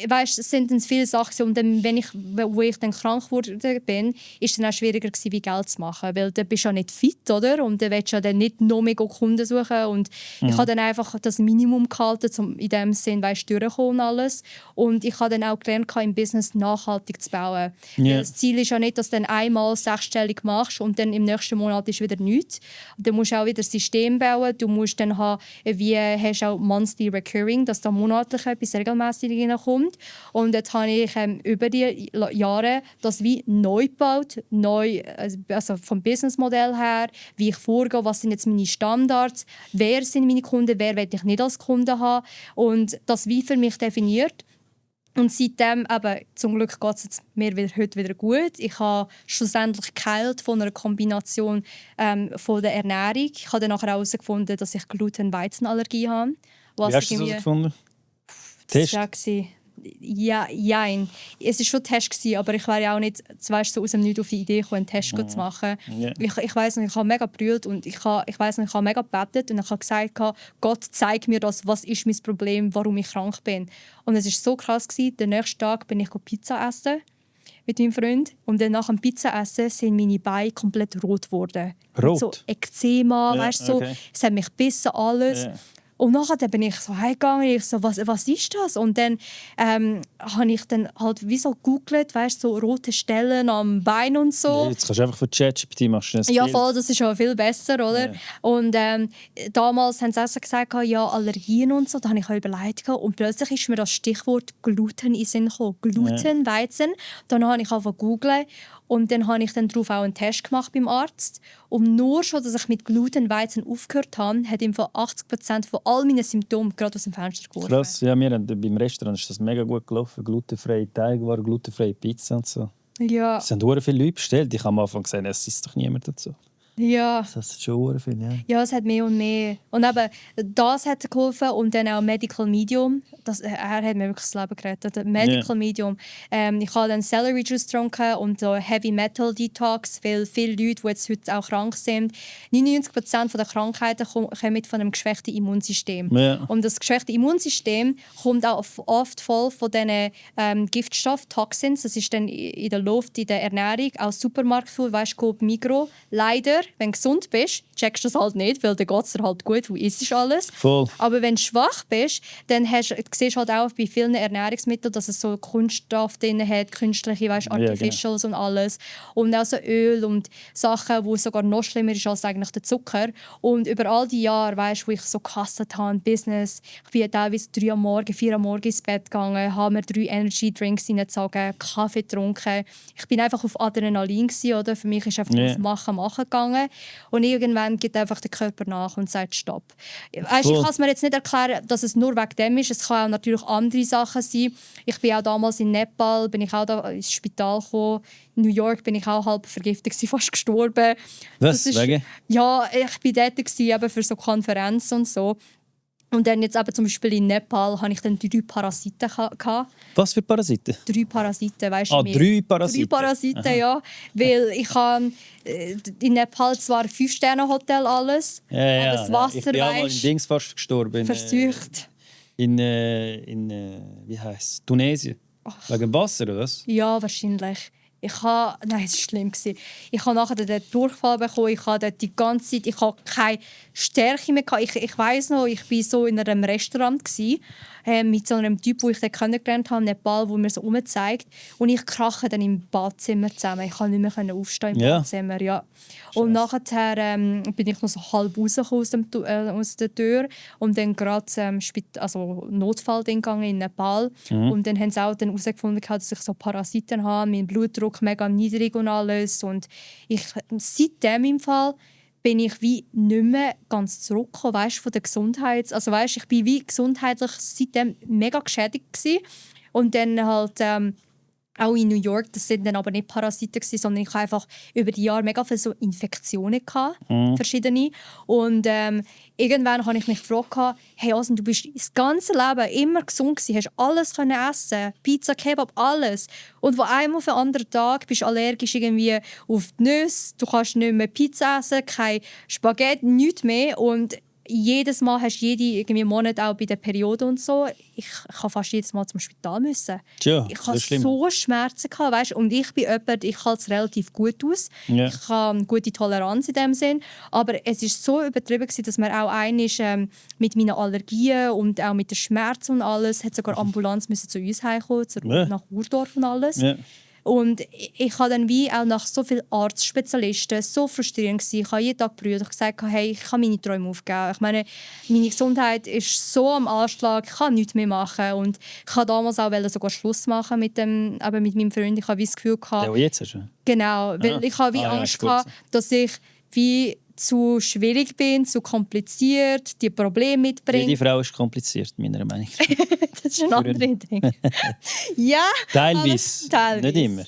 weißt, es sind dann viele Sachen. Und dann, wo ich dann krank geworden bin, ist es dann auch schwieriger gewesen, wie Geld zu machen. Weil du bist ja nicht fit, oder? Und dann willst du ja dann nicht noch mehr Kunden suchen. Und ich habe dann einfach das Minimum gehalten, um in dem Sinn, weißt, durchzukommen und alles. Und ich habe dann auch gelernt, im Business nachhaltig zu bauen. Das Ziel ist ja nicht, dass du dann einmal sechsstellig machst und dann im nächsten Monat ist wieder nichts. Du musst auch wieder ein System bauen. Du musst dann haben, hast auch monthly recurring, dass da monatlich etwas regelmäßig reinkommt. Und jetzt habe ich über die Jahre das wie neu gebaut, also vom Businessmodell her, wie ich vorgehe, was sind jetzt meine Standards, wer sind meine Kunden, wer will ich nicht als Kunde haben, und das wie für mich definiert. Und seitdem, zum Glück geht es mir heute wieder gut. Ich habe schlussendlich geheilt von einer Kombination von der Ernährung. Ich habe dann nachher herausgefunden, dass ich Gluten-Weizenallergie habe. Wie hast du das herausgefunden? Test? Ja, jein. Es war schon ein Test, aber ich wäre ja auch nicht so aus dem Nichts auf die Idee gekommen, einen Test zu machen. Yeah. Ich weiss noch, ich habe mega gebrüllt und ich weiss noch, ich habe mega gebetet und ich habe gesagt, Gott, zeig mir das, was ist mein Problem, warum ich krank bin. Und es war so krass. Den nächsten Tag bin ich Pizza essen mit meinem Freund. Und dann nach dem Pizza-Essen sind meine Beine komplett rot geworden. Rot? So Ekzema, weißt, so, es hat mich gebissen, alles. Yeah. Und nachher bin ich so heimgegangen, ich so, was ist das? Und dann habe ich dann halt wie so gegoogelt, weißt, so rote Stellen am Bein und so. Ja, jetzt kannst du einfach von ChatGPT machen. Ja, voll, das ist auch viel besser, oder? Ja. Und damals haben sie auch gesagt, ja, Allergien und so. Da habe ich auch überlegt. Und plötzlich ist mir das Stichwort Gluten in den Sinn gekommen. Gluten, Weizen. Dann habe ich angefangen zu googeln. Und dann habe ich dann darauf auch einen Test gemacht beim Arzt. Und nur schon, dass ich mit Gluten-Weizen aufgehört habe, hat ihm von 80% von all meinen Symptomen gerade aus dem Fenster geworfen. Krass, ja, beim Restaurant ist das mega gut gelaufen. Glutenfreie Teigwaren, glutenfreie Pizza und so. Ja. Es haben sehr viele Leute bestellt. Ich habe am Anfang gesagt, es ist doch niemand dazu. Ja. Das ist schon sehr viel, ja. Ja, es hat mehr und mehr. Und eben, das hat geholfen und dann auch Medical Medium. Er hat mir wirklich das Leben gerettet. Medical Medium. Ich habe dann Celery Juice getrunken und so Heavy Metal Detox, weil viele Leute, die jetzt heute auch krank sind, 99% der Krankheiten kommen von einem geschwächten Immunsystem. Ja. Und das geschwächte Immunsystem kommt auch oft voll von diesen Giftstoffen, Toxins. Das ist dann in der Luft, in der Ernährung, auch Supermarktfood, weißt du, Coop, Migros. Leider, wenn du gesund bist, checkst du das halt nicht, weil dann geht es dir halt gut, du isst alles. Voll. Aber wenn du schwach bist, dann siehst du halt auch bei vielen Ernährungsmitteln, dass es so Kunststoff drin hat, künstliche, weißt, Artificials und alles. Und auch so Öl und Sachen, wo sogar noch schlimmer ist als eigentlich der Zucker. Und über all die Jahre, weißt, wo ich so gehasst habe, Business, ich bin teilweise 3 am Morgen, 4 am Morgen ins Bett gegangen, habe mir 3 Energy Drinks reingezogen, Kaffee getrunken. Ich bin einfach auf Adrenalin gewesen, oder? Für mich ist einfach auf Machen gegangen. gegangen. Und irgendwann gibt einfach der Körper nach und sagt Stopp. Weißt, ich Voll. kann es mir jetzt nicht erklären, dass es nur wegen dem ist. Es kann auch natürlich andere Sachen sein. Ich bin auch damals in Nepal, bin ich auch da ins Spital gekommen. In New York bin ich auch halb vergiftet, fast gestorben. Was? Das ist, Wegen? ja, ich bin dort eben für so Konferenzen und so. Und dann jetzt eben zum Beispiel in Nepal hatte ich dann 3 Parasiten gehabt. Was für Parasiten? 3 Parasiten, weißt du? Ah, 3 Parasiten? 3 Parasiten, ja. Weil ich habe in Nepal zwar 5-Sterne-Hotel alles, Ja, aber das Wasser, ich bin auch mal in weißt Dings fast gestorben. versucht. Wie heisst Tunesien. Wegen Wasser, oder was? Ja, wahrscheinlich. Nein, es war schlimm. Ich habe nachher den Durchfall bekommen. Ich habe dort die ganze Zeit keine Stärke mehr. Ich weiss noch, ich war so in einem Restaurant mit so einem Typ, den ich dort kennengelernt habe, in Nepal, der mir so umzeigt. Und ich krache dann im Badzimmer zusammen. Ich konnte nicht mehr aufstehen im Badzimmer. Ja. Und nachher bin ich noch so halb rausgekommen aus der Tür und dann gerade Notfallding gegangen in Nepal. Und dann haben sie auch herausgefunden, dass ich so Parasiten habe, mein Blutdruck mega niedrig und alles. Und seitdem im Fall bin ich wie nicht mehr ganz zurückgekommen, weißt, von der Gesundheit. Also weißt, ich bin wie gesundheitlich seitdem mega geschädigt gewesen. Und dann halt auch in New York, das sind dann aber nicht Parasiten gewesen, sondern ich hatte einfach über die Jahre mega viele so Infektionen gehabt, verschiedene. Und irgendwann habe ich mich gefragt, hey Asen, du bist das ganze Leben immer gesund gewesen, hast alles können essen, Pizza, Kebab, alles. Und von einem auf den anderen Tag bist du allergisch irgendwie auf die Nüsse, du kannst nicht mehr Pizza essen, kein Spaghetti, nichts mehr. Und jedes Mal hast du irgendwie Monat auch bei der Periode und so. Ich kann fast jedes Mal zum Spital müssen. Tja, Ich hatte so Schmerzen gehabt, weißt? Und ich bin jemand, ich halte es relativ gut aus. Ja. Ich habe gute Toleranz in dem Sinn. Aber es war so übertrieben gewesen, dass man auch einmal mit meinen Allergien und auch mit den Schmerzen und alles, hat sogar Ambulanz müssen zu uns heimkommen, nach Urdorf und alles. Ja. Und ich habe dann wie auch nach so vielen Arztspezialisten so frustrierend gewesen. Ich habe jeden Tag gebrüllt und gesagt, hey, ich kann meine Träume aufgeben. Ich meine, meine Gesundheit ist so am Anschlag, ich kann nichts mehr machen. Und ich habe damals auch sogar Schluss machen mit meinem Freund. Ich habe wie das Gefühl gehabt, Ja, jetzt hast du. genau, weil ich habe wie Angst gehabt, dass ich wie zu schwierig bin, zu kompliziert, die Probleme mitbringe. Jede Frau ist kompliziert, meiner Meinung nach. Das ist ein anderes Ding. Ja, Teilweise. Nicht immer.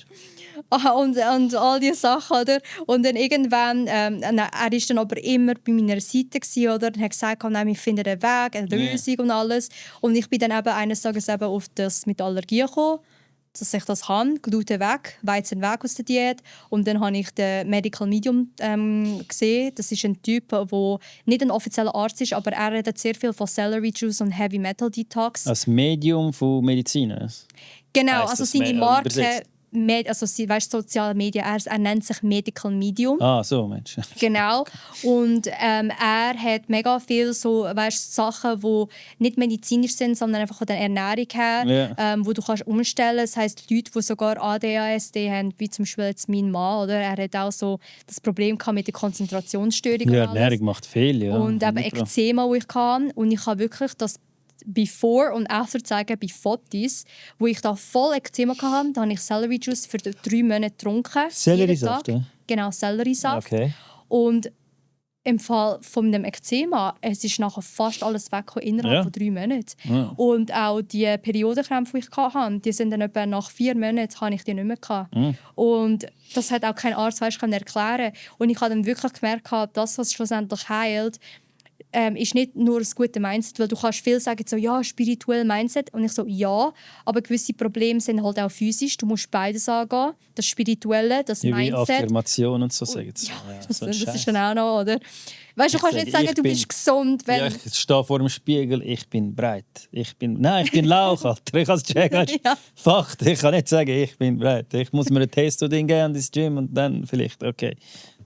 Und all diese Sachen, oder? Und dann irgendwann, er war dann aber immer bei meiner Seite gewesen, oder? Und hat gesagt, nein, wir finden einen Weg, eine Lösung und alles. Und ich bin dann eben eines Tages eben auf das mit Allergie gekommen, dass ich das habe, Gluten weg, Weizen weg aus der Diät. Und dann habe ich den Medical Medium gesehen. Das ist ein Typ, der nicht ein offizieller Arzt ist, aber er redet sehr viel von Celery Juice und Heavy Metal Detox. Als Medium von Medizin. Genau, Heisst also das seine Marke, übersetzt? soziale Medien, er nennt sich Medical Medium. Ah, so, Mensch. Genau. Und er hat mega viel so, Sachen, die nicht medizinisch sind, sondern einfach von der Ernährung her, wo du kannst umstellen. Das heisst, Leute, die sogar ADHSD haben, wie zum Beispiel jetzt mein Mann, oder? Er hat auch so das Problem gehabt mit der Konzentrationsstörung. Ja, und alles. Ernährung macht viel, ja. Und eben Ekzema, das ich hatte. Und ich habe wirklich das Before und After zeigen bei Fotos, wo ich da voll Ekzema hatte. Da habe ich Celery Juice für 3 Monate getrunken. Selleriesaft, ja? Genau, Selleriesaft. Okay. Und im Fall von dem Ekzema, es ist nachher fast alles weg innerhalb von 3 Monaten. Ja. Und auch die Periodenkrämpfe, die ich hatte, die sind dann etwa nach 4 Monaten habe ich die nicht mehr gehabt. Und das hat auch kein Arzt erklären. Und ich habe dann wirklich gemerkt, dass was schlussendlich heilt, ist nicht nur das gute Mindset, weil du kannst viel sagen, so, ja, spirituell Mindset. Und ich so, ja, aber gewisse Probleme sind halt auch physisch. Du musst beides angehen. Das Spirituelle, das Ja, wie Mindset. Affirmation und so sagen sie. Ja, so ein das Scheiß. ist dann auch noch, oder? Weißt du, du kannst nicht sagen, du bist gesund, wenn... Ja, ich stehe vor dem Spiegel, ich bin breit. Ich bin Lauch, Alter. Ich kann es checken. Ja. Fakt, ich kann nicht sagen, ich bin breit. Ich muss mir ein Testo-Ding geben ins Gym und dann vielleicht, okay.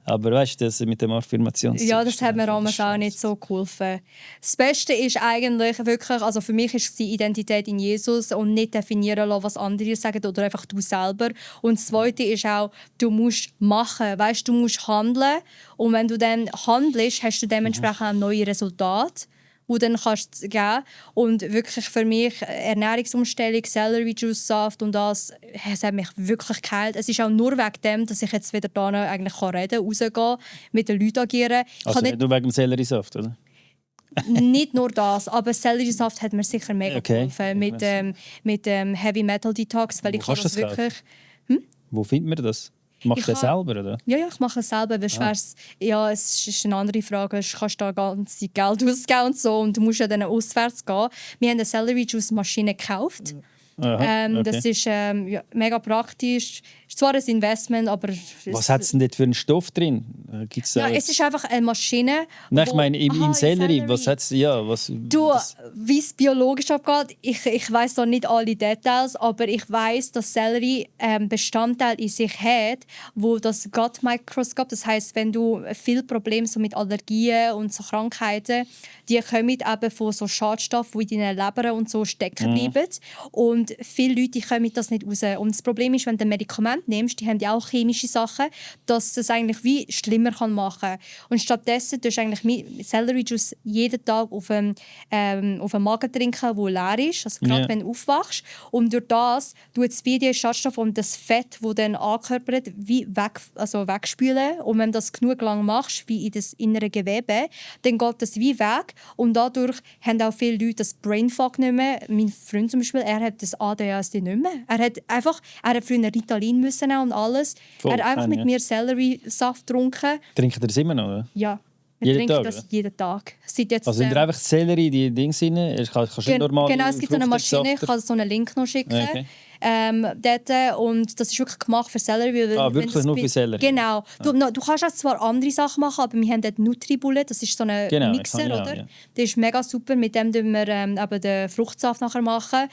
Aber weißt du, das mit dem Affirmations... Ja, das hat mir damals auch nicht so geholfen. Das Beste ist eigentlich wirklich, also für mich ist die Identität in Jesus und nicht definieren lassen, was andere sagen oder einfach du selber. Und das Zweite ist auch, du musst machen, weißt, du musst handeln. Und wenn du dann handelst, hast du dementsprechend auch neue Resultate. wo dann kannst du geben. Und wirklich für mich Ernährungsumstellung, Celery Juice Saft und das, es hat mich wirklich geheilt. Es ist auch nur wegen dem, dass ich jetzt wieder da eigentlich reden kann, rausgehen, mit den Leuten agieren. Also nicht nur wegen dem Selleriesaft, oder? Nicht nur das, aber Selleriesaft hat mir sicher mega geholfen mit Heavy Metal Detox, weil ich kann das wirklich... Wo findet man das? Machst du das selber, oder? Ja, ich mache es selber. Ja, es ist eine andere Frage. Du kannst da ganz viel Geld ausgeben und so und du musst ja dann auswärts gehen. Wir haben eine Celery Juice Maschine gekauft. Aha, okay. Das ist mega praktisch. Ist zwar ein Investment, aber... Was hat es denn dort für einen Stoff drin? Gibt's es ist einfach eine Maschine. Nein, ich meine im Sellerie. Was hat's? Ja, was? Wie es biologisch abgeht, ich weiss da nicht alle Details, aber ich weiss, dass Sellerie Bestandteil in sich hat, wo das Gut Microscope, das heisst, wenn du viele Probleme so mit Allergien und so Krankheiten, die kommen eben von so Schadstoffen, die in deinen Leber und so stecken bleiben. Und viele Leute kommen das nicht raus. Und das Problem ist, wenn du ein Medikament nimmst, die haben ja auch chemische Sachen, dass das eigentlich wie schlimmer kann machen. Und stattdessen tust du eigentlich Celery Juice jeden Tag auf einen Magen trinken, der leer ist, also gerade wenn du aufwachst. Und durch das tut es wie die Schadstoffe und das Fett, das dann ankörpert, wie wegspülen. Und wenn du das genug lang machst, wie in das innere Gewebe, dann geht das wie weg. Und dadurch haben auch viele Leute das Brain Fog nicht mehr. Mein Freund zum Beispiel, er hat das ADHS nicht mehr. Er hat früher Ritalin müssen und alles. Er hat einfach mit mir Sellerie-Saft getrunken. Trinkt ihr das immer noch, oder? Ja. Jeden Tag, das jeden Tag. Jetzt, also sind ihr einfach Sellerie, die Dinge rein? Kannst du normal genau, es gibt so eine Maschine, ich kann so einen Link noch schicken. Okay. Dort, und das ist wirklich gemacht für Sellerie. Wirklich nur für Sellerie? Genau. Du kannst auch zwar andere Sachen machen, aber wir haben dort Nutribullet, das ist so ein Mixer, oder? Ja. Der ist mega super, mit dem wir eben den Fruchtsaft nachher machen,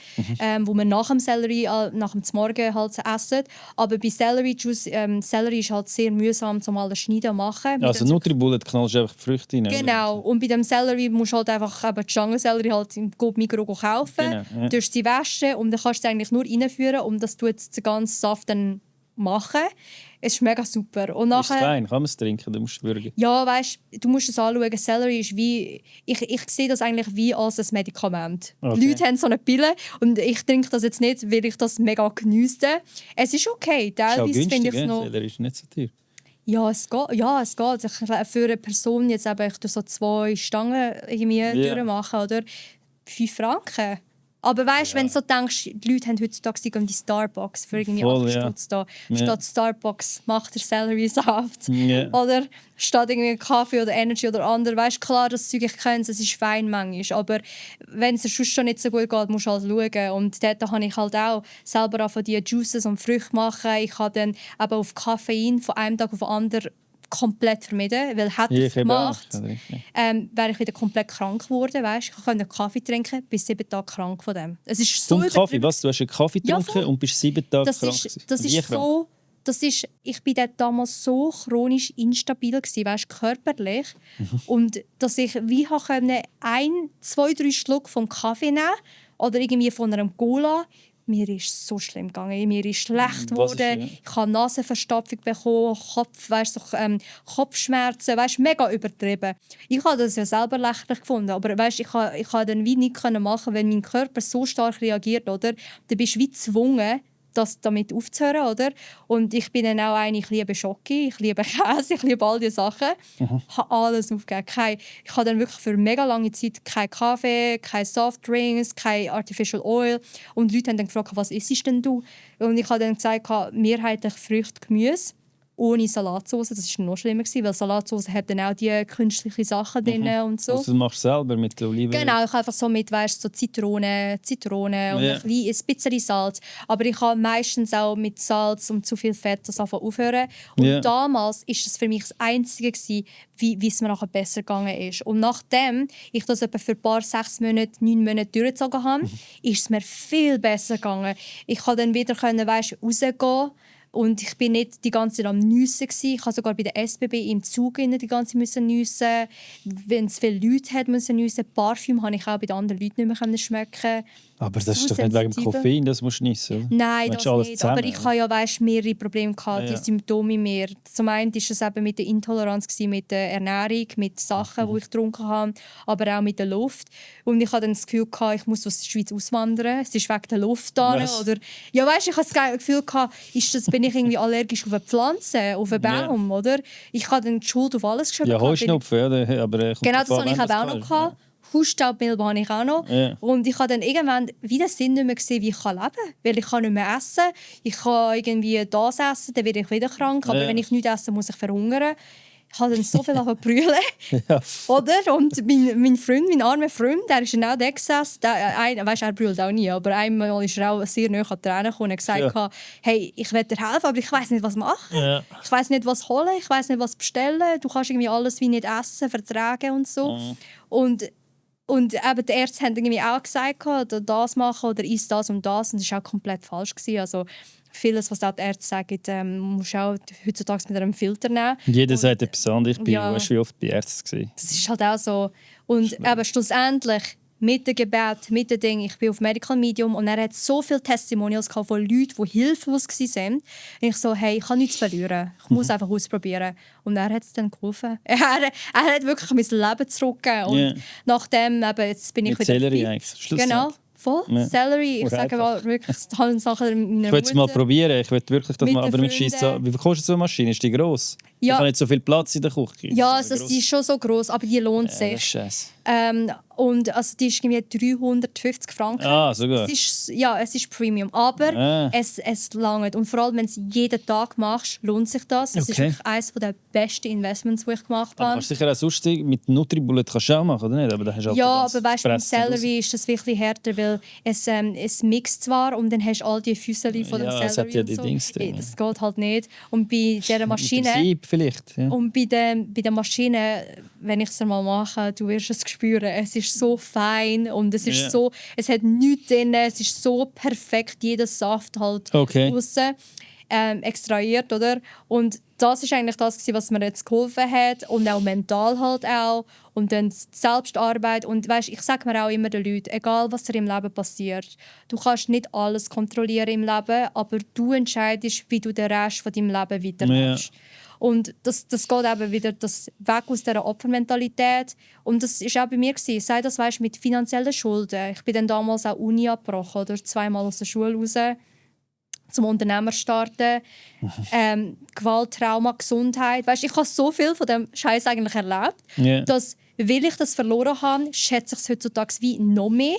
wo wir nach dem Sellerie, nach dem Morgen halt essen. Aber bei Celery Juice, Sellerie ist halt sehr mühsam, zum alles schneiden und machen. Also Nutribullet knallst du einfach die Früchte rein? Genau. Und bei dem Sellerie musst du halt einfach die Stangensellerie halt im Mikro kaufen. Genau, ja. Du sie waschen und dann kannst du sie eigentlich nur reinführen und das tut den ganzen Saft dann machen. Es ist mega super. Und nachher, ist fein, kann man es trinken, du musst würgen. Ja, weißt du musst es anschauen. Celery ist wie... Ich sehe das eigentlich wie als ein Medikament. Okay. Die Leute haben so eine Pille und ich trinke das jetzt nicht, weil ich das mega geniesse. Es ist okay. Teilweise finde ich es noch... Celery ist nicht so teuer. Ja, es geht. Ja, es geht. Für eine Person jetzt eben so 2 Stangen irgendwie durchmachen, oder? 5 Franken. Aber weißt du, wenn du so denkst, die Leute haben heutzutage die Starbucks für irgendwie 8 Stutz da. Statt Starbucks macht der Sellerie-Saft. Oder statt irgendwie Kaffee oder Energy oder andere. Weißt du, klar, das Zeug ich kenne, es ist fein manchmal. Aber wenn es sonst schon nicht so gut geht, musst du halt schauen. Und dort habe ich halt auch selber von die Juices und Früchte machen. Ich habe dann eben auf Koffein von einem Tag auf den anderen komplett vermieden, weil hätte ich es gemacht, wäre ich wieder komplett krank geworden. Weißt? Ich konnte Kaffee trinken, bis 7 Tage krank von dem. Es ist so Kaffee, was? Du hast einen Kaffee getrunken und bist 7 Tage krank? Ich bin damals so chronisch instabil gewesen, weißt, körperlich, und dass ich wie konnte 1, 2, 3 Schluck vom Kaffee nehmen oder irgendwie von einem Cola. Mir ist so schlimm gegangen. Mir ist schlecht geworden. Ich habe Nasenverstopfung bekommen, Kopfschmerzen, mega übertrieben. Ich habe das ja selber lächerlich gefunden, aber ich konnte dann wie nichts machen, wenn mein Körper so stark reagiert, oder? Dann bist du wie gezwungen, das damit aufzuhören, oder? Und ich bin dann auch ich liebe Schoki, ich liebe Käse, ich liebe all diese Sachen. Ich habe alles aufgegeben. Ich habe dann wirklich für mega lange Zeit keinen Kaffee, keine Softdrinks, kein Artificial Oil. Und die Leute haben dann gefragt, was isst denn du? Und ich habe dann gesagt, mehrheitlich Früchte, Gemüse. Ohne Salatsauce, das war noch schlimmer, weil Salatsauce hat dann auch die künstlichen Sachen drin und so. Also du machst selber mit Oliven? Genau, ich habe einfach so mit, so Zitrone und ein bisschen Salz. Aber ich habe meistens auch mit Salz und zu viel Fett das einfach aufhören. Und damals war es für mich das Einzige, wie es mir nachher besser gegangen ist. Und nachdem ich das etwa für ein paar 6 Monate, 9 Monate durchgezogen habe, ist es mir viel besser gegangen. Ich konnte dann wieder rausgehen. Und ich bin nicht die ganze Zeit am Nüssen gsi. Ich habe sogar bei der SBB im Zug die ganze Zeit nüssen. Wenn es viele Leute hat, müssen nüssen. Parfüm habe ich auch bei den anderen Leuten nicht mehr schmecken. Aber das zu ist doch nicht wegen dem sensibel. Koffein, das musst du nissen, oder? Nein, Meinst das du alles nicht. zusammen, Aber ich oder? habe ja mehrere Probleme gehabt, Ja. die Symptome mehr. Zum einen war es eben mit der Intoleranz, mit der Ernährung, mit Sachen, die ich getrunken habe, aber auch mit der Luft. Und ich hatte dann das Gefühl gehabt, ich muss aus der Schweiz auswandern. Es ist wegen der Luft da. Was? Oder ja, weißt, ich hatte das Gefühl gehabt, bin ich irgendwie allergisch auf eine Pflanze, auf einen Baum, oder? Ich habe dann die Schuld auf alles geschoben. Ja, gehabt, Heuschnupfen, ja, aber kommt genau, drauf das an, hatte ich wenn auch das noch. kann. Gehabt. Hausstaubmilbe habe ich auch noch. Ja. Und ich habe dann irgendwann wieder Sinn nicht mehr gesehen, wie ich leben kann. Weil ich kann nicht mehr essen. Ich kann irgendwie das essen, dann werde ich wieder krank. Aber Ja. wenn ich nichts esse, muss ich verhungern. Ich habe dann so viel brüllen. Ja. Oder? Und mein Freund, mein armer Freund, der ist genau der gesessen. Weißt, er brüllt auch nie, aber einmal ist er auch sehr nahe an Tränen gekommen und hat gesagt, Ja. hey, ich will dir helfen, aber ich weiß nicht, was machen. Ja. Ich weiß nicht, was holen, ich weiß nicht, was bestellen. Du kannst irgendwie alles wie nicht essen, vertragen und so. Und eben die Ärzte haben irgendwie auch gesagt, oder das machen oder isst das und das. Und das war auch komplett falsch. Also vieles, was auch die Ärzte sagen, musst du auch heutzutage mit einem Filter nehmen. Jeder sagt etwas anderes. Ich bin, Ja. weißt du, wie oft bei Ärzten gewesen. Das ist halt auch so. Und eben schlussendlich, mit dem Gebet, mit dem Ding, ich bin auf Medical Medium und er hat so viele Testimonials gehabt von Leuten, die hilflos waren. Und ich so, hey, ich kann nichts verlieren. Ich muss einfach ausprobieren. Und er hat es dann geholfen. Er hat wirklich mein Leben zurückgegeben. Und Ja. nachdem, eben, jetzt bin ich Mit wieder Sellerie fit. eigentlich. Schlussendlich. Genau, voll. Ja. Celery. Ich Oder sage einfach. mal wirklich, das sind Sachen meiner Ich will es mal Mutter. probieren. Ich will wirklich das Mit mal. den Aber mit Scheiss, Freunden. wie viel kostet so eine Maschine? Ist die gross? Ja. Ich habe nicht so viel Platz in der Küche. Ja, So also, gross. die ist schon so gross, aber die lohnt Das ist sich. scheiße. Und also die ist irgendwie 350 Franken. Ah, sogar. Es ist Premium, aber es langt. Und vor allem, wenn du es jeden Tag machst, lohnt sich das. Es ist Okay. wirklich eines der besten Investments, die ich gemacht Aber habe. kannst du sicher auch sonst mit Nutribullet kannst du auch machen, oder nicht? Aber dann hast du halt Ja, das aber weißt du, beim Pressen raus. Celery ist das wirklich härter, weil es mixt zwar und dann hast du all die Füße von dem Ja, es Celery hat ja und die so. Dings drin, Das geht halt nicht. Und bei dieser Mit dem Maschine... Sieb vielleicht. Ja. Und bei der Maschine, wenn ich es mal mache, du wirst es spüren. Es ist so fein und es ist Ja. so, es hat nichts drin, es ist so perfekt, jeder Saft halt Okay. raus, extrahiert, oder? Und das ist eigentlich das, was mir jetzt geholfen hat und auch mental halt auch und dann die Selbstarbeit und weißt, ich sage mir auch immer den Leuten, egal was dir im Leben passiert, du kannst nicht alles kontrollieren im Leben, aber du entscheidest, wie du den Rest von deinem Leben weiterlebst. Und das geht eben wieder weg aus dieser Opfermentalität. Und das war auch bei mir. Sei das weißt, mit finanziellen Schulden. Ich bin dann damals auch Uni abgebrochen, oder 2-mal aus der Schule raus, zum Unternehmer starten. Gewalt, Trauma, Gesundheit. Weißt, ich habe so viel von dem Scheiß eigentlich erlebt, Ja. dass, weil ich das verloren habe, schätze ich es heutzutage wie noch mehr.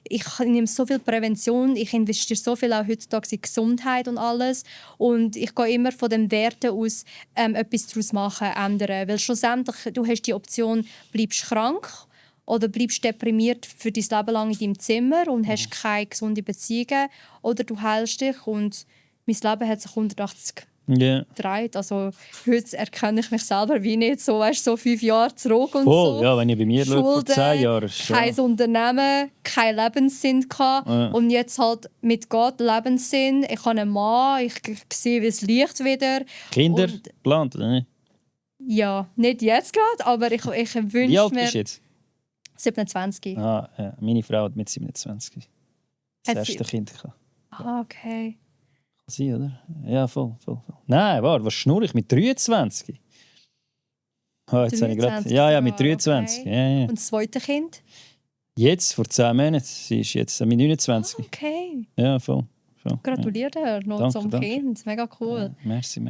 Ich nehme so viel Prävention, ich investiere so viel auch heutzutage in Gesundheit und alles. Und ich gehe immer von den Werten aus, etwas daraus machen, ändern. Weil schlussendlich, du hast die Option, bleibst krank oder bleibst deprimiert für dein Leben lang in deinem Zimmer und hast keine gesunde Beziehungen. Oder du heilst dich und mein Leben hat sich 180 Ja. gedreht. Also heute erkenne ich mich selber wie nicht so, weißt, so 5 Jahre zurück und Voll, so. ja, wenn ich bei mir schaue, vor Schulden, 10 Jahren. ist schon- kein Unternehmen, kein Lebenssinn gehabt. Ja. Und jetzt halt mit Gott Lebenssinn. Ich habe einen Mann, ich sehe, wie es Licht wieder. Kinder Und, geplant, oder nicht? ja, nicht jetzt gerade, aber ich Wie wünsche alt mir bist du jetzt? 27. Ah, ja. Meine Frau hat mit 27 das Hat sie- erste Kind gehabt. Ah, okay. Kann sein, oder? Ja, voll. Nein, warte, was schnurre ich mit 23? Ah, jetzt habe ich grad, 23 ja, mit sogar, 23. okay. Ja, ja. Und das zweite Kind? Jetzt, vor 10 Monaten. Sie ist jetzt mit 29. Okay. Ja, voll. Gratuliere dir noch Danke, zum danke. Kind. Mega cool. Ja, merci.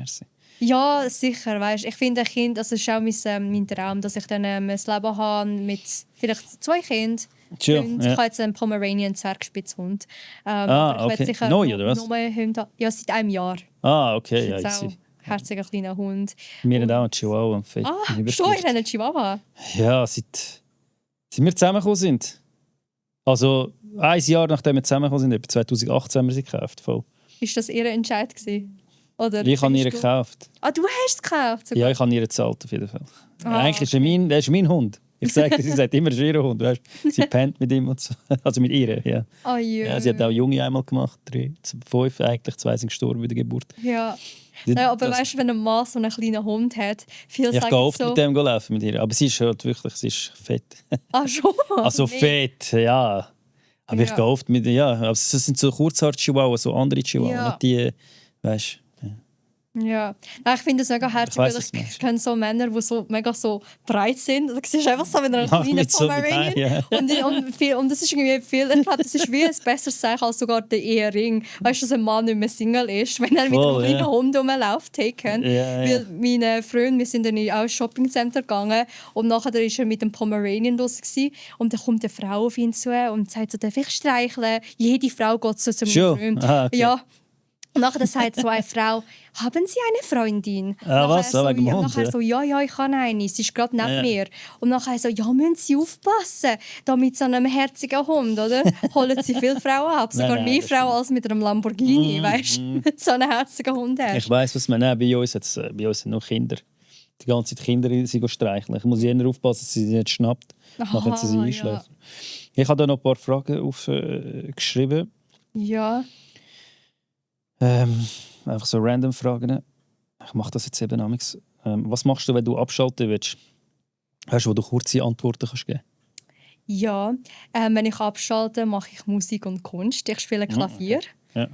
Ja, sicher. Weißt, ich finde ein Kind, also es ist auch mein Traum, dass ich dann ein Leben habe mit vielleicht 2 Kindern. Chill, Hund. ja. Ich habe jetzt einen Pomeranian Zwergspitzhund. Ah, aber ich okay. will sicher Neu, oder was? Nur Hunde haben. Ja, seit einem Jahr. Ah, okay, ja, Jetzt ich auch sehe. herziger kleiner Hund. Wir haben auch einen Chihuahua und Fett. Ah, schon, ich habe einen Chihuahua. Ja, seit wir zusammengekommen sind. Also, 1 Jahr nachdem wir zusammengekommen sind, etwa 2018 haben wir sie gekauft. Voll. Ist das ihr Entscheid gewesen? Oder Ich habe bist ihr du- gekauft. Ah, du hast es gekauft? sogar? Ja, ich habe ihr gezahlt auf jeden Fall. Ah, Eigentlich ist der ist mein Hund. Ich sage, sie sagt immer, es ist ihr Hund. Weißt? Sie pennt mit ihm und so. Also mit ihr, ja. Oh, jö. Ja, sie hat auch Junge einmal gemacht, 3, 5 eigentlich, 2 sind gestorben bei der Geburt. Ja. Die- Naja, aber das- weißt du, wenn ein Mann so einen kleinen Hund hat, viele Ich sagen gehe oft so... mit dem laufen mit ihr, aber sie ist halt wirklich, sie ist fett. Ah, schon? Also Nee. fett, ja. Aber ich gehe oft mit, aber das sind so Kurzhaar-Chihuahua, so andere Chihuahua, Ja. nicht die, weißt du. Ja, nein, ich finde es mega herzig, weiss, weil was du meinst. ich kenne so Männer, die so mega so breit sind. Da siehst du einfach so mit einer kleinen mit so Pomeranian. ja. Und das ist irgendwie viel, ich glaube, das ist wie ein besseres Zeichen als sogar der Ehering. Weißt du, dass ein Mann nicht mehr Single ist, wenn er mit einem Voll, kleinen ja. Hund rumläuft. Taken. Ja. Weil meine Freunde, wir sind dann in ein Shoppingcenter gegangen und nachher war er mit dem Pomeranian draussen gewesen, und dann kommt eine Frau auf ihn zu und sagt so, darf ich streicheln? Jede Frau geht so zu meinem Schon? Freund. Ah, okay. Ja. Und nachher sagt so eine Frau, haben Sie eine Freundin? Ah, Nachher was? Wegen dem ja, Hund, nachher ja. so, ja, ich habe eine, sie ist gerade neben Ja. mir. Und nachher so, ja, müssen Sie aufpassen, da mit so einem herzigen Hund, oder? Holen Sie viele Frauen ab, sogar Nein, mehr das Frauen als mit einem Lamborghini, weißt du, mit so einem herzigen Hund hast. Ich weiss, was man bei uns sind noch Kinder. Die ganze Zeit Kinder sie streicheln. Ich muss eher aufpassen, dass sie sie nicht schnappt. Nachher sie ja. einschläft. Ich habe da noch ein paar Fragen aufgeschrieben. Ja, Einfach so random Fragen. Ich mache das jetzt eben amigs. Was machst du, wenn du abschalten willst? Hast du, wo du kurze Antworten kannst geben? ja. Wenn ich abschalte, mache ich Musik und Kunst. Ich spiele Klavier. Ja.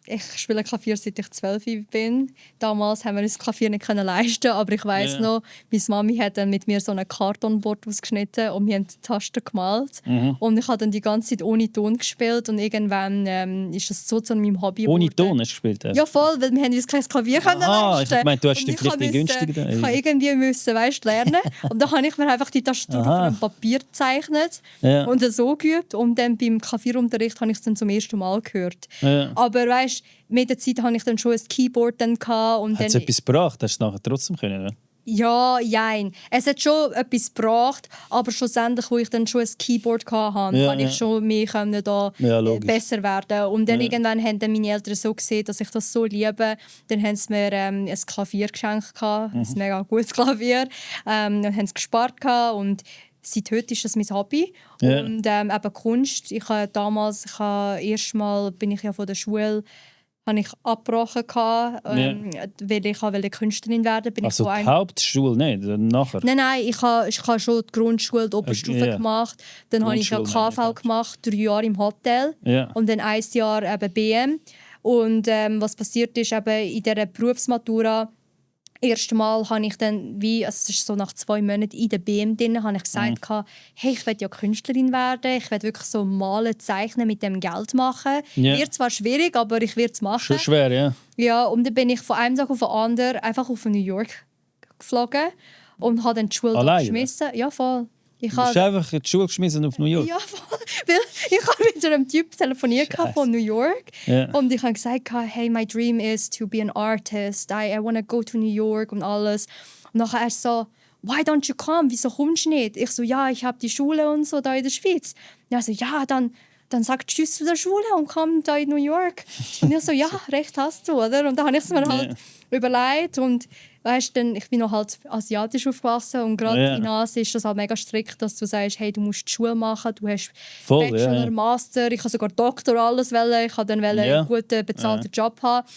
Ich spiele Klavier, seit ich 12 bin. Damals haben wir uns das Klavier nicht leisten, aber ich weiss Ja. noch, meine Mami hat dann mit mir so ein Kartonboard ausgeschnitten und wir haben die Tasten gemalt. Und ich habe dann die ganze Zeit ohne Ton gespielt und irgendwann ist das so zu meinem Hobby Ohne geworden. Ton hast du gespielt? Ja, voll, weil wir haben uns kein Klavier können leisten. Ich meinte, du hast Und die ich vielleicht die musste- günstige. Ich habe irgendwie müssen, weißt, lernen. Und dann habe ich mir einfach die Tastatur auf Aha. einem Papier gezeichnet Ja. und so geübt. Und dann beim Klavierunterricht habe ich es dann zum ersten Mal gehört. Ja. Aber weißt, mit der Zeit hatte ich dann schon ein Keyboard dann gehabt und Hat es dann etwas gebracht? Hast du es nachher trotzdem können? Oder? ja, jein. Es hat schon etwas gebracht, aber schlussendlich, wo ich dann schon ein Keyboard hatte, Ja, konnte ich ja. schon mehr können da Ja, logisch. besser werden. Und dann Ja. irgendwann haben dann meine Eltern so gesehen, dass ich das so liebe. Dann haben sie mir ein Klavier geschenkt, ein mega gutes Klavier. Dann haben sie gespart gehabt und seit heute ist das mein Hobby. Ja. Und eben Kunst. Erstmal bin ich ja von der Schule habe ich abgebrochen, weil ich wollte Künstlerin werden. Bin Also ich von die einem Hauptschule nicht, nachher? Nein, ich habe schon die Grundschule, die Oberstufe Ja. gemacht. Dann habe ich ja Grundschule, KV gemacht, 3 Jahre im Hotel. Ja. Und dann 1 Jahr eben BM. Und was passiert ist, eben in dieser Berufsmatura, erste Mal habe ich dann, es ist so nach 2 Monaten in der BM drin, habe ich gesagt, hey, ich will ja Künstlerin werden, ich will wirklich so malen, zeichnen, mit dem Geld machen. Ja. Wird zwar schwierig, aber ich werde es machen. Schon schwer, ja. Ja, und dann bin ich von einem Tag auf den anderen einfach auf New York geflogen und habe dann die Schule Alleine? geschmissen. Ja, voll. Ich Du hast habe einfach in die Schule geschmissen auf New York. ja, voll. Weil ich habe mit einem Typ telefoniert von New York Ja. und ich habe gesagt, hey, my dream is to be an artist. I want to go to New York und alles. Und nachher er so, why don't you come? Wieso kommst du nicht? Ich so, ja, ich habe die Schule und so da in der Schweiz. Ja, so, ja, dann sag Tschüss zu der Schule und komm da in New York. Und ich so, ja, recht hast du, oder? Und dann habe ich es mir halt überlegt und weißt, dann, ich bin noch halt asiatisch aufgewachsen und gerade Ja. in Asien ist das halt mega strikt, dass du sagst, hey, du musst die Schule machen, du hast Voll, Bachelor, ja. Master, ich habe sogar Doktor, alles wollen. Ich wollte dann Ja. einen guten, bezahlten Job haben.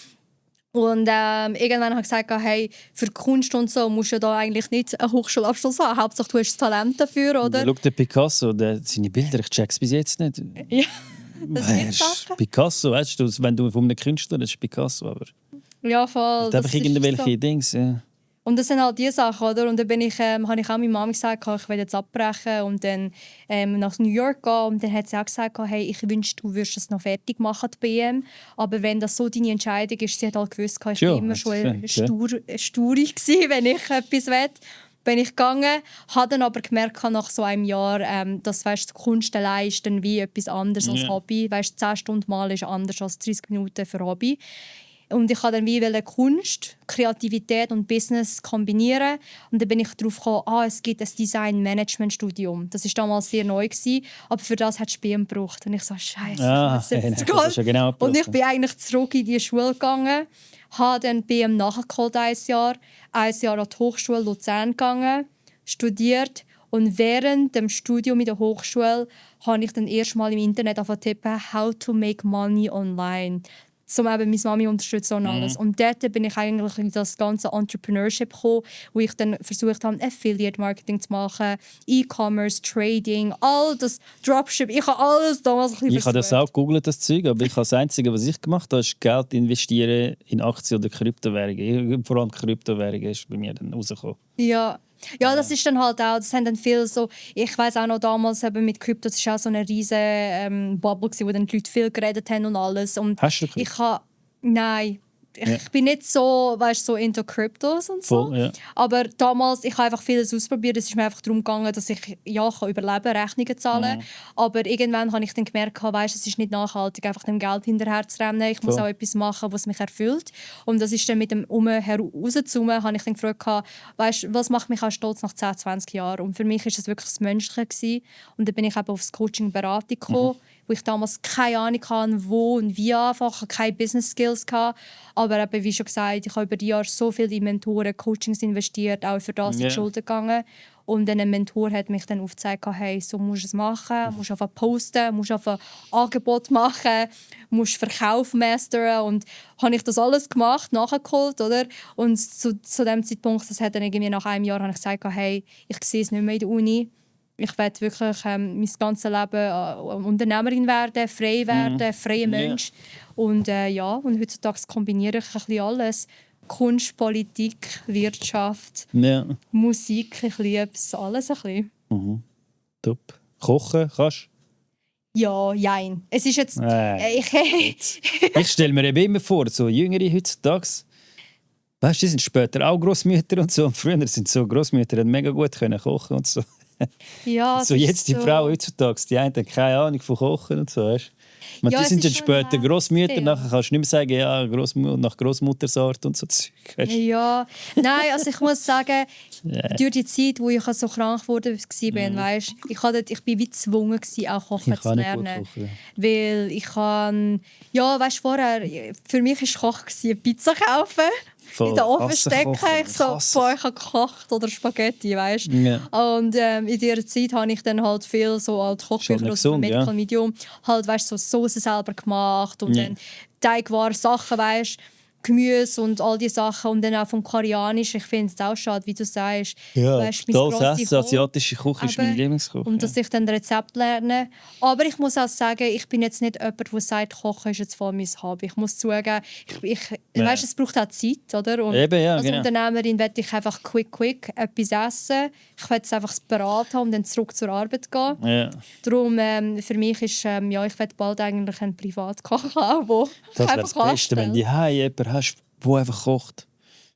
Und irgendwann habe ich gesagt, hey, für Kunst und so musst du da eigentlich nicht einen Hochschulabschluss haben. Hauptsache, du hast das Talent dafür, oder? Schau den Picasso, seine Bilder, ich check's bis jetzt nicht. Ja, das Wer sind ist Sachen. Picasso, weißt du, wenn du von einem Künstler bist, Picasso, aber Ja, voll. hat einfach ist irgendwelche so. Dings. Ja. Und das sind halt die Sachen, oder? Und dann habe ich auch meiner Mama gesagt, ich will jetzt abbrechen und dann nach New York gehen. Und dann hat sie auch gesagt, hey, ich wünschte, du würdest das noch fertig machen, die BM. Aber wenn das so deine Entscheidung ist, sie hat halt gewusst, ich Ja, war immer schon das sturig gewesen, wenn ich etwas will. Bin ich gegangen, habe dann aber gemerkt nach so einem Jahr, dass weißt, die Kunst allein ist dann wie etwas anderes als Ja. Hobby. Weißt, 10 Stunden mal ist anders als 30 Minuten für Hobby. Und ich wollte dann wie Kunst, Kreativität und Business kombinieren. Und dann bin ich darauf gekommen, es gibt ein Design-Management-Studium. Das war damals sehr neu, aber für das hat es BM gebraucht. Und ich so, Scheiße, Das ist ja genau und ich bin eigentlich zurück in die Schule gegangen, habe dann BM nachgeholt 1 Jahr, 1 Jahr an die Hochschule Luzern gegangen, studiert. Und während dem Studium in der Hochschule habe ich dann erst mal im Internet tippen, «How to make money online». um eben meine Mami unterstützen und alles. Und dort bin ich eigentlich in das ganze Entrepreneurship gekommen, wo ich dann versucht habe, Affiliate-Marketing zu machen, E-Commerce, Trading, all das Dropship. Ich habe alles damals ein bisschen Ich habe das auch gegoogelt, das Zeug, aber das Einzige, was ich gemacht habe, ist Geld investieren in Aktien oder Kryptowährungen. Vor allem Kryptowährungen ist bei mir dann rausgekommen. Ja. Ja, das ist dann halt auch, das haben dann viel so, ich weiß auch noch damals eben mit Krypto, das war auch so eine riesige Bubble, wo dann die Leute viel geredet haben und alles. Und Hast du Krypto? ich habe, nein, ich bin nicht so, weißt, so into Kryptos und so. Voll, ja. Aber damals, ich habe einfach vieles ausprobiert. Es ist mir einfach darum gegangen, dass ich kann überleben, Rechnungen zahlen. Aber irgendwann habe ich dann gemerkt, weißt, es ist nicht nachhaltig, einfach dem Geld hinterher zu rennen. Ich muss auch etwas machen, was mich erfüllt. Und das ist dann mit dem rauszoomen, habe ich dann gefragt, weißt, was macht mich auch stolz nach 10, 20 Jahren? Und für mich war das wirklich das Menschliche gewesen. Und dann bin ich eben aufs Coaching-Beratung gekommen, wo ich damals keine Ahnung hatte, wo und wie einfach, keine Business Skills hatte. Aber eben, wie schon gesagt, ich habe über die Jahre so viel in Mentoren, Coachings investiert, auch für das in die Schulden gegangen. Und dann ein Mentor hat mich dann aufgezeigt, hey, so musst du es machen, musst einfach posten, musst einfach Angebot machen, musst Verkauf mastern. Und habe ich das alles gemacht, nachgeholt, oder? Und zu dem Zeitpunkt, das hat dann irgendwie nach einem Jahr, habe ich gesagt, hey, ich sehe es nicht mehr in der Uni. Ich werde wirklich mein ganzes Leben Unternehmerin werden, frei werden, freier Mensch. Und und heutzutage kombiniere ich ein bisschen alles. Kunst, Politik, Wirtschaft, Musik, ich liebe es alles ein bisschen. Top. Kochen kannst du? Ja, jein. Es ist jetzt... Ich stelle mir eben immer vor, so Jüngere heutzutage, weißt, die sind später auch Großmütter und so. Und früher sind so Großmütter, die mega gut können kochen und so. Ja, so jetzt die Frau heutzutage, die einen haben keine Ahnung von Kochen und so. Weißt? Ja, die sind dann später heftig, Großmütter, ja. nachher kannst du nicht mehr sagen, ja, nach Großmuttersart und so Zeug. Ja, nein, also ich muss sagen, durch die Zeit, wo ich so krank geworden war, weißt, ich war wie gezwungen, auch Kochen zu lernen. Kochen, ja. Weil ich kann, ja, weißt, vorher, für mich war Kochen Pizza kaufen. Voll. In den Ofen Hasse stecken, Kochen, ich so, hasse boah, ich habe gekocht oder Spaghetti, weißt. Ja. Und in dieser Zeit habe ich dann halt viel so Kochbücher aus dem Medical Medium, halt, weißt, so Soßen selber gemacht und dann Teigwaren, Sachen, weißt, Gemüse und all diese Sachen und dann auch vom Koreanisch. Ich finde es auch schade, wie du sagst. Ja, weißt, tolles Essen, asiatische Küche ist meine Lieblingsküche. Und dass ich dann Rezept lerne. Aber ich muss auch sagen, ich bin jetzt nicht jemand, der sagt, Kochen ist jetzt voll mein Hobby. Ich muss zugeben, weißt, es braucht auch Zeit, oder? Und eben, ja, als Unternehmerin will ich einfach quick etwas essen. Ich will es einfach parat haben und dann zurück zur Arbeit gehen. Ja. Darum, für mich ist, ich will bald eigentlich einen Privatkoch haben, wo Das wäre das Beste, wenn du jemanden hast, der einfach kocht.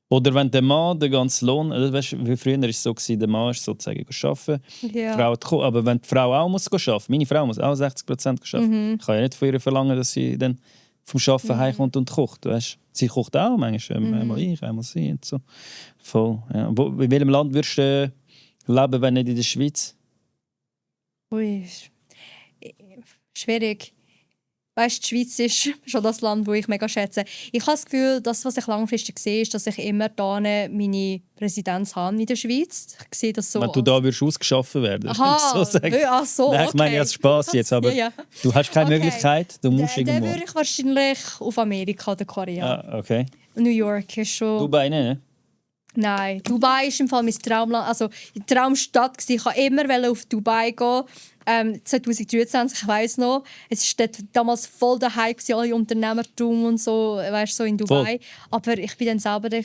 Oder wenn der Mann den ganzen Lohn, weißt, wie früher war es so, der Mann ist sozusagen arbeiten, die Frau hat kochen. Aber wenn die Frau auch muss arbeiten, meine Frau muss auch 60% arbeiten. Ich kann ja nicht von ihr verlangen, dass sie dann vom Arbeiten heimkommt und kocht. Weißt? Sie kocht auch manchmal, einmal ich, einmal sie. Und so. Voll, ja. In welchem Land würdest du leben, wenn nicht in der Schweiz? Ui, schwierig. Weißt, die Schweiz ist schon das Land, das ich mega schätze. Ich habe das Gefühl, das, was ich langfristig sehe, ist, dass ich immer da meine Residenz habe in der Schweiz. Ich sehe das so. Wenn du da würdest ausgeschaffen werden, aha, so sagen. Ach so, Nein, ich meine als Spaß jetzt, aber du hast keine Möglichkeit, du musst irgendwo. Dann würde ich wahrscheinlich auf Amerika oder Korea. Ah, okay. New York ist schon... Dubai nicht, ne? Nein, Dubai ist im Fall mein Traumland, also die Traumstadt. Ich wollte immer auf Dubai gehen. 2023, ich weiss noch, es war damals voll der Hype, alle Unternehmertum und so, weißt, so in Dubai. Voll. Aber ich war dann selber da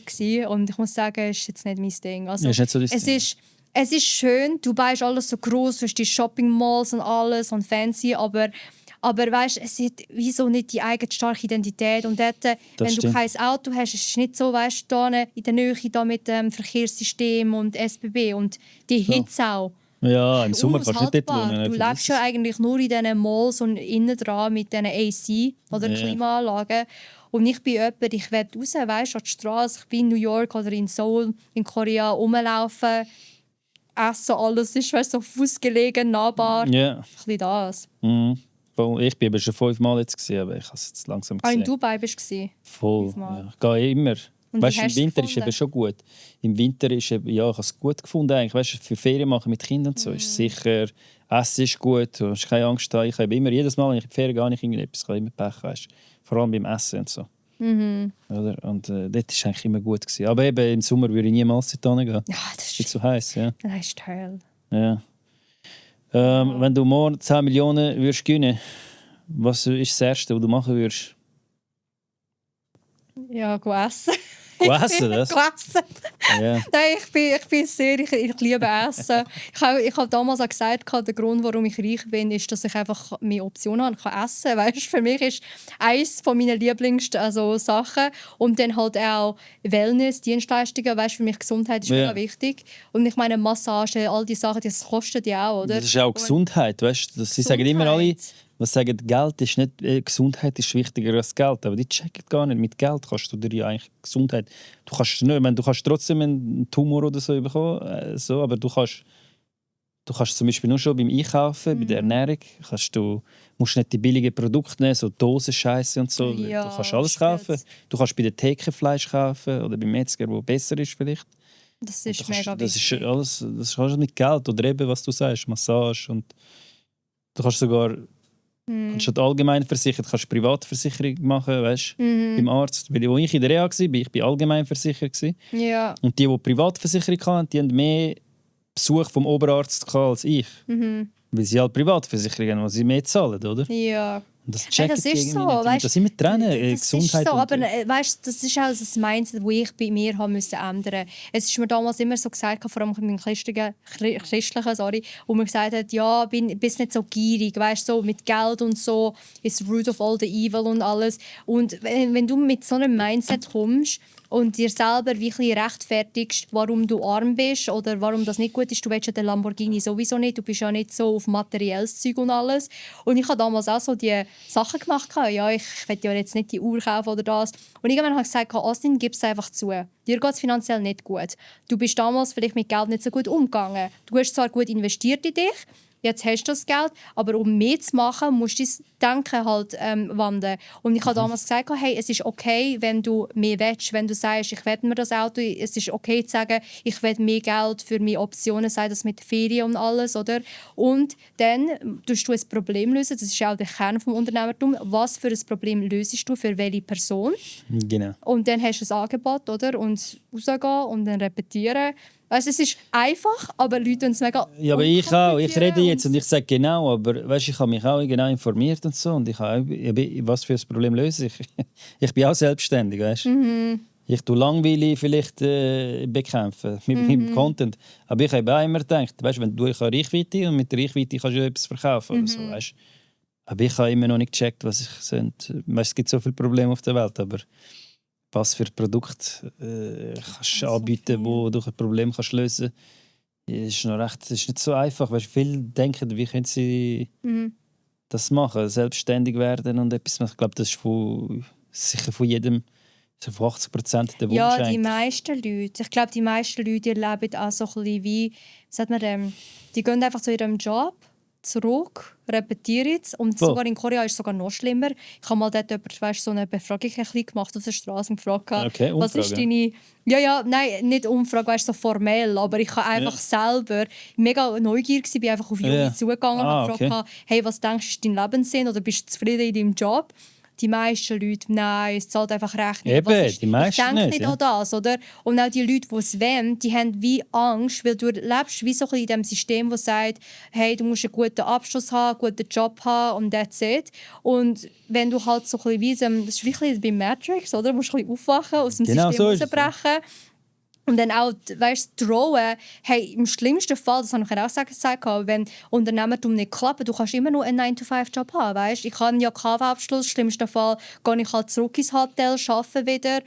und ich muss sagen, es ist jetzt nicht mein Ding. Also, ist nicht so es ist schön, Dubai ist alles so groß, du hast die Shopping Malls und alles und fancy, aber weißt, es hat wieso nicht die eigene starke Identität. Und dort, wenn du kein Auto hast, ist es nicht so, weißt du, in der Nähe da mit dem Verkehrssystem und SBB und die Hitze auch. Ja, im Sommer kannst du nicht dort wohnen. Du lebst ja eigentlich nur in diesen Malls und innen dran mit diesen AC oder Klimaanlagen. Und ich bin jemand, ich will raus, weißt, an die Straße. Ich bin in New York oder in Seoul, in Korea rumlaufen, essen, alles ist, weißt, so fußgelegen, nahbar. Ja. Ein bisschen das. Mhm. Ich bin schon 5 Mal jetzt gesehen, aber ich habe es jetzt langsam gesehen. In Dubai bist du? Voll. Ja. Ich gehe immer. Und Weißt wie du, im hast du es Winter ist eben gefunden? schon gut. Im Winter ist eben, ja, ich habe es gut gefunden eigentlich. Weißt du, für Ferien machen mit Kindern und so ist sicher, Essen ist gut, du hast keine Angst haben. Ich habe immer, jedes Mal, wenn ich in die Ferien gehe, habe ich irgendetwas, ich habe immer Pech, weißt du. Vor allem beim Essen und so. Oder? Und dort war es eigentlich immer gut gewesen. Aber eben im Sommer würde ich niemals dorthin gehen. Ja, das Es ist ist, zu heiß, ja. das ist toll. Ja. Wenn du morgen 10 Millionen würdest gewinnen, was ist das Erste, was du machen würdest? Ja, go essen. Essen, das? Go essen. Ja. Nein, ich liebe Essen. Ich habe damals auch gesagt, der Grund, warum ich reich bin, ist, dass ich einfach mehr Optionen habe. Ich kann essen. Weißt, für mich ist eines meiner Lieblingssachen. Und dann halt auch Wellness, Dienstleistungen. Weißt, für mich Gesundheit ist mega wichtig. Und ich meine, Massage, all die Sachen, das kostet ja auch, oder? Das ist auch Gesundheit, weißt du? Sie sagen immer alle, was sagen, Geld ist nicht, Gesundheit ist wichtiger als Geld. Aber die checken gar nicht. Mit Geld kannst du dir ja eigentlich Gesundheit. Du kannst nicht, ich meine, du kannst trotzdem einen Tumor oder so bekommen, aber du kannst zum Beispiel nur schon beim Einkaufen, bei der Ernährung, musst nicht die billigen Produkte nehmen, so Dosenscheiße und so. Ja, Du kannst alles kaufen. Du kannst bei der Theke Fleisch kaufen oder beim Metzger, wo besser ist vielleicht. Das ist mega Das ist wichtig. alles, das kannst du mit Geld oder eben, was du sagst, Massage und du kannst sogar anstatt allgemein versichert, kannst du Privatversicherung machen, weißt beim Arzt. Weil als ich in der Reha war, war ich bei allgemein versichert gewesen. Ja. Und die Privatversicherung hatten, die haben mehr Besuch vom Oberarzt gehabt als ich. Weil sie halt Privatversicherung haben, weil sie mehr zahlen, oder? Ja. Und das Ja, checken das die ist irgendwie so, nicht. Die müssen weißt, das immer trennen, das Gesundheit ist so, und... aber weißt, das ist auch das Mindset, das ich bei mir haben müssen ändern. Es ist mir damals immer so gesagt, vor allem mit meinem Christlichen, wo mir gesagt hat, ja, bist nicht so gierig, weißt, so mit Geld und so ist root of all the evil und alles. Und wenn du mit so einem Mindset kommst und dir selber wirklich rechtfertigst, warum du arm bist oder warum das nicht gut ist, du willst ja den Lamborghini sowieso nicht, du bist ja nicht so auf materielles Zeug und alles. Und ich habe damals auch so die Sachen gemacht, ja, ich will ja jetzt nicht die Uhr kaufen oder das. Und irgendwann habe ich gesagt, Austin, gib es einfach zu. Dir geht es finanziell nicht gut. Du bist damals vielleicht mit Geld nicht so gut umgegangen. Du hast zwar gut investiert in dich, jetzt hast du das Geld, aber um mehr zu machen, musst du dein Denken halt wandeln. Und ich habe damals gesagt, hey, es ist okay, wenn du mehr willst, wenn du sagst, ich will mir das Auto, es ist okay zu sagen, ich will mehr Geld für mehr Optionen, sei das mit Ferien und alles, oder? Und dann tust du ein Problem lösen, das ist auch der Kern des Unternehmertums. Was für ein Problem löst du für welche Person? Genau. Und dann hast du ein Angebot, oder? Und rausgehen und dann repetieren. Also es ist einfach, aber Leute tun es mega. Ja, aber ich auch. Ich rede jetzt und und ich sage genau, aber weißt, ich habe mich auch genau informiert und so und ich habe auch, was für ein Problem löse ich. Ich bin auch selbstständig, weißt. Ich tue Langweile vielleicht bekämpfen mit meinem Content, aber ich habe auch immer gedacht, weißt, wenn du eine Reichweite und mit der Reichweite kannst du etwas verkaufen oder so, weißt. Aber ich habe immer noch nicht gecheckt, was ich sind. Weißt, es gibt so viele Probleme auf der Welt, aber was für Produkt kannst du anbieten, wo du ein Problem kannst lösen kannst, ist nicht so einfach. Weil viele denken, wie können sie das machen, selbstständig werden und etwas machen. Ich glaube, das ist sicher von jedem, so von 80% der Wunsch. ja, die eigentlich. meisten Leute. Ich glaube, die meisten Leute die leben auch so ein bisschen wie, sagt man dem, die gehen einfach zu ihrem Job zurück, repetieren es. Und sogar in Korea ist es sogar noch schlimmer. Ich habe mal dort so eine Befragung ein bisschen gemacht auf der Straße und gefragt, Okay, was ist deine... Nein, nicht Umfrage, weißt, so formell, aber ich habe einfach selber mega neugierig gewesen, bin einfach auf Junge zugegangen und habe gefragt, hey, was denkst du, ist dein Lebenssinn oder bist du zufrieden in deinem Job? Die meisten Leute, nein, es zahlt einfach Rechnung. Eben, die meisten ich denke nicht, nicht an das, oder? Und auch die Leute, die es wollen, die haben wie Angst, weil du lebst wie so ein bisschen in diesem System, das sagt, hey, du musst einen guten Abschluss haben, einen guten Job haben und that's it. Und wenn du halt so ein bisschen wie das ist wie bei Matrix, oder? Du musst ein bisschen aufwachen, aus dem Genau System so ist es. rausbrechen. Und dann auch, weißt du, trauen, hey, im schlimmsten Fall, das habe ich auch gesagt, wenn Unternehmertum nicht klappt, du kannst immer nur einen 9-to-5-Job haben, weißt? Ich habe ja KV-Abschluss, im schlimmsten Fall gehe ich halt zurück ins Hotel, arbeite wieder,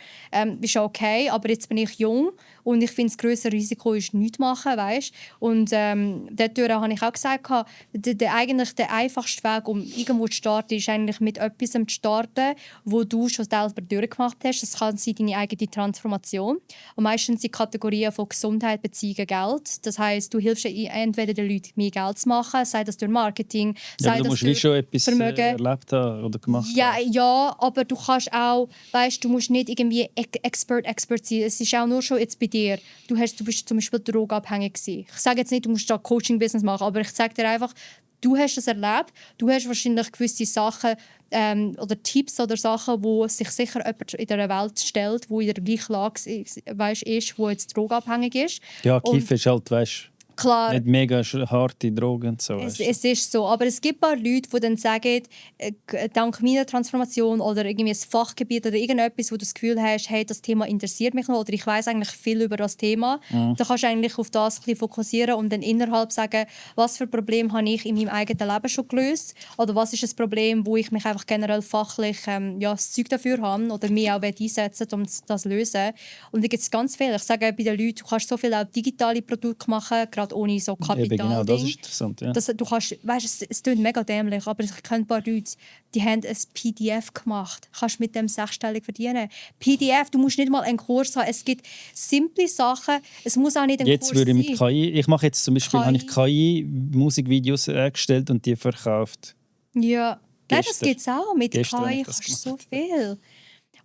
ist okay, aber jetzt bin ich jung Und ich finde, das grössere Risiko ist nichts machen, weißt? Und dadurch habe ich auch gesagt, eigentlich der einfachste Weg, um irgendwo zu starten, ist eigentlich mit etwas zu starten, wo du schon selber durchgemacht hast. Das kann sein deine eigene Transformation. Und meistens sind Kategorien von Gesundheit, Beziehungen, Geld. Das heisst, du hilfst entweder den Leuten mehr Geld zu machen, sei das durch Marketing, sei aber du das musst durch schon etwas Vermögen. Erlebt haben oder gemacht haben. Ja, aber du kannst auch, weißt, du musst nicht irgendwie Expert sein. Es ist auch nur schon jetzt bei dir. Du bist zum Beispiel drogenabhängig gewesen. Ich sage jetzt nicht, du musst da Coaching-Business machen, aber ich sage dir einfach, du hast das erlebt. Du hast wahrscheinlich gewisse Sachen oder Tipps oder Sachen, wo sich sicher jemand in der Welt stellt, wo in der gleichen Lage ist, wo jetzt drogenabhängig ist. Ja, Kiffen ist halt, weißt Klar, nicht mega harte Drogen und so. es ist so, aber es gibt ein paar Leute, die dann sagen, dank meiner Transformation oder irgendwie ein Fachgebiet oder irgendetwas, wo du das Gefühl hast, hey, das Thema interessiert mich noch oder ich weiß eigentlich viel über das Thema, dann kannst du eigentlich auf das ein bisschen fokussieren und dann innerhalb sagen, was für Probleme habe ich in meinem eigenen Leben schon gelöst oder was ist ein Problem, wo ich mich einfach generell fachlich das Zeug dafür habe oder mich auch einsetzen um das zu lösen. Und da gibt es ganz viel. Ich sage bei den Leuten, du kannst so viel auch digitale Produkte machen, gerade ohne so Kapital. Eben, genau, das ist interessant. Ja. Du kannst, weißt, es klingt mega dämlich, aber ich kenne ein paar Leute, die haben ein PDF gemacht. Du kannst mit dem sechsstellig verdienen. PDF, du musst nicht mal einen Kurs haben. Es gibt simple Sachen. Es muss auch nicht ein Jetzt Kurs würde sein. ich mit KI, ich mache jetzt zum Beispiel habe ich KI-Musikvideos erstellt und die verkauft. Ja, nein, das Gestern. gibt es auch. Mit Gestern habe KI ich das kannst du so viel.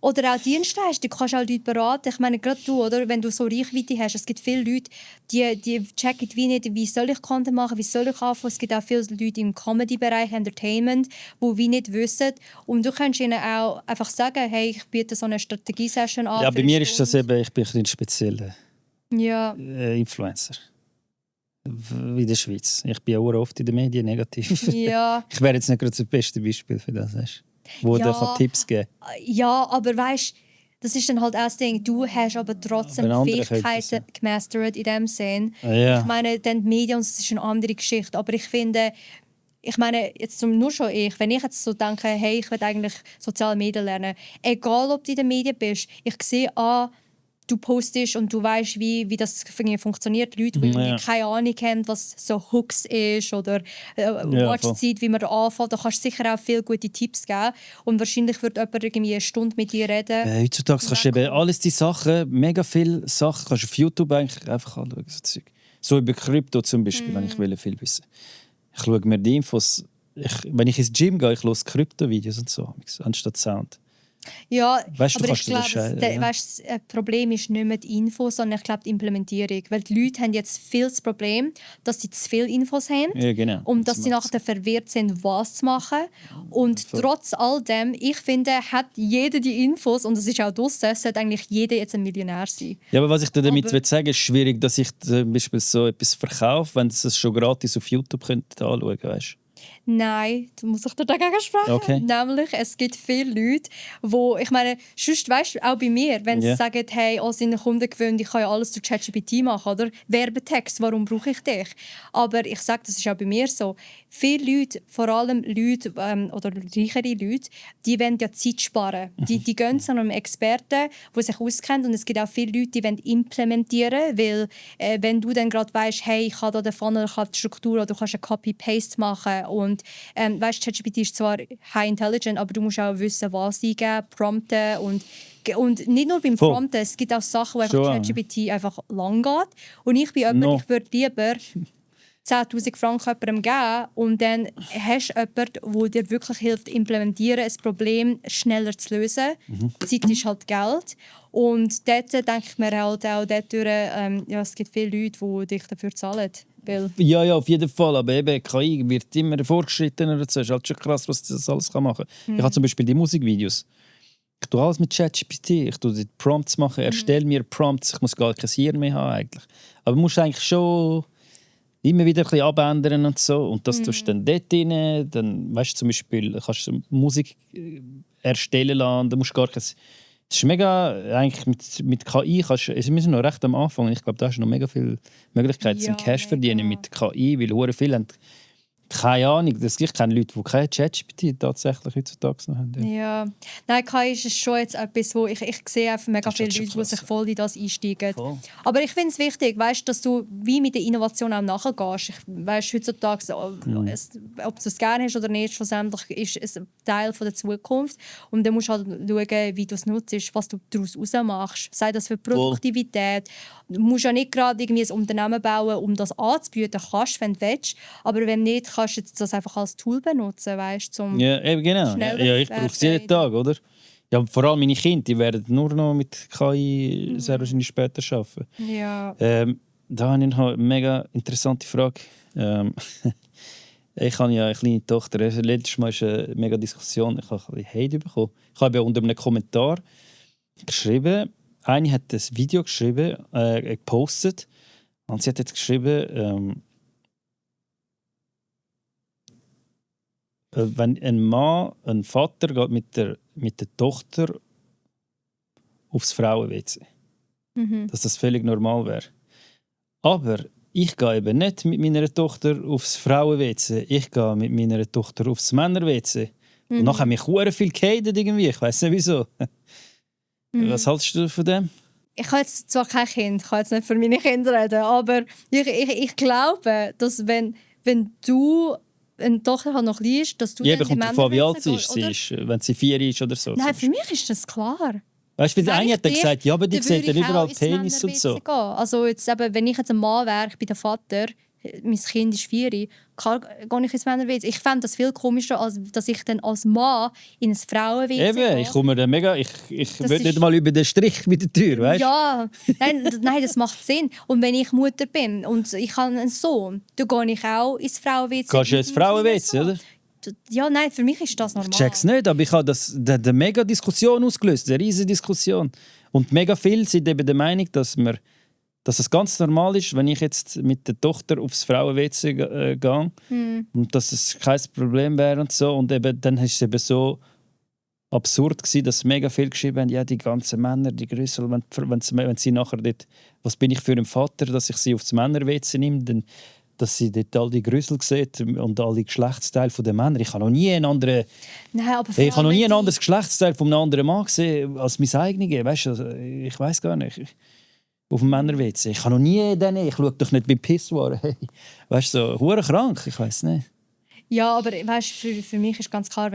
Oder auch Dienstleistung, du kannst auch Leute beraten. Ich meine, gerade du, oder? Wenn du so Reichweite hast, es gibt viele Leute, die checken wie nicht, wie soll ich Content machen, wie soll ich anfangen. Es gibt auch viele Leute im Comedy-Bereich, Entertainment, die wie nicht wissen. Und du kannst ihnen auch einfach sagen, hey, ich biete so eine Strategie-Session an. Ja, für bei eine mir ist das Stunde. eben, ich bin ein spezieller Ja, Influencer. In der Schweiz. Ich bin auch oft in den Medien negativ. ja. Ich wäre jetzt nicht gerade das beste Beispiel für das. Weißt? Wo Ja. der kann Tipps geben Ja, aber weißt, das ist dann halt auch das Ding. Du hast aber trotzdem Aber andere können Fähigkeiten gemastert in dem Sinn. Ja. Ich meine, dann die Medien, das ist eine andere Geschichte. Aber ich finde, ich meine, jetzt nur schon wenn ich jetzt so denke, hey, ich will eigentlich soziale Medien lernen, egal ob du in den Medien bist, ich sehe du postest und du weißt, wie das funktioniert. Leute, die Ja. keine Ahnung haben, was so Hooks ist oder voll. Watchzeit, wie man da anfängt. Da kannst du sicher auch viele gute Tipps geben. Und wahrscheinlich wird jemand irgendwie eine Stunde mit dir reden. Heutzutage kannst du eben alles die Sachen, mega viele Sachen, kannst du auf YouTube eigentlich einfach anschauen. So über Krypto zum Beispiel, wenn ich will viel wissen. Ich schaue mir die Infos, wenn ich ins Gym gehe, ich höre Krypto-Videos und so, anstatt Sound. Ja, Weißt du, aber kannst ich du glaube, unterscheiden, ja. das Problem ist nicht mehr die Info, sondern ich glaube die Implementierung. Weil die Leute haben jetzt viel das Problem, dass sie zu viele Infos haben Ja, genau. und dass sie nachher verwirrt sind, was zu machen. Und trotz all dem, ich finde, hat jeder die Infos und das ist auch draussen, sollte eigentlich jeder jetzt ein Millionär sein. Ja, aber was ich dir damit Aber- sagen will, ist schwierig, dass ich zum Beispiel so etwas verkaufe, wenn sie es schon gratis auf YouTube anschauen könnte, weißt? Nein, da muss ich dir dagegen sprechen. Okay. Nämlich, es gibt viele Leute, wo ich meine, sonst, weißt du, auch bei mir, wenn sie Ja. sagen, hey, alle sind Kunden gewöhnt, ich kann ja alles durch ChatGPT machen, oder? Werbetext, warum brauche ich dich? Aber ich sage, das ist auch bei mir so. Viele Leute, vor allem Leute oder reichere Leute, die wollen ja Zeit sparen. Die gehen zu einem Experten, der sich auskennt, und es gibt auch viele Leute, die wollen implementieren, weil wenn du dann gerade weißt, hey, ich habe da den Funnel, ich habe die Struktur, oder du kannst ein Copy-Paste machen und weißt, ChatGPT ist zwar high intelligent, aber du musst auch wissen, was eingeben, prompten und nicht nur beim Voll. Prompten, es gibt auch Sachen, wo Schon, einfach ChatGPT einfach lang geht. Und ich bin jemand, No. ich würde lieber 10'000 Franken jemandem geben und dann hast du jemanden, der dir wirklich hilft, implementieren, ein Problem schneller zu lösen. Zeit ist halt Geld. Und dort denke ich mir halt auch, es gibt viele Leute, die dich dafür zahlen. Weil Ja, auf jeden Fall. Aber eben, KI wird immer fortgeschrittener. Es ist halt schon krass, was das alles machen kann. Ich habe zum Beispiel die Musikvideos. Ich tue alles mit ChatGPT. Ich tue die Prompts machen, erstelle mir Prompts. Ich muss gar kein Hirn mehr haben eigentlich. Aber du musst eigentlich schon immer wieder ein bisschen abändern und so. Und das tust du dann dort rein. Dann, weißt du, zum Beispiel, kannst du Musik erstellen lassen. Da musst du gar kein... Es ist mega, eigentlich mit KI wir sind noch recht am Anfang. Ich glaube, da hast du noch mega viele Möglichkeiten zum Cash verdienen mit KI, weil hure viele haben Keine Ahnung, ich kenne Leute, die keine ChatGPT tatsächlich heutzutage noch haben. Ja. Nein, KI ist schon jetzt etwas, wo ich sehe einfach mega Das ist viele schon Leute, die sich krass. voll in das einsteigen. Voll. Aber ich finde es wichtig, weißt, dass du wie mit der Innovation auch nachgehst. Ich weiss, heutzutage, ob du es gerne hast oder nicht, schlussendlich ist es ein Teil von der Zukunft. Und dann musst du halt schauen, wie du es nutzt, was du daraus machst. Sei das für Produktivität. Du musst ja nicht gerade irgendwie ein Unternehmen bauen, um das anzubieten. Kannst, wenn du willst. Aber wenn nicht, kannst du das einfach als Tool benutzen, weißt, zum Ja, eben genau. schneller Ja, ich brauche es jeden Tag, oder? Ja, vor allem meine Kinder, die werden nur noch mit KI sehr wahrscheinlich später arbeiten. Ja. Da habe ich noch eine mega interessante Frage. Ich habe ja eine kleine Tochter. Letztes Mal ist eine mega Diskussion. Ich habe ein bisschen Hate bekommen. Ich habe ja unter einem Kommentar geschrieben, eine hat das Video geschrieben, gepostet, und sie hat jetzt geschrieben, wenn ein Vater geht mit der Tochter aufs Frauen-WC, dass das völlig normal wäre. Aber ich gehe eben nicht mit meiner Tochter aufs Frauen-WC, ich gehe mit meiner Tochter aufs Männer-WC. Und nachher haben mich sehr viel gehatet irgendwie, ich weiß nicht wieso. Was hältst du von dem? Ich habe jetzt zwar kein Kind, ich kann jetzt nicht für meine Kinder reden, aber ich glaube, dass wenn du eine Tochter noch klein ist, dass du Ja, dann kommt die davon, wie alt sie Männerwitze ist, wenn sie 4 ist oder so. Nein, für mich ist das klar. Weißt du, weil der eine hat dann gesagt, ja, aber die Dann sieht würde ja ich überall auch ins Penis und so. Männerwitze gehen. Also jetzt eben, wenn ich jetzt ein Mann wäre, ich bin der Vater, mein Kind ist 4, gehe ich ins Männerwitze. Ich fände das viel komischer, als dass ich dann als Mann in ein Frauenwitze Eben, gehe. ich komme da mega, ich will ist- nicht mal über den Strich mit der Tür, weißt du? Ja, nein, das macht Sinn. Und wenn ich Mutter bin und ich habe einen Sohn, dann gehe ich auch ins Frauenwitze. Gehst du ins Frauenwitze, oder? Ja, nein, für mich ist das normal. Ich check's nicht, aber ich habe eine mega Diskussion ausgelöst, eine riesige Diskussion. Und mega viele sind eben der Meinung, dass es ganz normal ist, wenn ich jetzt mit der Tochter aufs Frauen-WC gehe und dass es kein Problem wäre und so. Und eben, dann ist es eben so absurd gewesen, dass mega viel geschrieben haben, ja, die ganzen Männer, die Grüssel, wenn sie nachher dort, was bin ich für ein Vater, dass ich sie aufs Männer-WC nehme, dann, dass sie dort all die Grüssel sieht und alle Geschlechtsteile der Männer. Ich habe noch nie einen anderen, Nein, aber ich habe noch nie ein wenn anderes Geschlechtsteil von einem anderen Mann gesehen als mein eigenes. Weißt du, also, ich weiß gar nicht. Auf dem Männer-WC. Ich habe noch nie den. Ich schaue doch nicht beim Pissoir. Hey. Weißt du, so hure krank. Ich weiß nicht. Ja, aber weißt, für mich ist ganz klar,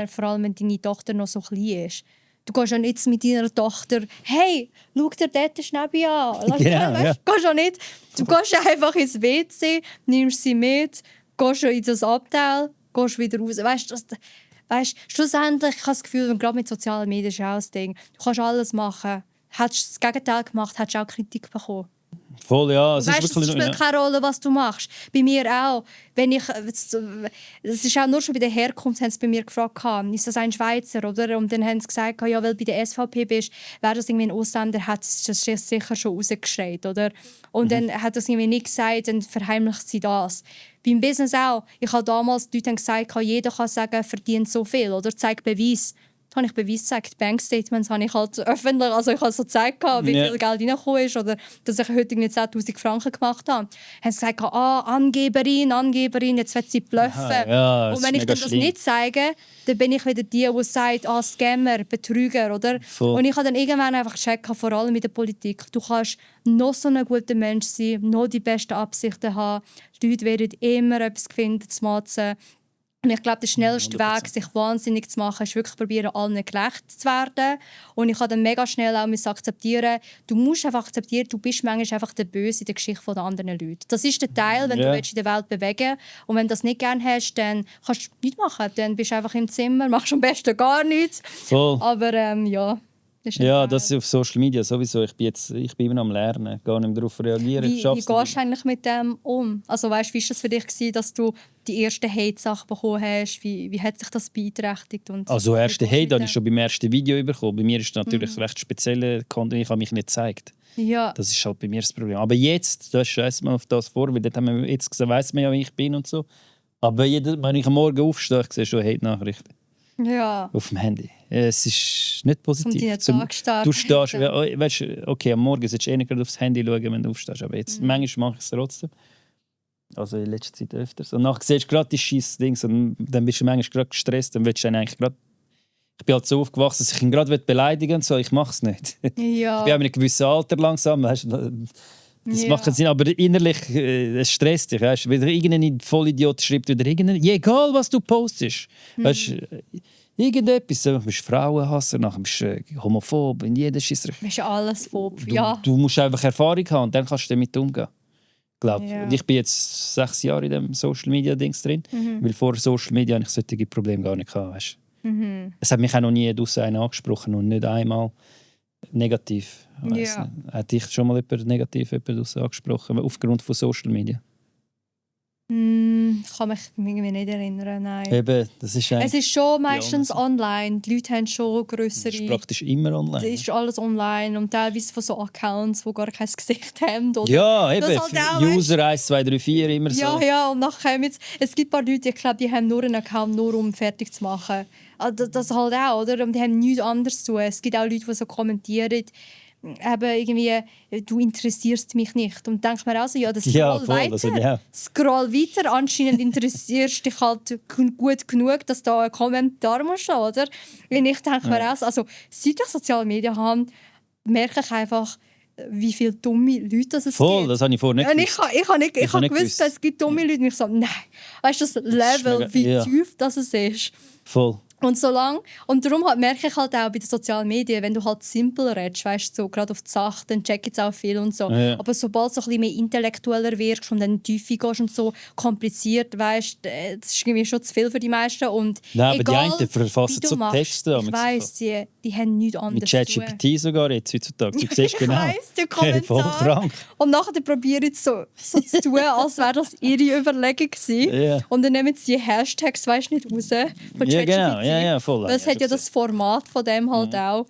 vor allem wenn deine Tochter noch so klein ist. Du gehst ja nicht mit deiner Tochter, hey, schau dir dort Schnäbi an. Genau, ja. Du gehst ja nicht. Du gehst einfach ins WC, nimmst sie mit, gehst in das Abteil, gehst wieder raus. Weißt, schlussendlich, ich habe das Gefühl, gerade mit sozialen Medien ist auch das Ding. Du kannst alles machen. Hättest du das Gegenteil gemacht, hättest du auch Kritik bekommen. Voll, ja. Es Weißt, ist es wirklich, spielt keine Rolle, was du machst. Bei mir auch. Es ist auch nur schon bei der Herkunft, haben sie bei mir gefragt, ist das ein Schweizer, oder? Und dann haben sie gesagt, ja, weil du bei der SVP bist, wäre das irgendwie ein Ausländer, hat es das sicher schon rausgeschreit, oder? Und dann hat das irgendwie nicht gesagt, dann verheimlicht sie das. Beim Business auch. Ich habe damals, die Leute haben gesagt, jeder kann sagen, verdient so viel, oder? Zeig Beweis. Da habe ich Beweis gezeigt. Bankstatements habe ich halt öffentlich, also ich habe so gezeigt, wie viel Geld reingekommen ist oder dass ich heute 10'000 Franken gemacht habe. Haben sie gesagt, Angeberin, jetzt wird sie bluffen. Aha, ja, und wenn ich dann das nicht zeige, dann bin ich wieder die sagt, Scammer, Betrüger, oder? Voll. Und ich habe dann irgendwann einfach gecheckt, vor allem mit der Politik, du kannst noch so ein guter Mensch sein, noch die besten Absichten haben. Die Leute werden immer etwas finden zu motzen. Und ich glaube, der schnellste 100%. Weg, sich wahnsinnig zu machen, ist wirklich probieren, allen gerecht zu werden. Und ich habe dann mega schnell auch akzeptieren, du musst einfach akzeptieren, du bist manchmal einfach der Böse in der Geschichte der anderen Leute. Das ist der Teil, wenn du in der Welt bewegen willst. Und wenn du das nicht gerne hast, dann kannst du nichts machen. Dann bist du einfach im Zimmer, machst am besten gar nichts. voll. Aber ja. Ja, das ist auf Social Media sowieso. Ich bin immer noch am Lernen, gar nicht mehr darauf reagieren. Wie gehst du eigentlich mit dem um? Also weißt, wie war das für dich, dass du die ersten Hate-Sachen bekommen hast? Wie hat sich das beeinträchtigt? Und also erste Hate habe ich schon beim ersten Video bekommen. Bei mir ist natürlich recht spezielle Content, ich habe mich nicht gezeigt. Ja. Das ist halt bei mir das Problem. Aber jetzt, da scheißt man auf das vor, weil dort haben wir jetzt gesehen, weiss man ja, wie ich bin und so. Aber wenn ich am Morgen aufstehe, ich sehe schon Hate-Nachrichten. Ja. Auf dem Handy. Es ist nicht positiv. deinen Tag starten. Du stehst, weißt, okay, am Morgen solltest du nicht gerade aufs Handy schauen, wenn du aufstehst. Aber jetzt, manchmal mache ich es trotzdem. Also in letzter Zeit öfters. Und nachher siehst du gerade die scheiß Dings und dann bist du manchmal gerade gestresst. Dann willst du dann eigentlich gerade... Ich bin halt so aufgewachsen, dass ich ihn gerade beleidigen will und so. Ich mache es nicht. Ja. Ich bin auch in einem gewissen Alter langsam. Weißt du, das Ja. macht keinen Sinn. Aber innerlich es stresst dich. Weißt du, wieder irgendein Vollidiot schreibt wieder irgendein... Egal, was du postest. Weißt du, irgendetwas. Du bist Frauenhasser, nachher bist du homophob. In jeder Scheissdreck. Du bist alles Phob. Ja. Du musst einfach Erfahrung haben und dann kannst du damit umgehen. Glaub. Ja. Und ich bin jetzt 6 Jahre in dem Social Media Dings drin, weil vor Social Media ich solche Probleme gar nicht hatte. Weißt? Es hat mich auch noch nie draussen einer angesprochen und nicht einmal negativ. Weiss Ja. nicht. Hat dich schon mal jemand negativ draussen angesprochen aufgrund von Social Media? Ich kann mich irgendwie nicht erinnern, nein. Eben, das ist Es ist schon meistens Ja, online. Die Leute haben schon das ist grössere... praktisch immer online. Es ist alles online und teilweise von so Accounts, die gar kein Gesicht haben. Oder Ja, eben. Das halt auch, User 1, 2, 3, 4, immer so. ja, und nachher kommen jetzt... Es gibt ein paar Leute, ich glaube, die haben nur einen Account, nur um fertig zu machen. Also das halt auch, oder? Und die haben nichts anderes zu tun. Es gibt auch Leute, die so kommentieren, eben irgendwie, du interessierst mich nicht. Und denke mir auch so, ja, das Ja, scroll voll, weiter. das habe ich auch. Scroll weiter. Anscheinend interessierst dich halt gut genug, dass da ein Kommentar muss, oder? Und ich denke mir auch so, also seit ich soziale Medien habe, merke ich einfach, wie viele dumme Leute es Voll, gibt. das habe ich vorher nicht Und gewusst. ich habe nicht habe nicht gewusst, gewusst. es gibt dumme Leute. Und ich so, nein. Weißt du, das Level, mega- wie ja. tief das ist. Voll. Und darum merke ich halt auch bei den sozialen Medien, wenn du halt simpel redest, weißt du, so, gerade auf die Sache, dann check jetzt auch viel und so. Ja. Aber sobald du so ein bisschen mehr intellektueller wirkst und dann in die Tiefe gehst und so kompliziert, weißt du, das ist irgendwie schon zu viel für die meisten. Und Nein, aber die egal, einen verfassen wie du so machst, Texte. ich weiss, die haben nichts anderes Mit zu tun. ChatGPT sogar jetzt heutzutage. Du siehst genau. Ich weiss, der Hey, voll Kommentar. krank. Und nachher probieren sie so zu tun, als wäre das ihre Überlegung gewesen. Ja. Und dann nehmen sie die Hashtags, weißt du, nicht raus von Ja, genau. ChatGPT. Ja, voll. Weil es hat ja das Format von dem halt auch.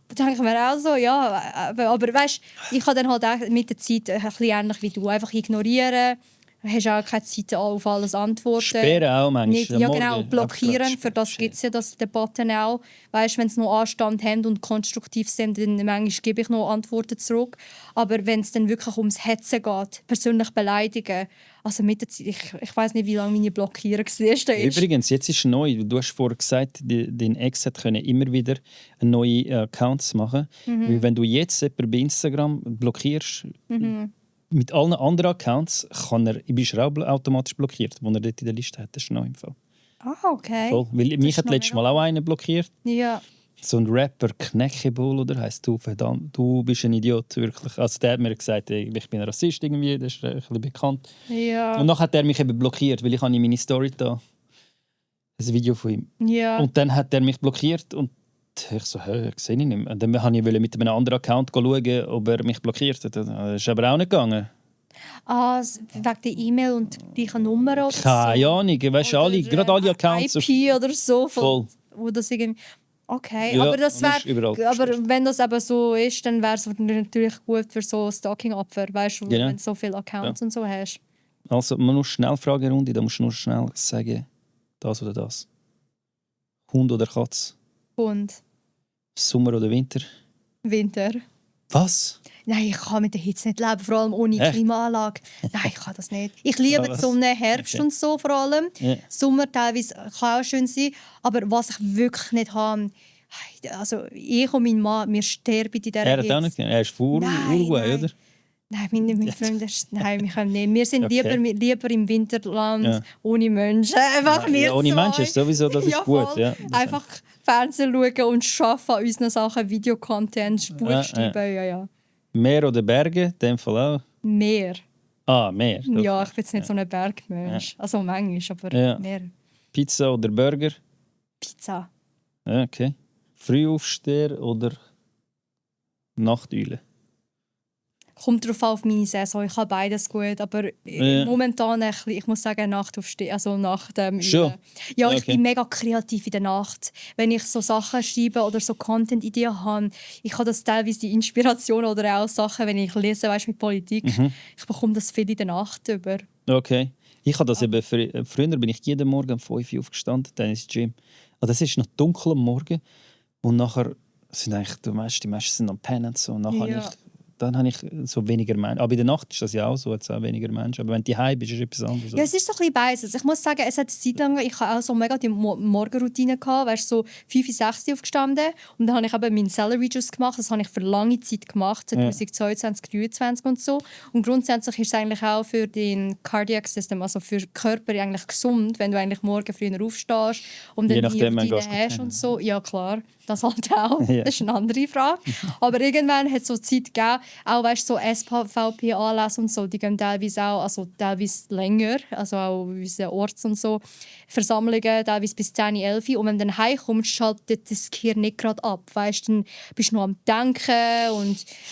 Da denke ich mir auch so, ja, aber weißt, ich habe dann halt auch mit der Zeit ein bisschen ähnlich wie du, einfach ignorieren. Du hast auch keine Zeit auf alles antworten. Sperren auch manchmal. Nicht, ja am genau, Morgen. blockieren, Einfach für das gibt es ja das Debatten auch. Weißt, wenn sie noch Anstand haben und konstruktiv sind, dann manchmal gebe ich noch Antworten zurück. Aber wenn es dann wirklich ums Hetzen geht, persönlich beleidigen, also mit der Zeit, ich weiß nicht, wie lange meine Blockierung war. Übrigens, jetzt ist neu. Du hast vorher gesagt, dein Ex hat können immer wieder neue Accounts machen. Weil wenn du jetzt jemanden bei Instagram blockierst, mit allen anderen Accounts bist du auch automatisch blockiert, wo er dort in der Liste hat. Das ist neu im Fall. Ah, okay. Voll. Weil mich ist hat noch letztes mega. Mal auch einer blockiert. Ja. So ein Rapper, Knäckebull, oder heisst du, verdammt, du bist ein Idiot, wirklich. Also der hat mir gesagt, ich bin ein Rassist irgendwie, das ist ein bisschen bekannt. Ja. Und dann hat er mich eben blockiert, weil ich habe in meine Story da ein Video von ihm. Ja. Und dann hat er mich blockiert und ich so, sehe ich nicht mehr. Und dann wollte ich mit einem anderen Account schauen, ob er mich blockiert hat. Das ist aber auch nicht gegangen. Ah, wegen der E-Mail und gleichen Nummer oder Keine so. Ahnung, weißt du, Oder, gerade alle Accounts. IP oder so. Voll. Wo das irgendwie... Okay, Ja, aber das und das ist wäre, überall aber gestellt. wenn das aber so ist, dann wäre es natürlich gut für so Stalking-Opfer, weißt du, Genau. wenn du so viele Accounts und so hast. Also, man muss schnell Fragerunde, da musst du nur schnell sagen, das oder das. Hund oder Katz? Und Sommer oder Winter? Winter. Was? Nein, ich kann mit der Hitze nicht leben, vor allem ohne Echt? Klimaanlage. Nein, ich kann das nicht. Ich liebe Ah, die was? Sonne, Herbst Okay. und so vor allem. Ja. Sommer teilweise kann auch schön sein, aber was ich wirklich nicht habe, also ich und mein Mann, wir sterben in dieser Er hat Hitze. auch nicht. Er ist von Nein, Uruguay, nein. oder? Nein, meine Freunde, nein, wir können nicht. Wir sind Okay. lieber im Winterland, Ja. ohne Menschen. Einfach wir Ja, ohne zwei. Menschen ist sowieso, das ist Ja, gut. voll. Ja, das Einfach Fernsehen schauen und arbeiten an unseren Sachen, Videocontent, Buch Ja, schreiben, ja. Meer oder Berge, in dem Fall auch. Meer. Ah, Meer. doch. Ja, ich bin jetzt nicht so ein Bergmensch. Also manchmal, aber Ja. mehr Pizza oder Burger? Pizza. Ja, okay. Frühaufsteher oder Nachteule? Kommt darauf an, auf meine Saison. Ich habe beides gut, aber Ja. momentan ein bisschen, ich muss sagen, Nachtaufstehen, also nach dem Schon? Üben. Ja, ich Okay. bin mega kreativ in der Nacht. Wenn ich so Sachen schreibe oder so Content-Ideen habe, ich habe das teilweise die Inspiration oder auch Sachen, wenn ich lese, weißt, mit Politik, ich bekomme das viel in der Nacht über. Okay. Ich habe das eben, früher bin ich jeden Morgen um 5 Uhr aufgestanden, dann ins Gym. Also das ist noch dunkel am Morgen und nachher sind eigentlich die meisten sind am Pennen und so. Und nachher Ja. habe ich dann habe ich so weniger Menschen. Aber in der Nacht ist das ja auch so, jetzt auch weniger Menschen. Aber wenn du heim bist, ist es etwas anderes. Ja, es ist so ein bisschen beides. Also ich muss sagen, es hat eine Zeit lang, ich hatte auch so mega die Morgenroutine gehabt, weißt, so 5, 6 Uhr aufgestanden und dann habe ich eben meinen Salary Juice gemacht. Das habe ich für lange Zeit gemacht, 2022, 2023 und so. Und grundsätzlich ist es eigentlich auch für den Cardiac System, also für den Körper eigentlich gesund, wenn du eigentlich morgen früher aufstehst und dann die Routine hast und so. Ja klar, das halt auch. Ja. Das ist eine andere Frage. Aber irgendwann hat es so Zeit gegeben, auch weißt, so SVP-Anlässe und so, die gehen teilweise auch, also teilweise länger, also auch unsere Orts und so, Versammlungen teilweise bis 10, 11 Uhr. Und wenn du dann heimkommst, schaltet das Gehirn nicht gerade ab, weißt, dann bist du noch am Denken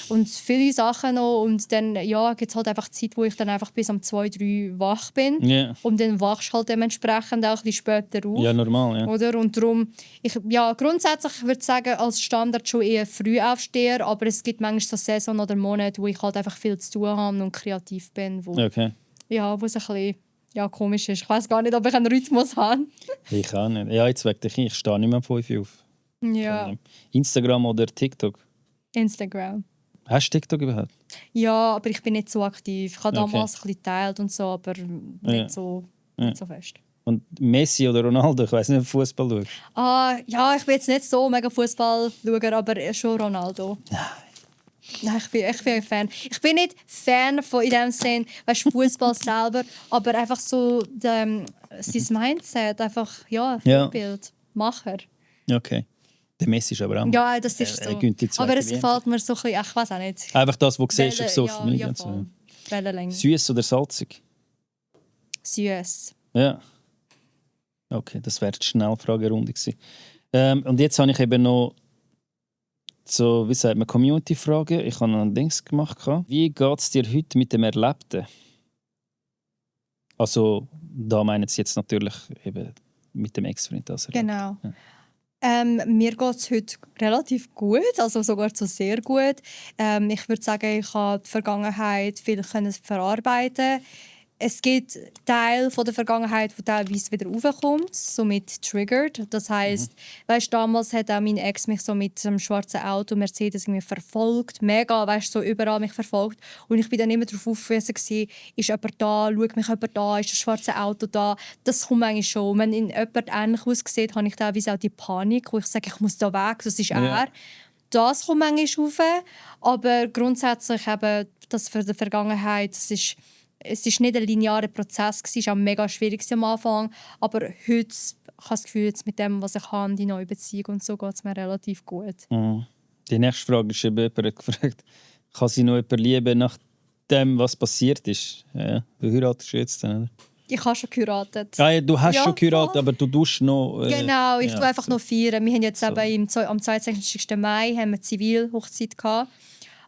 und viele Sachen noch und dann ja, gibt es halt einfach Zeit, wo ich dann einfach bis um 2, 3 wach bin. Yeah. Und dann wachst du halt dementsprechend auch ein bisschen später auf. Ja, normal, ja. Oder? Und darum, grundsätzlich würde ich sagen, als Standard schon eher früh aufsteher, aber es gibt manchmal so Saison oder Monate, wo ich halt einfach viel zu tun habe und kreativ bin, wo Okay. ja, wo es ein bisschen komisch ist. Ich weiß gar nicht, ob ich einen Rhythmus habe. Ich auch nicht. Ja, jetzt wegen der Kinder. Ich stehe nicht mehr um 5 Uhr auf. Ja, Instagram oder TikTok? Instagram. Hast du TikTok überhaupt? Ja, aber ich bin nicht so aktiv. Ich habe Okay. damals ein bisschen geteilt und so, aber nicht so fest. Und Messi oder Ronaldo? Ich weiß nicht, ob du Fußball schaust. Ja, ich bin jetzt nicht so mega Fußball schauen, aber schon Ronaldo. Nein, ich bin ein Fan. Ich bin nicht Fan von in dem Sinn, weißt, Fußball selber, aber einfach so sein Mindset, einfach Vorbild, Macher. Okay. Der Messi ist aber auch. Ja, das ist so. Aber es gefällt mir so ein bisschen, ich weiß auch nicht. Einfach das, was du siehst auf Social Media. Ja, voll. Wellenlänge. Süß oder salzig? Süß. Ja. Okay, das wäre die Schnellfragerunde gewesen. Und jetzt habe ich eben noch so, wie sagt man, Community-Fragen. Ich habe noch ein Dings gemacht. Wie geht es dir heute mit dem Erlebten? Also, da meinen sie jetzt natürlich eben mit dem Ex-Freund. Genau. Ja. Mir geht es heute relativ gut, also sogar so sehr gut. Ich würde sagen, ich habe die Vergangenheit viel verarbeiten. Es gibt Teile von der Vergangenheit, die teilweise wieder raufkommt, somit triggert. Das heisst, weißt, damals hat auch mein Ex mich so mit einem schwarzen Auto, Mercedes, irgendwie verfolgt. Mega, weißt, so überall mich verfolgt. Und ich bin dann immer darauf aufgewiesen, ist jemand da, schaut mich jemand da, ist das schwarze Auto da. Das kommt eigentlich schon. Wenn jemand ähnlich aussieht, habe ich teilweise auch die Panik, wo ich sage, ich muss da weg, das ist er. Das kommt manchmal rauf. Aber grundsätzlich eben, das für die Vergangenheit, es ist nicht ein linearer Prozess, es war auch mega schwierig am Anfang, aber heute habe ich das Gefühl, jetzt mit dem, was ich habe, die neue Beziehung und so, geht es mir relativ gut. Mhm. Die nächste Frage ist eben, jemand hat gefragt, kann sie noch jemanden lieben nach dem, was passiert ist? Ja, du heiratest jetzt dann, oder? Ich habe schon geheiratet. Ja, du hast schon geheiratet, aber du tust noch... Genau, ich tue einfach noch feiern. Wir haben jetzt eben am 22. Mai haben wir Zivilhochzeit gehabt.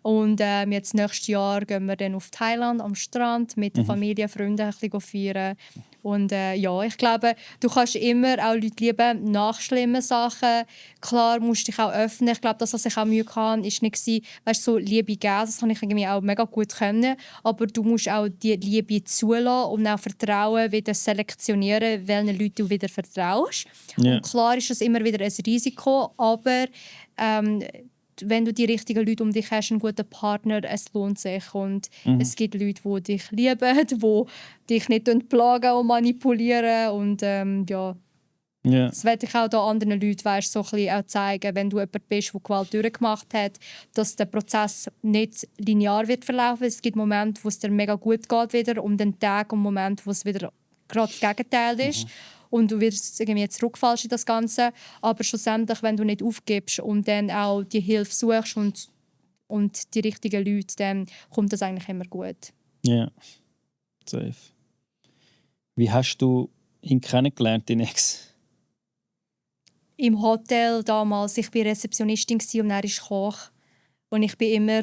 Und jetzt nächstes Jahr gehen wir dann auf Thailand am Strand mit der Familie, Freunden ein bisschen feiern. Und ich glaube, du kannst immer auch Leute lieben nach schlimmen Sachen. Klar musst du dich auch öffnen. Ich glaube, das, was ich auch Mühe hatte, war nicht, weißt, so Liebe geben. Das kann ich irgendwie auch mega gut können. Aber du musst auch die Liebe zulassen und auch Vertrauen wieder selektionieren, welchen Leuten du wieder vertraust. Yeah. Und klar ist das immer wieder ein Risiko, aber wenn du die richtigen Leute um dich hast, einen guten Partner, es lohnt sich. Und es gibt Leute, die dich lieben, die dich nicht plagen und manipulieren. Und das werde ich auch da anderen Leuten so ein bisschen auch zeigen, wenn du jemand bist, der Gewalt durchgemacht hat, dass der Prozess nicht linear wird verlaufen. Es gibt Momente, wo es dir mega gut geht wieder, und dann Tage und Momente, wo es wieder gerade das Gegenteil ist. Und du wirst irgendwie zurückfallst in das Ganze. Aber schlussendlich, wenn du nicht aufgibst und dann auch die Hilfe suchst und die richtigen Leute, dann kommt das eigentlich immer gut. Ja, safe. Wie hast du ihn kennengelernt, den Ex? Im Hotel damals. Ich war Rezeptionistin und er ist Koch. Und ich bin immer...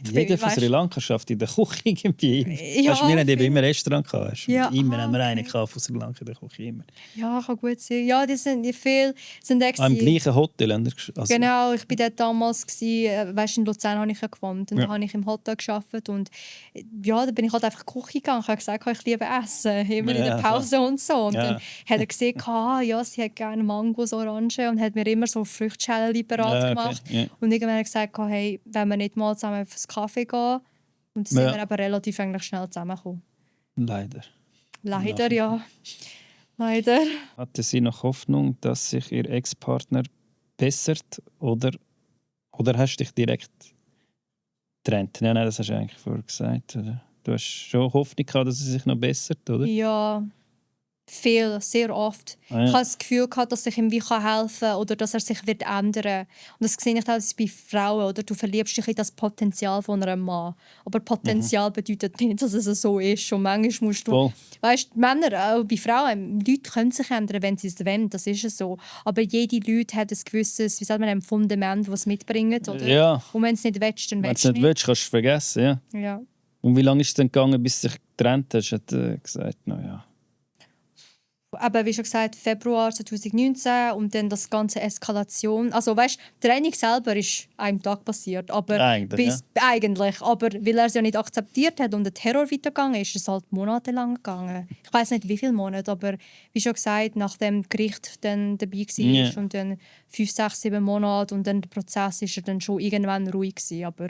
Jeder von Sri Lanka schafft in der Küche irgendwie. Ja, wir hatten eben immer ein Restaurant. Immer haben wir einen von Sri Lanka in der Küche. Immer. Ja, kann gut sein. Ja, die sind viel... Sind im gleichen Hotel? Genau, ich war dort damals. In Luzern habe ich ja gewohnt. Und da habe ich im Hotel gearbeitet. Und ja, da bin ich halt einfach in die Küche gegangen. Ich habe gesagt, ich liebe Essen. Immer in der Pause und so. Und dann hat er gesehen, sie hat gerne Mangos, Orangen. Und hat mir immer so Früchtschälen parat gemacht. Und irgendwann hat er gesagt, hey, wenn wir nicht mal zusammen auf einen Kaffee gehen. Und dann sind wir aber relativ eigentlich schnell zusammengekommen. Leider. Leider, ja. Leider. Hatte sie noch Hoffnung, dass sich ihr Ex-Partner bessert oder hast du dich direkt getrennt? Ja, nein, das hast du eigentlich vorher gesagt. Oder? Du hast schon Hoffnung gehabt, dass sie sich noch bessert, oder? Ja, viel, sehr oft. Ah, ja. Ich habe das Gefühl gehabt, dass ich ihm wie helfen kann oder dass er sich wird ändern. Und das sehe ich auch bei Frauen. Oder? Du verliebst dich in das Potenzial von einem Mann. Aber Potenzial bedeutet nicht, dass es so ist. Und manchmal musst du... Weißt, Männer, auch bei Frauen, Leute können sich ändern, wenn sie es wollen. Das ist es so. Aber jede Leute hat ein gewisses, wie sagt man, ein Fundament, das es mitbringt. Oder? Ja. Und wenn es nicht willst, dann Wenn willst du du es nicht nicht. willst, kannst du es vergessen. Ja. Ja. Und wie lange ist es denn gegangen, bis du dich getrennt hast? Hat er gesagt, naja. Aber wie schon gesagt, Februar 2019 und dann das ganze Eskalation. Also weißt, die Training selber ist einem Tag passiert, aber eigentlich, aber weil er es ja nicht akzeptiert hat und der Terror weitergegangen ist, ist es halt monatelang gegangen. Ich weiß nicht wie viele Monate, aber wie schon gesagt, nach dem Gericht dann dabei war und dann 5, 6, 7 Monate und dann der Prozess ist er dann schon irgendwann ruhig gewesen, aber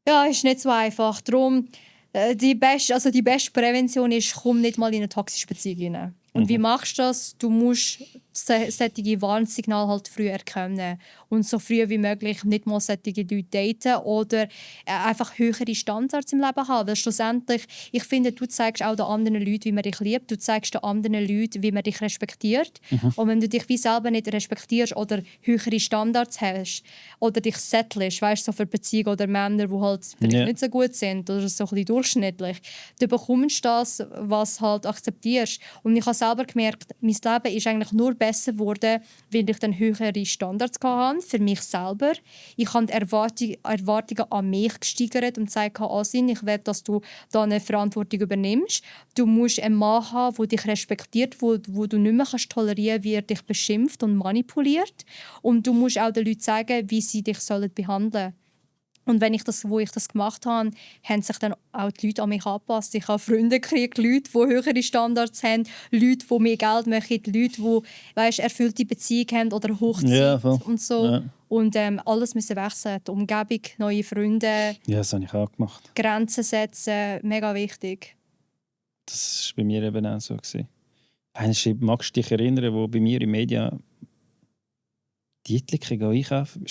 ja, ist nicht so einfach. Darum die beste Prävention ist, komm nicht mal in eine toxische Beziehung rein. Und wie machst du das? Du musst solche Warnsignale halt früh erkennen und so früh wie möglich nicht mal solche Leute daten oder einfach höhere Standards im Leben haben. Weil schlussendlich, ich finde, du zeigst auch den anderen Leuten, wie man dich liebt. Du zeigst den anderen Leuten, wie man dich respektiert. Und wenn du dich wie selber nicht respektierst oder höhere Standards hast oder dich settlest, weißt du, so für Beziehungen oder Männer, die halt vielleicht nicht so gut sind oder so ein bisschen durchschnittlich, dann bekommst du das, was halt akzeptierst. Und ich habe selber gemerkt, mein Leben ist eigentlich nur besser geworden, weil ich dann höhere Standards hatte für mich selber. Ich habe die Erwartungen an mich gesteigert und gesagt, Asin, ich will, dass du da eine Verantwortung übernimmst. Du musst einen Mann haben, der dich respektiert, wo du nicht mehr tolerieren kannst, wie er dich beschimpft und manipuliert. Und du musst auch den Leuten sagen, wie sie dich behandeln sollen. Und wo ich das gemacht habe, haben sich dann auch die Leute an mich angepasst. Ich habe Freunde gekriegt, Leute, die höhere Standards haben, Leute, die mehr Geld möchten, Leute, die erfüllte Beziehung haben oder Hochzeit und so. Ja. Und alles müssen wechseln. Die Umgebung, neue Freunde. Ja, das habe ich auch gemacht. Grenzen setzen, mega wichtig. Das war bei mir eben auch so. Magst du dich erinnern, wo bei mir in Media die Dietlicke einkaufen?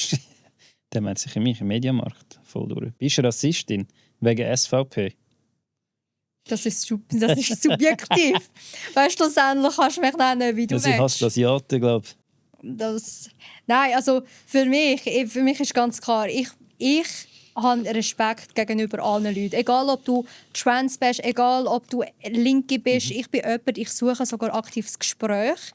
Der meint sich in mich im Mediamarkt voll durch. Bist du Rassistin? Wegen SVP? Das ist subjektiv. Weißt du, schlussendlich kannst du mich nennen, wie du willst. Sie hasst Asiaten, glaube ich. Nein, also für mich ist ganz klar, ich habe Respekt gegenüber allen Leuten. Egal, ob du trans bist, egal, ob du Linke bist. Ich bin jemand, ich suche sogar aktives Gespräch,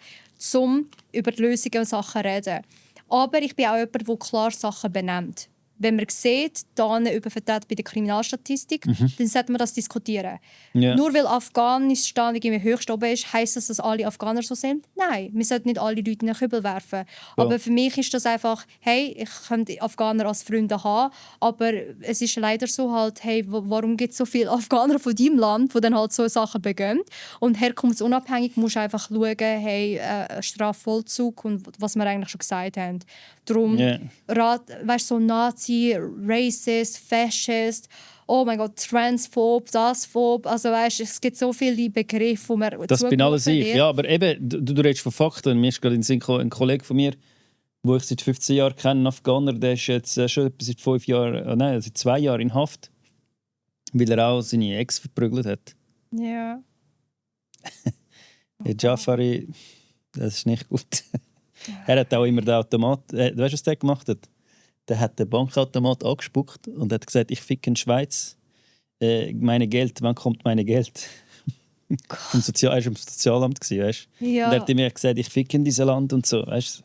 um über die Lösungen und Sachen zu reden. Aber ich bin auch jemand, der klar Sachen benennt. Wenn man sieht, da übervertreten bei der Kriminalstatistik, dann sollte man das diskutieren. Ja. Nur weil Afghanistan irgendwie höchst oben ist, heisst das, dass alle Afghaner so sind? Nein, wir sollten nicht alle Leute in den Kübel werfen. Ja. Aber für mich ist das einfach, hey, ich könnte Afghaner als Freunde haben, aber es ist leider so halt, hey, warum gibt es so viele Afghaner von deinem Land, die dann halt so Sachen begehen? Und herkunftsunabhängig musst du einfach schauen, hey, Strafvollzug und was wir eigentlich schon gesagt haben. Darum, weißt du, so Nazi, Racist, Fascist, oh mein Gott, Transphob, Dasphob, also weißt, es gibt so viele Begriffe, die man das bin alles ich, ja, aber eben, du redest von Fakten. Mir ist gerade in den Sinn ein Kollege von mir, den ich seit 15 Jahren kenne, ein Afghaner, der ist jetzt schon seit 5 Jahren, seit 2 Jahren in Haft, weil er auch seine Ex verprügelt hat. Ja. Der Jafari, das ist nicht gut. Er hat auch immer den Automat, weißt du, was der gemacht hat? Der hat den Bankautomat angespuckt und hat gesagt, ich ficke in die Schweiz. Meine Geld, wann kommt meine Geld? Er war im Sozialamt, weißt du? Ja. Und er hat mir gesagt, ich ficke in diesem Land und so, weißt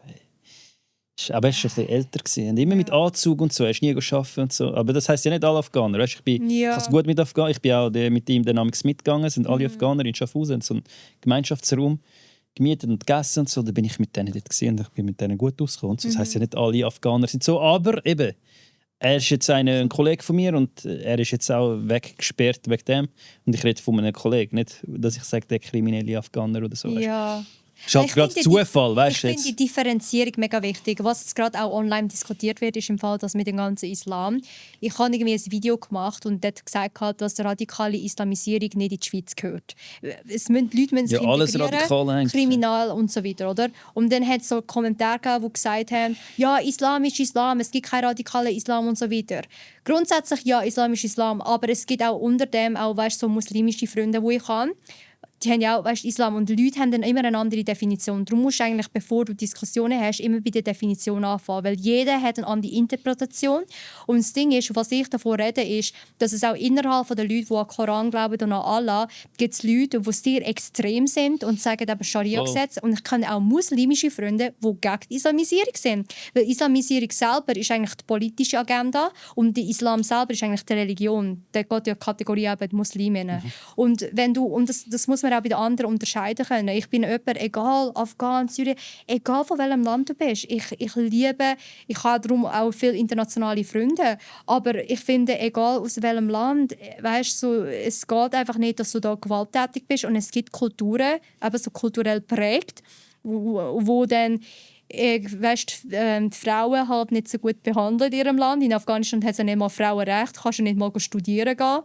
du? Aber er war schon ein bisschen älter. Und immer mit Anzug und so, er ist nie gearbeitet und so. Aber das heisst ja nicht alle Afghaner, weißt? Ich bin gut mit Afghaner. Ich bin auch mit ihm dynamics mitgegangen, sind alle Afghaner in Schaffhausen, so einen Gemeinschaftsraum gemietet und gegessen und so. Da bin ich mit denen dort gewesen und ich bin mit denen gut ausgekommen. Das heisst ja nicht alle Afghaner sind so, aber eben, er ist jetzt ein Kollege von mir und er ist jetzt auch weggesperrt wegen dem. Und ich rede von einem Kollegen, nicht, dass ich sage, der kriminelle Afghaner oder so. Ja. Ist halt gerade Zufall, weißt ich du finde die Differenzierung mega wichtig. Was jetzt gerade auch online diskutiert wird, ist im Fall das mit dem ganzen Islam. Ich habe irgendwie ein Video gemacht und dort gesagt, dass radikale Islamisierung nicht in die Schweiz gehört. Die Leute müssen sich alles integrieren, radikal eigentlich. kriminal und so weiter, oder? Und dann hat es so Kommentare gegeben, die gesagt haben, ja, Islam ist Islam, es gibt keinen radikalen Islam und so weiter. Grundsätzlich ja, Islam ist Islam, aber es gibt auch unter dem auch, weißt, so muslimische Freunde, die ich habe. Die haben ja auch, weißt, Islam und die Leute haben dann immer eine andere Definition. Darum musst du eigentlich, bevor du Diskussionen hast, immer bei der Definition anfangen, weil jeder hat eine andere Interpretation. Und das Ding ist, was ich davon rede, ist, dass es auch innerhalb der Leute, die an den Koran glauben und an Allah, gibt es Leute, die sehr extrem sind und sagen eben Scharia-Gesetz. Und ich kenne auch muslimische Freunde, die gegen die Islamisierung sind. Weil Islamisierung selber ist eigentlich die politische Agenda und der Islam selber ist eigentlich die Religion. Da geht ja die Kategorie eben die Musliminnen. Und wenn du, und das muss man auch bei den anderen unterscheiden können. Ich bin jemand, egal, Afghan, Syrien, egal von welchem Land du bist. Ich habe darum auch viele internationale Freunde, aber ich finde, egal aus welchem Land, weißt, so, es geht einfach nicht, dass du da gewalttätig bist und es gibt Kulturen, eben so kulturell prägt, wo dann weißt, die Frauen halt nicht so gut behandelt in ihrem Land. In Afghanistan hat es ja nicht mal Frauenrecht, kannst du nicht mal studieren gehen.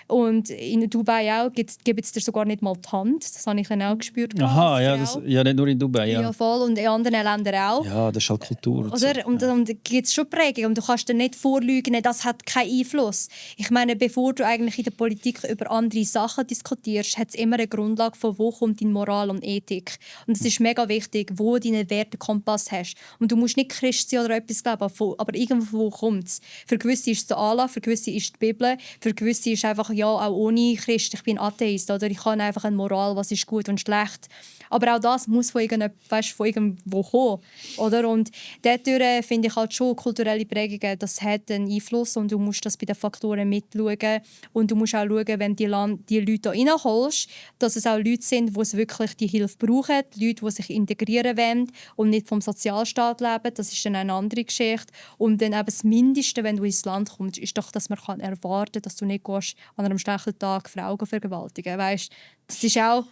Und in Dubai auch gibt es dir sogar nicht mal die Hand. Das habe ich dann auch gespürt. Aha, ja, nicht nur in Dubai. Ja. Ja, voll. Und in anderen Ländern auch. Ja, das ist halt Kultur. Oder? So. Und gibt es schon Prägung. Und du kannst dir nicht vorlügen, das hat keinen Einfluss. Ich meine, bevor du eigentlich in der Politik über andere Sachen diskutierst, hat es immer eine Grundlage von, wo kommt deine Moral und Ethik. Und es ist mega wichtig, wo du deinen Wertekompass hast. Und du musst nicht Christ sein oder etwas glauben, aber irgendwo kommt es. Für gewisse ist es Allah, für gewisse ist es die Bibel, für gewisse ist einfach ja, auch ohne Christ, ich bin Atheist, oder ich habe einfach eine Moral, was ist gut und schlecht. Aber auch das muss von irgendwo kommen, oder? Und dadurch finde ich halt schon, kulturelle Prägungen, das hat einen Einfluss und du musst das bei den Faktoren mitschauen und du musst auch schauen, wenn die Leute hier reinholst, dass es auch Leute sind, die wirklich die Hilfe brauchen, Leute, die sich integrieren wollen und nicht vom Sozialstaat leben, das ist dann eine andere Geschichte. Und dann eben das Mindeste, wenn du ins Land kommst, ist doch, dass man erwarten kann, dass du nicht gehst, an einem schlechten Tag Frauen vergewaltigen. Weißt, das ist auch...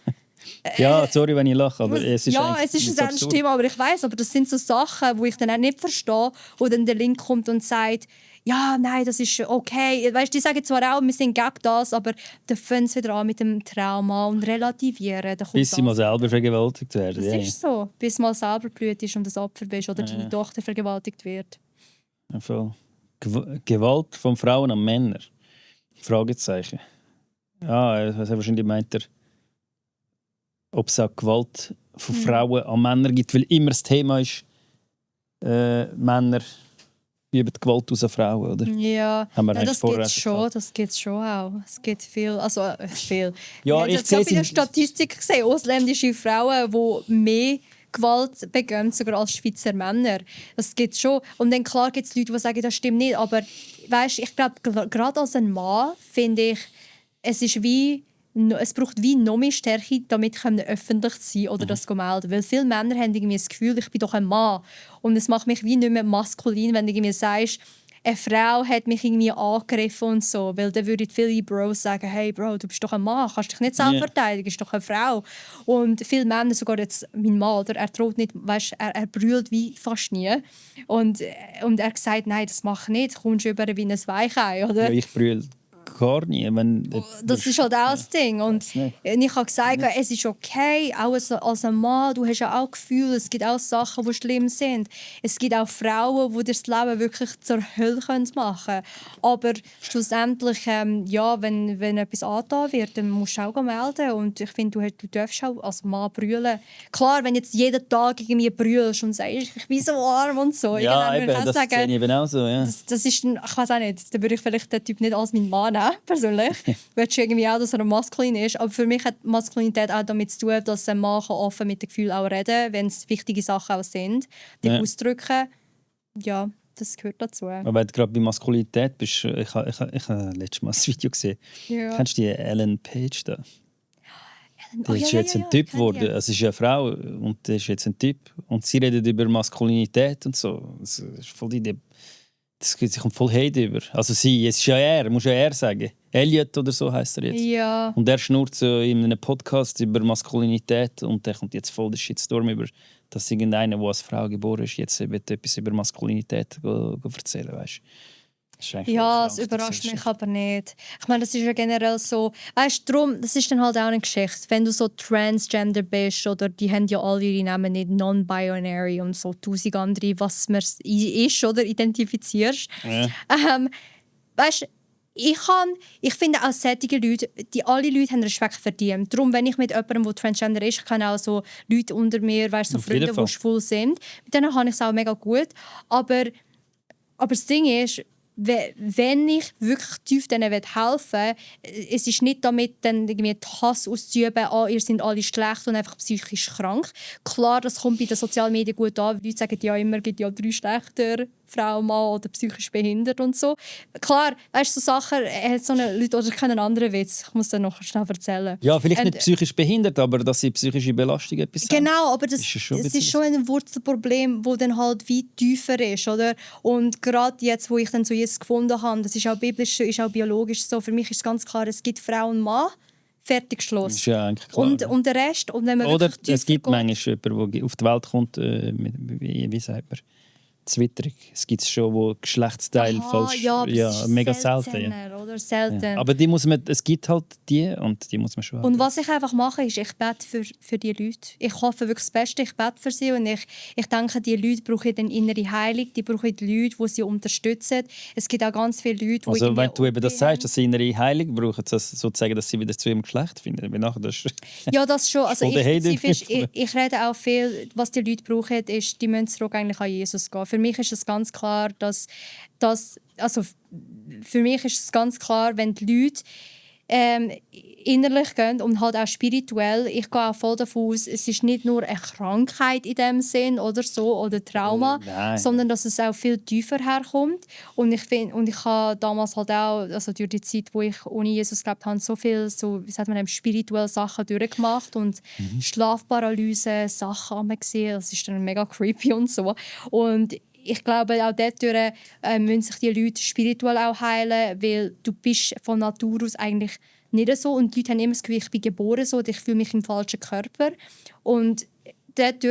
Ja, sorry, wenn ich lache, aber es ist ein ernstes Thema, aber ich weiss, aber das sind so Sachen, wo ich dann auch nicht verstehe, wo dann der Link kommt und sagt, ja, nein, das ist okay. Weißt, die sagen zwar auch, wir sind gegen das, aber dann fangen sie wieder an mit dem Trauma und relativieren. Bis sie mal selber vergewaltigt werden. Das ist so, bis mal selber blüht ist und das Opfer bist oder deine Tochter vergewaltigt wird. Ja, voll. Gewalt von Frauen an Männer? Fragezeichen. Ja, wahrscheinlich meint er, ob es auch Gewalt von Frauen an Männer gibt, weil immer das Thema ist, Männer üben Gewalt aus an Frauen, oder? Ja, das gibt es schon auch. Es gibt viel, viel. Ja, ich habe in der Statistik gesehen, ausländische Frauen, die mehr Gewalt begehen, sogar als Schweizer Männer. Das gibt es schon. Und dann klar gibt es Leute, die sagen, das stimmt nicht, aber weißt, ich glaube, gerade als ein Mann finde ich, es braucht wie noch mehr Stärke, damit öffentlich sein oder das melden. Weil viele Männer haben irgendwie das Gefühl, ich bin doch ein Mann. Und es macht mich wie nicht mehr maskulin, wenn du irgendwie sagst, eine Frau hat mich irgendwie angegriffen und so. Weil dann würden viele Bros sagen, hey Bro, du bist doch ein Mann, kannst dich nicht selbst verteidigen, bist doch eine Frau. Und viele Männer, sogar jetzt mein Mann, oder, er droht nicht, weißt, er brüllt wie fast nie. Und er sagt, nein, das mach ich nicht, kommst über wie ein Weichei, oder? Ja, ich brülle gar nie. Das ist halt auch das Ding. Und ich habe gesagt, es ist okay, auch als ein Mann, du hast ja auch Gefühle, es gibt auch Sachen, die schlimm sind. Es gibt auch Frauen, die das Leben wirklich zur Hölle machen können. Aber schlussendlich, wenn etwas angetan wird, dann musst du auch melden. Und ich finde, du darfst auch als Mann brüllen. Klar, wenn jetzt jeden Tag irgendwie brüllst und sagst, ich bin so arm und so. Ja, eben, das sehe ich eben auch so. Ja. Das ist, ich weiß auch nicht, dann würde ich vielleicht den Typ nicht als meinen Mann nehmen, persönlich. Willst du irgendwie auch, dass er maskulin ist. Aber für mich hat Maskulinität auch damit zu tun, dass ein Mann offen mit den Gefühlen auch reden kann, wenn es wichtige Sachen auch sind. Die ausdrücken. Ja, das gehört dazu. Aber wenn du gerade bei Maskulinität bist, ich habe letztes Mal ein Video gesehen. Ja. Kennst du die Ellen Page da? Die ist jetzt ein Typ geworden. Es ist eine Frau und die ist jetzt ein Typ. Und sie redet über Maskulinität und so. Das ist voll die Es kommt voll Hate über. Also sie, es ist ja er, muss ja er sagen. Elliot oder so heisst er jetzt. Ja. Und er schnurrt so in einem Podcast über Maskulinität und der kommt jetzt voll der Shitstorm über, dass irgendeiner, der als Frau geboren ist, jetzt etwas über Maskulinität erzählen, weißt du. Ja, es überrascht mich aber nicht. Ich meine, das ist ja generell so. Weißt du, darum, das ist dann halt auch eine Geschichte. Wenn du so transgender bist, oder die haben ja alle ihre Namen nicht non-binary und so 1000 andere, was man ist oder identifizierst. Ja. Weißt du, ich finde auch solche Leute, alle Leute haben Respekt verdient. Darum, wenn ich mit jemandem, der transgender ist, ich kenne auch so Leute unter mir, weißt, so Auf jeden Freunde, Fall. die schwul sind, mit denen habe ich es auch mega gut. Aber das Ding ist, wenn ich wirklich tief denen helfen will, es ist nicht damit, dann irgendwie Hass auszuüben, ihr seid alle schlecht und einfach psychisch krank. Klar, das kommt bei den sozialen Medien gut an. Die Leute sagen ja immer, es gibt ja 3 Geschlechter, Frau, Mann oder psychisch behindert und so. Klar, weißt du, so Sachen, so eine Leute oder keinen anderen Witz. Ich muss dann noch schnell erzählen. Ja, vielleicht nicht psychisch behindert, aber dass sie psychische Belastung etwas haben. Genau, aber das Ist ja schon ein ist bisschen schon ein Wurzelproblem, das dann halt wie tiefer ist, oder? Und gerade jetzt, wo ich dann so Jesus gefunden habe, das ist auch biblisch, ist auch biologisch so, für mich ist ganz klar, es gibt Frau und Mann, fertig, Schluss. Ist ja eigentlich klar. Und der Rest, und wenn man Oder wirklich tiefer es gibt geht- manchmal jemanden, der auf die Welt kommt, wie sagt man, zwitterig. Es gibt schon, wo Geschlechtsteil Aha, falsch... ja, aber es ist mega selten. Ja. seltener, oder? Selten. Ja. Aber die muss man, es gibt halt die und die muss man schon Und was ich einfach mache, ist, ich bete für die Leute. Ich hoffe wirklich das Beste, ich bete für sie. Und ich denke, die Leute brauchen eine innere Heilung, die brauchen die Leute, die sie unterstützen. Es gibt auch ganz viele Leute, die Also irgendwie wenn du eben das OP sagst, haben. dass sie innere Heilung brauchen, das sozusagen, dass sie wieder zu ihrem Geschlecht finden. Wie nachher das Ja, das schon. Also Voll der Hate spezifisch, im ich rede auch viel, was die Leute brauchen, ist, die müssen zurück eigentlich an Jesus gehen. Für mich ist es ganz klar, also für mich ist es ganz klar, wenn die Leute innerlich gehen und halt auch spirituell, ich gehe auch voll davon aus, es ist nicht nur eine Krankheit in dem Sinn oder so oder Trauma, Nein. sondern dass es auch viel tiefer herkommt. Und ich habe damals halt auch, also durch die Zeit, wo ich ohne Jesus gelebt habe, so viel, so, wie sagt man, spirituelle Sachen durchgemacht und Schlafparalyse, Sachen haben wir gesehen, das ist dann mega creepy und so. Und ich glaube, auch dort müssen sich die Leute spirituell auch heilen, weil du bist von Natur aus eigentlich nicht so. Und die Leute haben immer das Gefühl, ich bin geboren so, oder ich fühle mich im falschen Körper. Und dort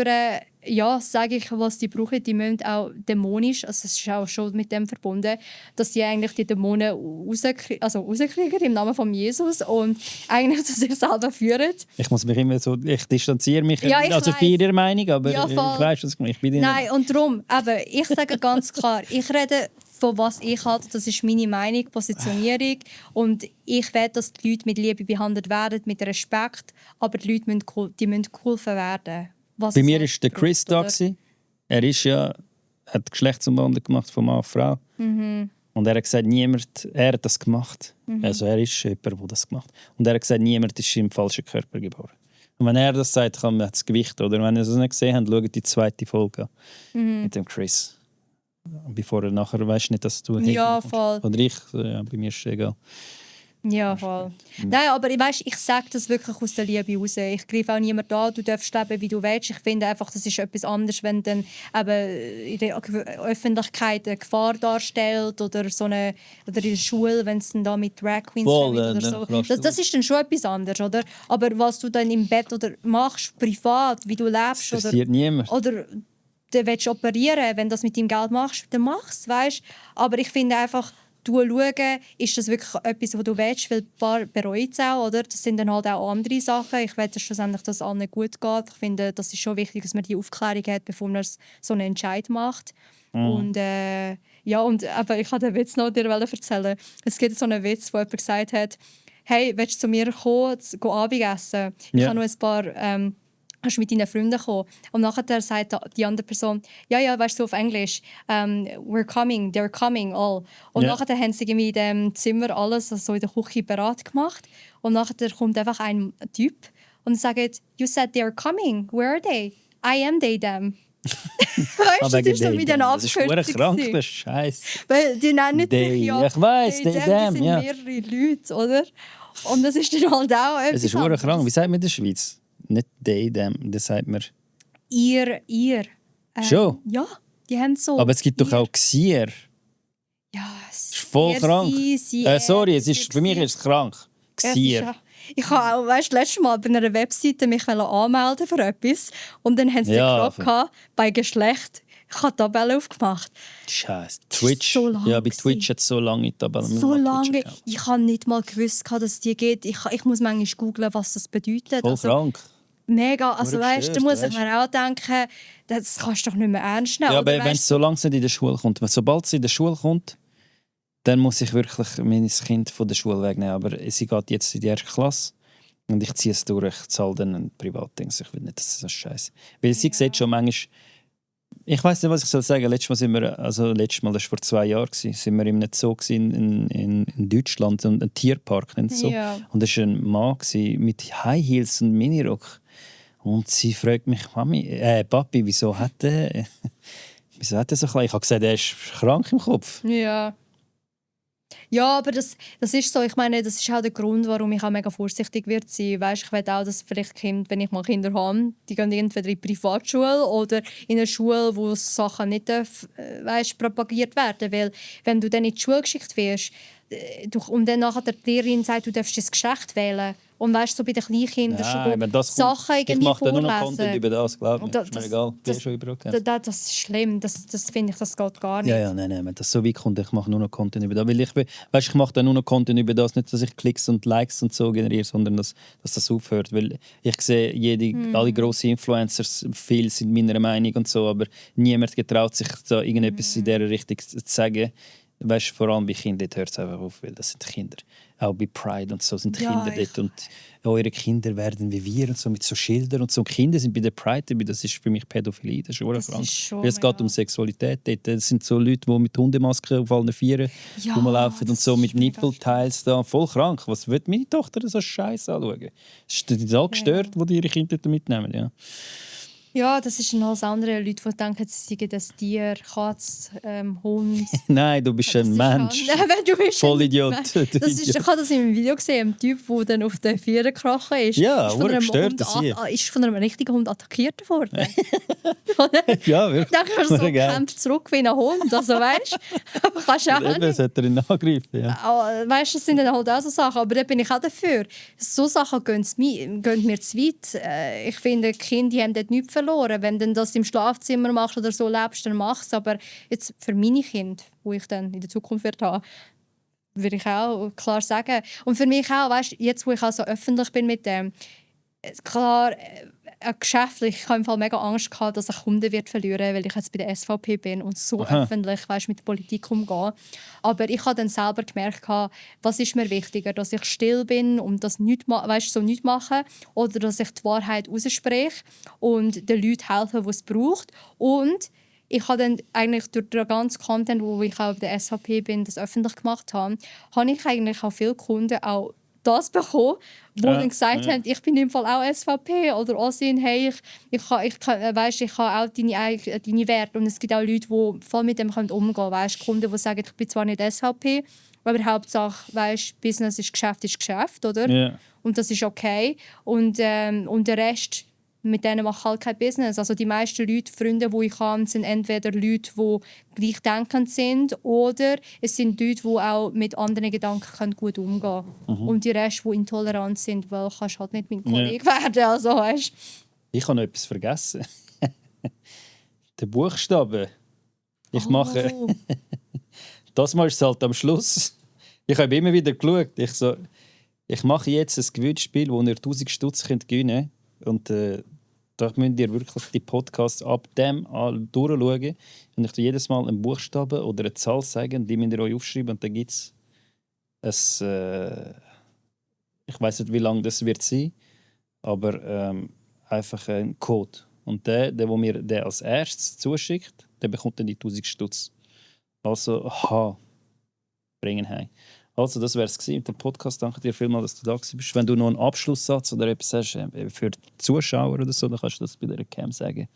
ja, sage ich, was die brauchen, die müssen auch dämonisch, also es ist auch schon mit dem verbunden, dass sie eigentlich die Dämonen rauskriegen im Namen von Jesus und eigentlich zu sich selber führen. Ich muss mich immer so, ich distanziere mich, Ja, ich also ich weiss. bin ihrer Meinung, aber Ja, ich voll. weiss, was ich bin. Nein, und darum, aber ich sage ganz klar, ich rede von was ich halte, das ist meine Meinung, Positionierung und ich will, dass die Leute mit Liebe behandelt werden, mit Respekt, aber die Leute müssen geholfen werden. Was Bei es mir halt war der Chris braucht, da. oder? Gewesen. Er ist ja, hat Geschlechtsumwandlung gemacht von Mann auf Frau. Mhm. Und er hat gesagt, er hat das gemacht. Also er ist jemand, der das gemacht hat. Und er hat gesagt, niemand ist im falschen Körper geboren. Und wenn er das sagt, hat das Gewicht. Oder wenn ihr es nicht gesehen habt, schaut die 2. Folge an mit dem Chris. Bevor er nachher weißt nicht, dass du Ja, Hate bekommst. voll. Oder ich, ja, bei mir ist es egal. Ja, voll. Nein, aber ich sage das wirklich aus der Liebe raus. Ich greife auch niemand an, du darfst leben, wie du willst. Ich finde einfach, das ist etwas anderes, wenn dann eben in der Öffentlichkeit eine Gefahr darstellt oder in der Schule, wenn es dann da mit Drag Queens Voll, oder dann so. Das ist dann schon etwas anderes, oder? Aber was du dann im Bett oder machst, privat, wie du lebst, Das interessiert niemand. oder du willst operieren, wenn du das mit deinem Geld machst, dann mach's, weißt? Aber ich finde einfach, du schauen, ist das wirklich etwas, was du willst, weil ein paar bereuen es auch, oder? Das sind dann halt auch andere Sachen. Ich will schlussendlich, dass es allen gut geht. Ich finde, das ist schon wichtig, dass man die Aufklärung hat, bevor man so einen Entscheid macht. Und ja, aber ich wollte den Witz noch dir erzählen. Es gibt so einen Witz, wo jemand gesagt hat, hey, willst du zu mir kommen, Abend essen? Ich Ja. habe noch ein paar... Kannst du mit deinen Freunden kommen? Und nachher sagt die andere Person, ja, weißt du, auf Englisch, we're coming, they're coming, all. Und Ja. nachher haben sie irgendwie in dem Zimmer alles, also in der Küche bereit gemacht. Und nachher kommt einfach ein Typ und sagt, you said they're coming, where are they? I am they, them. Weißt du, das ist so mit den Das ist verdammt Abkürzungen. krank, das ist scheiße. Weil die nennen sich They. ja... Ich weiss, they, they, them, them, die sind ja. mehrere Leute, oder? Und das ist dann halt auch etwas Es ist verdammt anderes. krank. Wie sagt man in der Schweiz? Nicht they, them, das sagt man... Ihr. Schon? Ja, die haben so. Aber es gibt doch ihr. auch Xier. ist voll krank. Sorry, für mich ist es krank. Ich habe auch, letztes Mal bei einer Webseite mich anmelden für etwas und dann haben sie gefragt, bei Geschlecht. Ich habe Tabellen aufgemacht. Scheiße. Twitch. So bei Twitch hat es so lange Tabellen. So lange. Ich habe nicht mal gewusst, dass es die geht. Ich muss manchmal googeln, was das bedeutet. Voll krank. Mega. Also weißt, da muss ich mir auch denken, das kannst du doch nicht mehr ernst nehmen. Ja, aber wenn es so langsam in der Schule kommt, sobald es in der Schule kommt, dann muss ich wirklich mein Kind von der Schule wegnehmen. Aber sie geht jetzt in die 1. Klasse und ich ziehe es durch. Ich zahle dann ein Privatding. Ich will nicht, dass es so scheiße. Weil sie sieht schon manchmal. Ich weiß nicht, was ich sagen soll. Letztes Mal, das war vor 2 Jahren, sind wir in einem Zoo in Deutschland, ein Tierpark. So. Ja. Und da war ein Mann mit High Heels und Minirock. Und sie fragt mich, Papi, wieso hat er so klein? Ich habe gesagt, er ist krank im Kopf. Ja. Ja, aber das ist so. Ich meine, das ist auch der Grund, warum ich auch mega vorsichtig wird sein. Weißt, ich will auch, dass vielleicht Kinder, wenn ich mal Kinder habe, die gehen entweder in die Privatschule oder in eine Schule, wo Sachen nicht propagiert werden. Weil wenn du dann in die Schule geschickt wirst und dann nachher die Lehrerin sagt, du darfst das Geschlecht wählen. Und weißt du, so bei den Kleinkindern schon Sachen irgendwie ich mache nur noch Content über das, glaube ich. Ist mir egal. Das ist schlimm. Das finde ich, das geht gar nicht. Ja, nein. Wenn das so weit kommt, ich mache nur noch Content über das. Weil ich mache dann nur noch Content über das. Nicht, dass ich Klicks und Likes und so generiere, sondern dass das aufhört. Weil ich sehe, alle grossen Influencers, viele sind meiner Meinung und so, aber niemand getraut sich, da irgendetwas in dieser Richtung zu sagen. Weißt, vor allem bei Kindern hört es einfach auf, weil das sind Kinder. Auch bei Pride und so sind Kinder dort. Und eure Kinder werden wie wir und so mit so Schildern und so. Kinder sind bei der Pride, das ist für mich Pädophilie, das ist krank. Weil es geht um Sexualität. Das sind so Leute, die mit Hundemasken auf allen Vieren rumlaufen und so mit Nippelteils da. Voll krank. Was wird meine Tochter so Scheiße anschauen? Das ist total gestört, wo die ihre Kinder mitnehmen. Ja. Ja, das ist alles andere. Leute, die denken, sie seien ein Tier, Katz, Hund. Nein, du bist ein Mensch. Du bist Vollidiot. Ich habe das in einem Video gesehen, ein Typ, der dann auf den Vieren gekrochen ist. Ja, ist von einem richtigen Hund attackiert worden. Ja, wirklich. Dann kannst du so kämpft zurück wie ein Hund. Also weißt du, kannst du auch nicht. Das hat er ihn angegriffen. Ja. Weißt du, das sind dann halt auch so Sachen. Aber da bin ich auch dafür. So Sachen gehen mir zu weit. Ich finde, die Kinder haben dort nichts verloren. Wenn du das im Schlafzimmer machst oder so lebst, dann mach es. Aber jetzt für meine Kinder, die ich dann in der Zukunft habe, würde ich auch klar sagen. Und für mich auch, weißt, jetzt wo ich also öffentlich bin mit dem, klar, geschäftlich, ich habe im Fall mega Angst gehabt, dass ich Kunden wird verlieren, weil ich jetzt bei der SVP bin und so öffentlich, weißt, mit Politik umgehe. Aber ich habe dann selber gemerkt, was ist mir wichtiger, dass ich still bin und das nicht, weißt, so nicht mache, oder dass ich die Wahrheit ausspreche und den Leuten helfe, die es braucht. Und ich habe dann eigentlich durch den ganzen Content, wo ich auch bei der SVP bin, das öffentlich gemacht habe ich eigentlich auch viele Kunden auch das bekommen, wo dann gesagt haben, ich bin im Fall auch SVP oder auch sind, hey, ich habe auch deine Werte. Und es gibt auch Leute, die voll mit dem umgehen können. Weißt, Kunden, die sagen, ich bin zwar nicht SVP, aber Hauptsache, weißt, Business ist Geschäft, oder? Yeah. Und das ist okay. Und der Rest, mit denen mache ich halt kein Business. Also die meisten Leute, Freunde, die ich habe, sind entweder Leute, die gleichdenkend sind, oder es sind Leute, die auch mit anderen Gedanken gut umgehen können. Und die Rest, die intolerant sind, weil du kannst halt nicht mein Kollege werden. Also, weißt. Ich habe noch etwas vergessen. Der Buchstabe. Ich mache... Das Mal ist es halt am Schluss. Ich habe immer wieder geschaut. Ich mache jetzt ein Gewinnspiel, wo ihr 1000 Stutz gewinnen könnt. Und da müsst ihr wirklich die Podcasts ab dem durchschauen. Und ich jedes Mal einen Buchstaben oder eine Zahl sagen, die müsst ihr euch aufschreiben. Und dann gibt es ich weiß nicht, wie lange das wird sein, aber einfach ein Code. Und der mir den als erstes zuschickt, der bekommt dann die 1000 Stutz. Also, bringen heim. Also, das wäre es mit dem Podcast. Danke dir vielmals, dass du da bist. Wenn du noch einen Abschlusssatz oder etwas hast für die Zuschauer oder so, dann kannst du das bei der Cam sagen.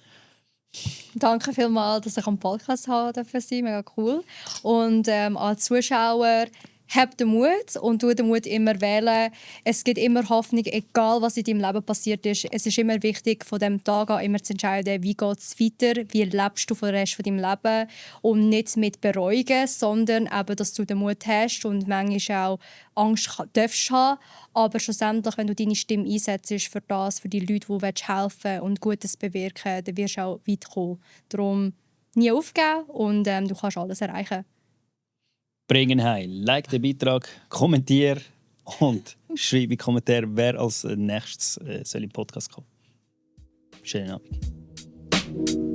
Danke vielmals, dass ich am Podcast haben durfte. Mega cool. Und als Zuschauer, hab den Mut und tu den Mut immer wählen. Es gibt immer Hoffnung, egal was in deinem Leben passiert ist. Es ist immer wichtig, von dem Tag an immer zu entscheiden, wie geht es weiter, wie lebst du für den Rest von deinem Leben und nicht mit bereuen, sondern eben, dass du den Mut hast und manchmal auch Angst darfst haben. Aber schlussendlich, wenn du deine Stimme einsetzt für das, für die Leute, die helfen willst und Gutes bewirken, dann wirst du auch weit kommen. Darum nie aufgeben und du kannst alles erreichen. Bringen heim. Like den Beitrag, kommentier und schreib in die Kommentare, wer als nächstes soll im Podcast kommen. Schönen Abend.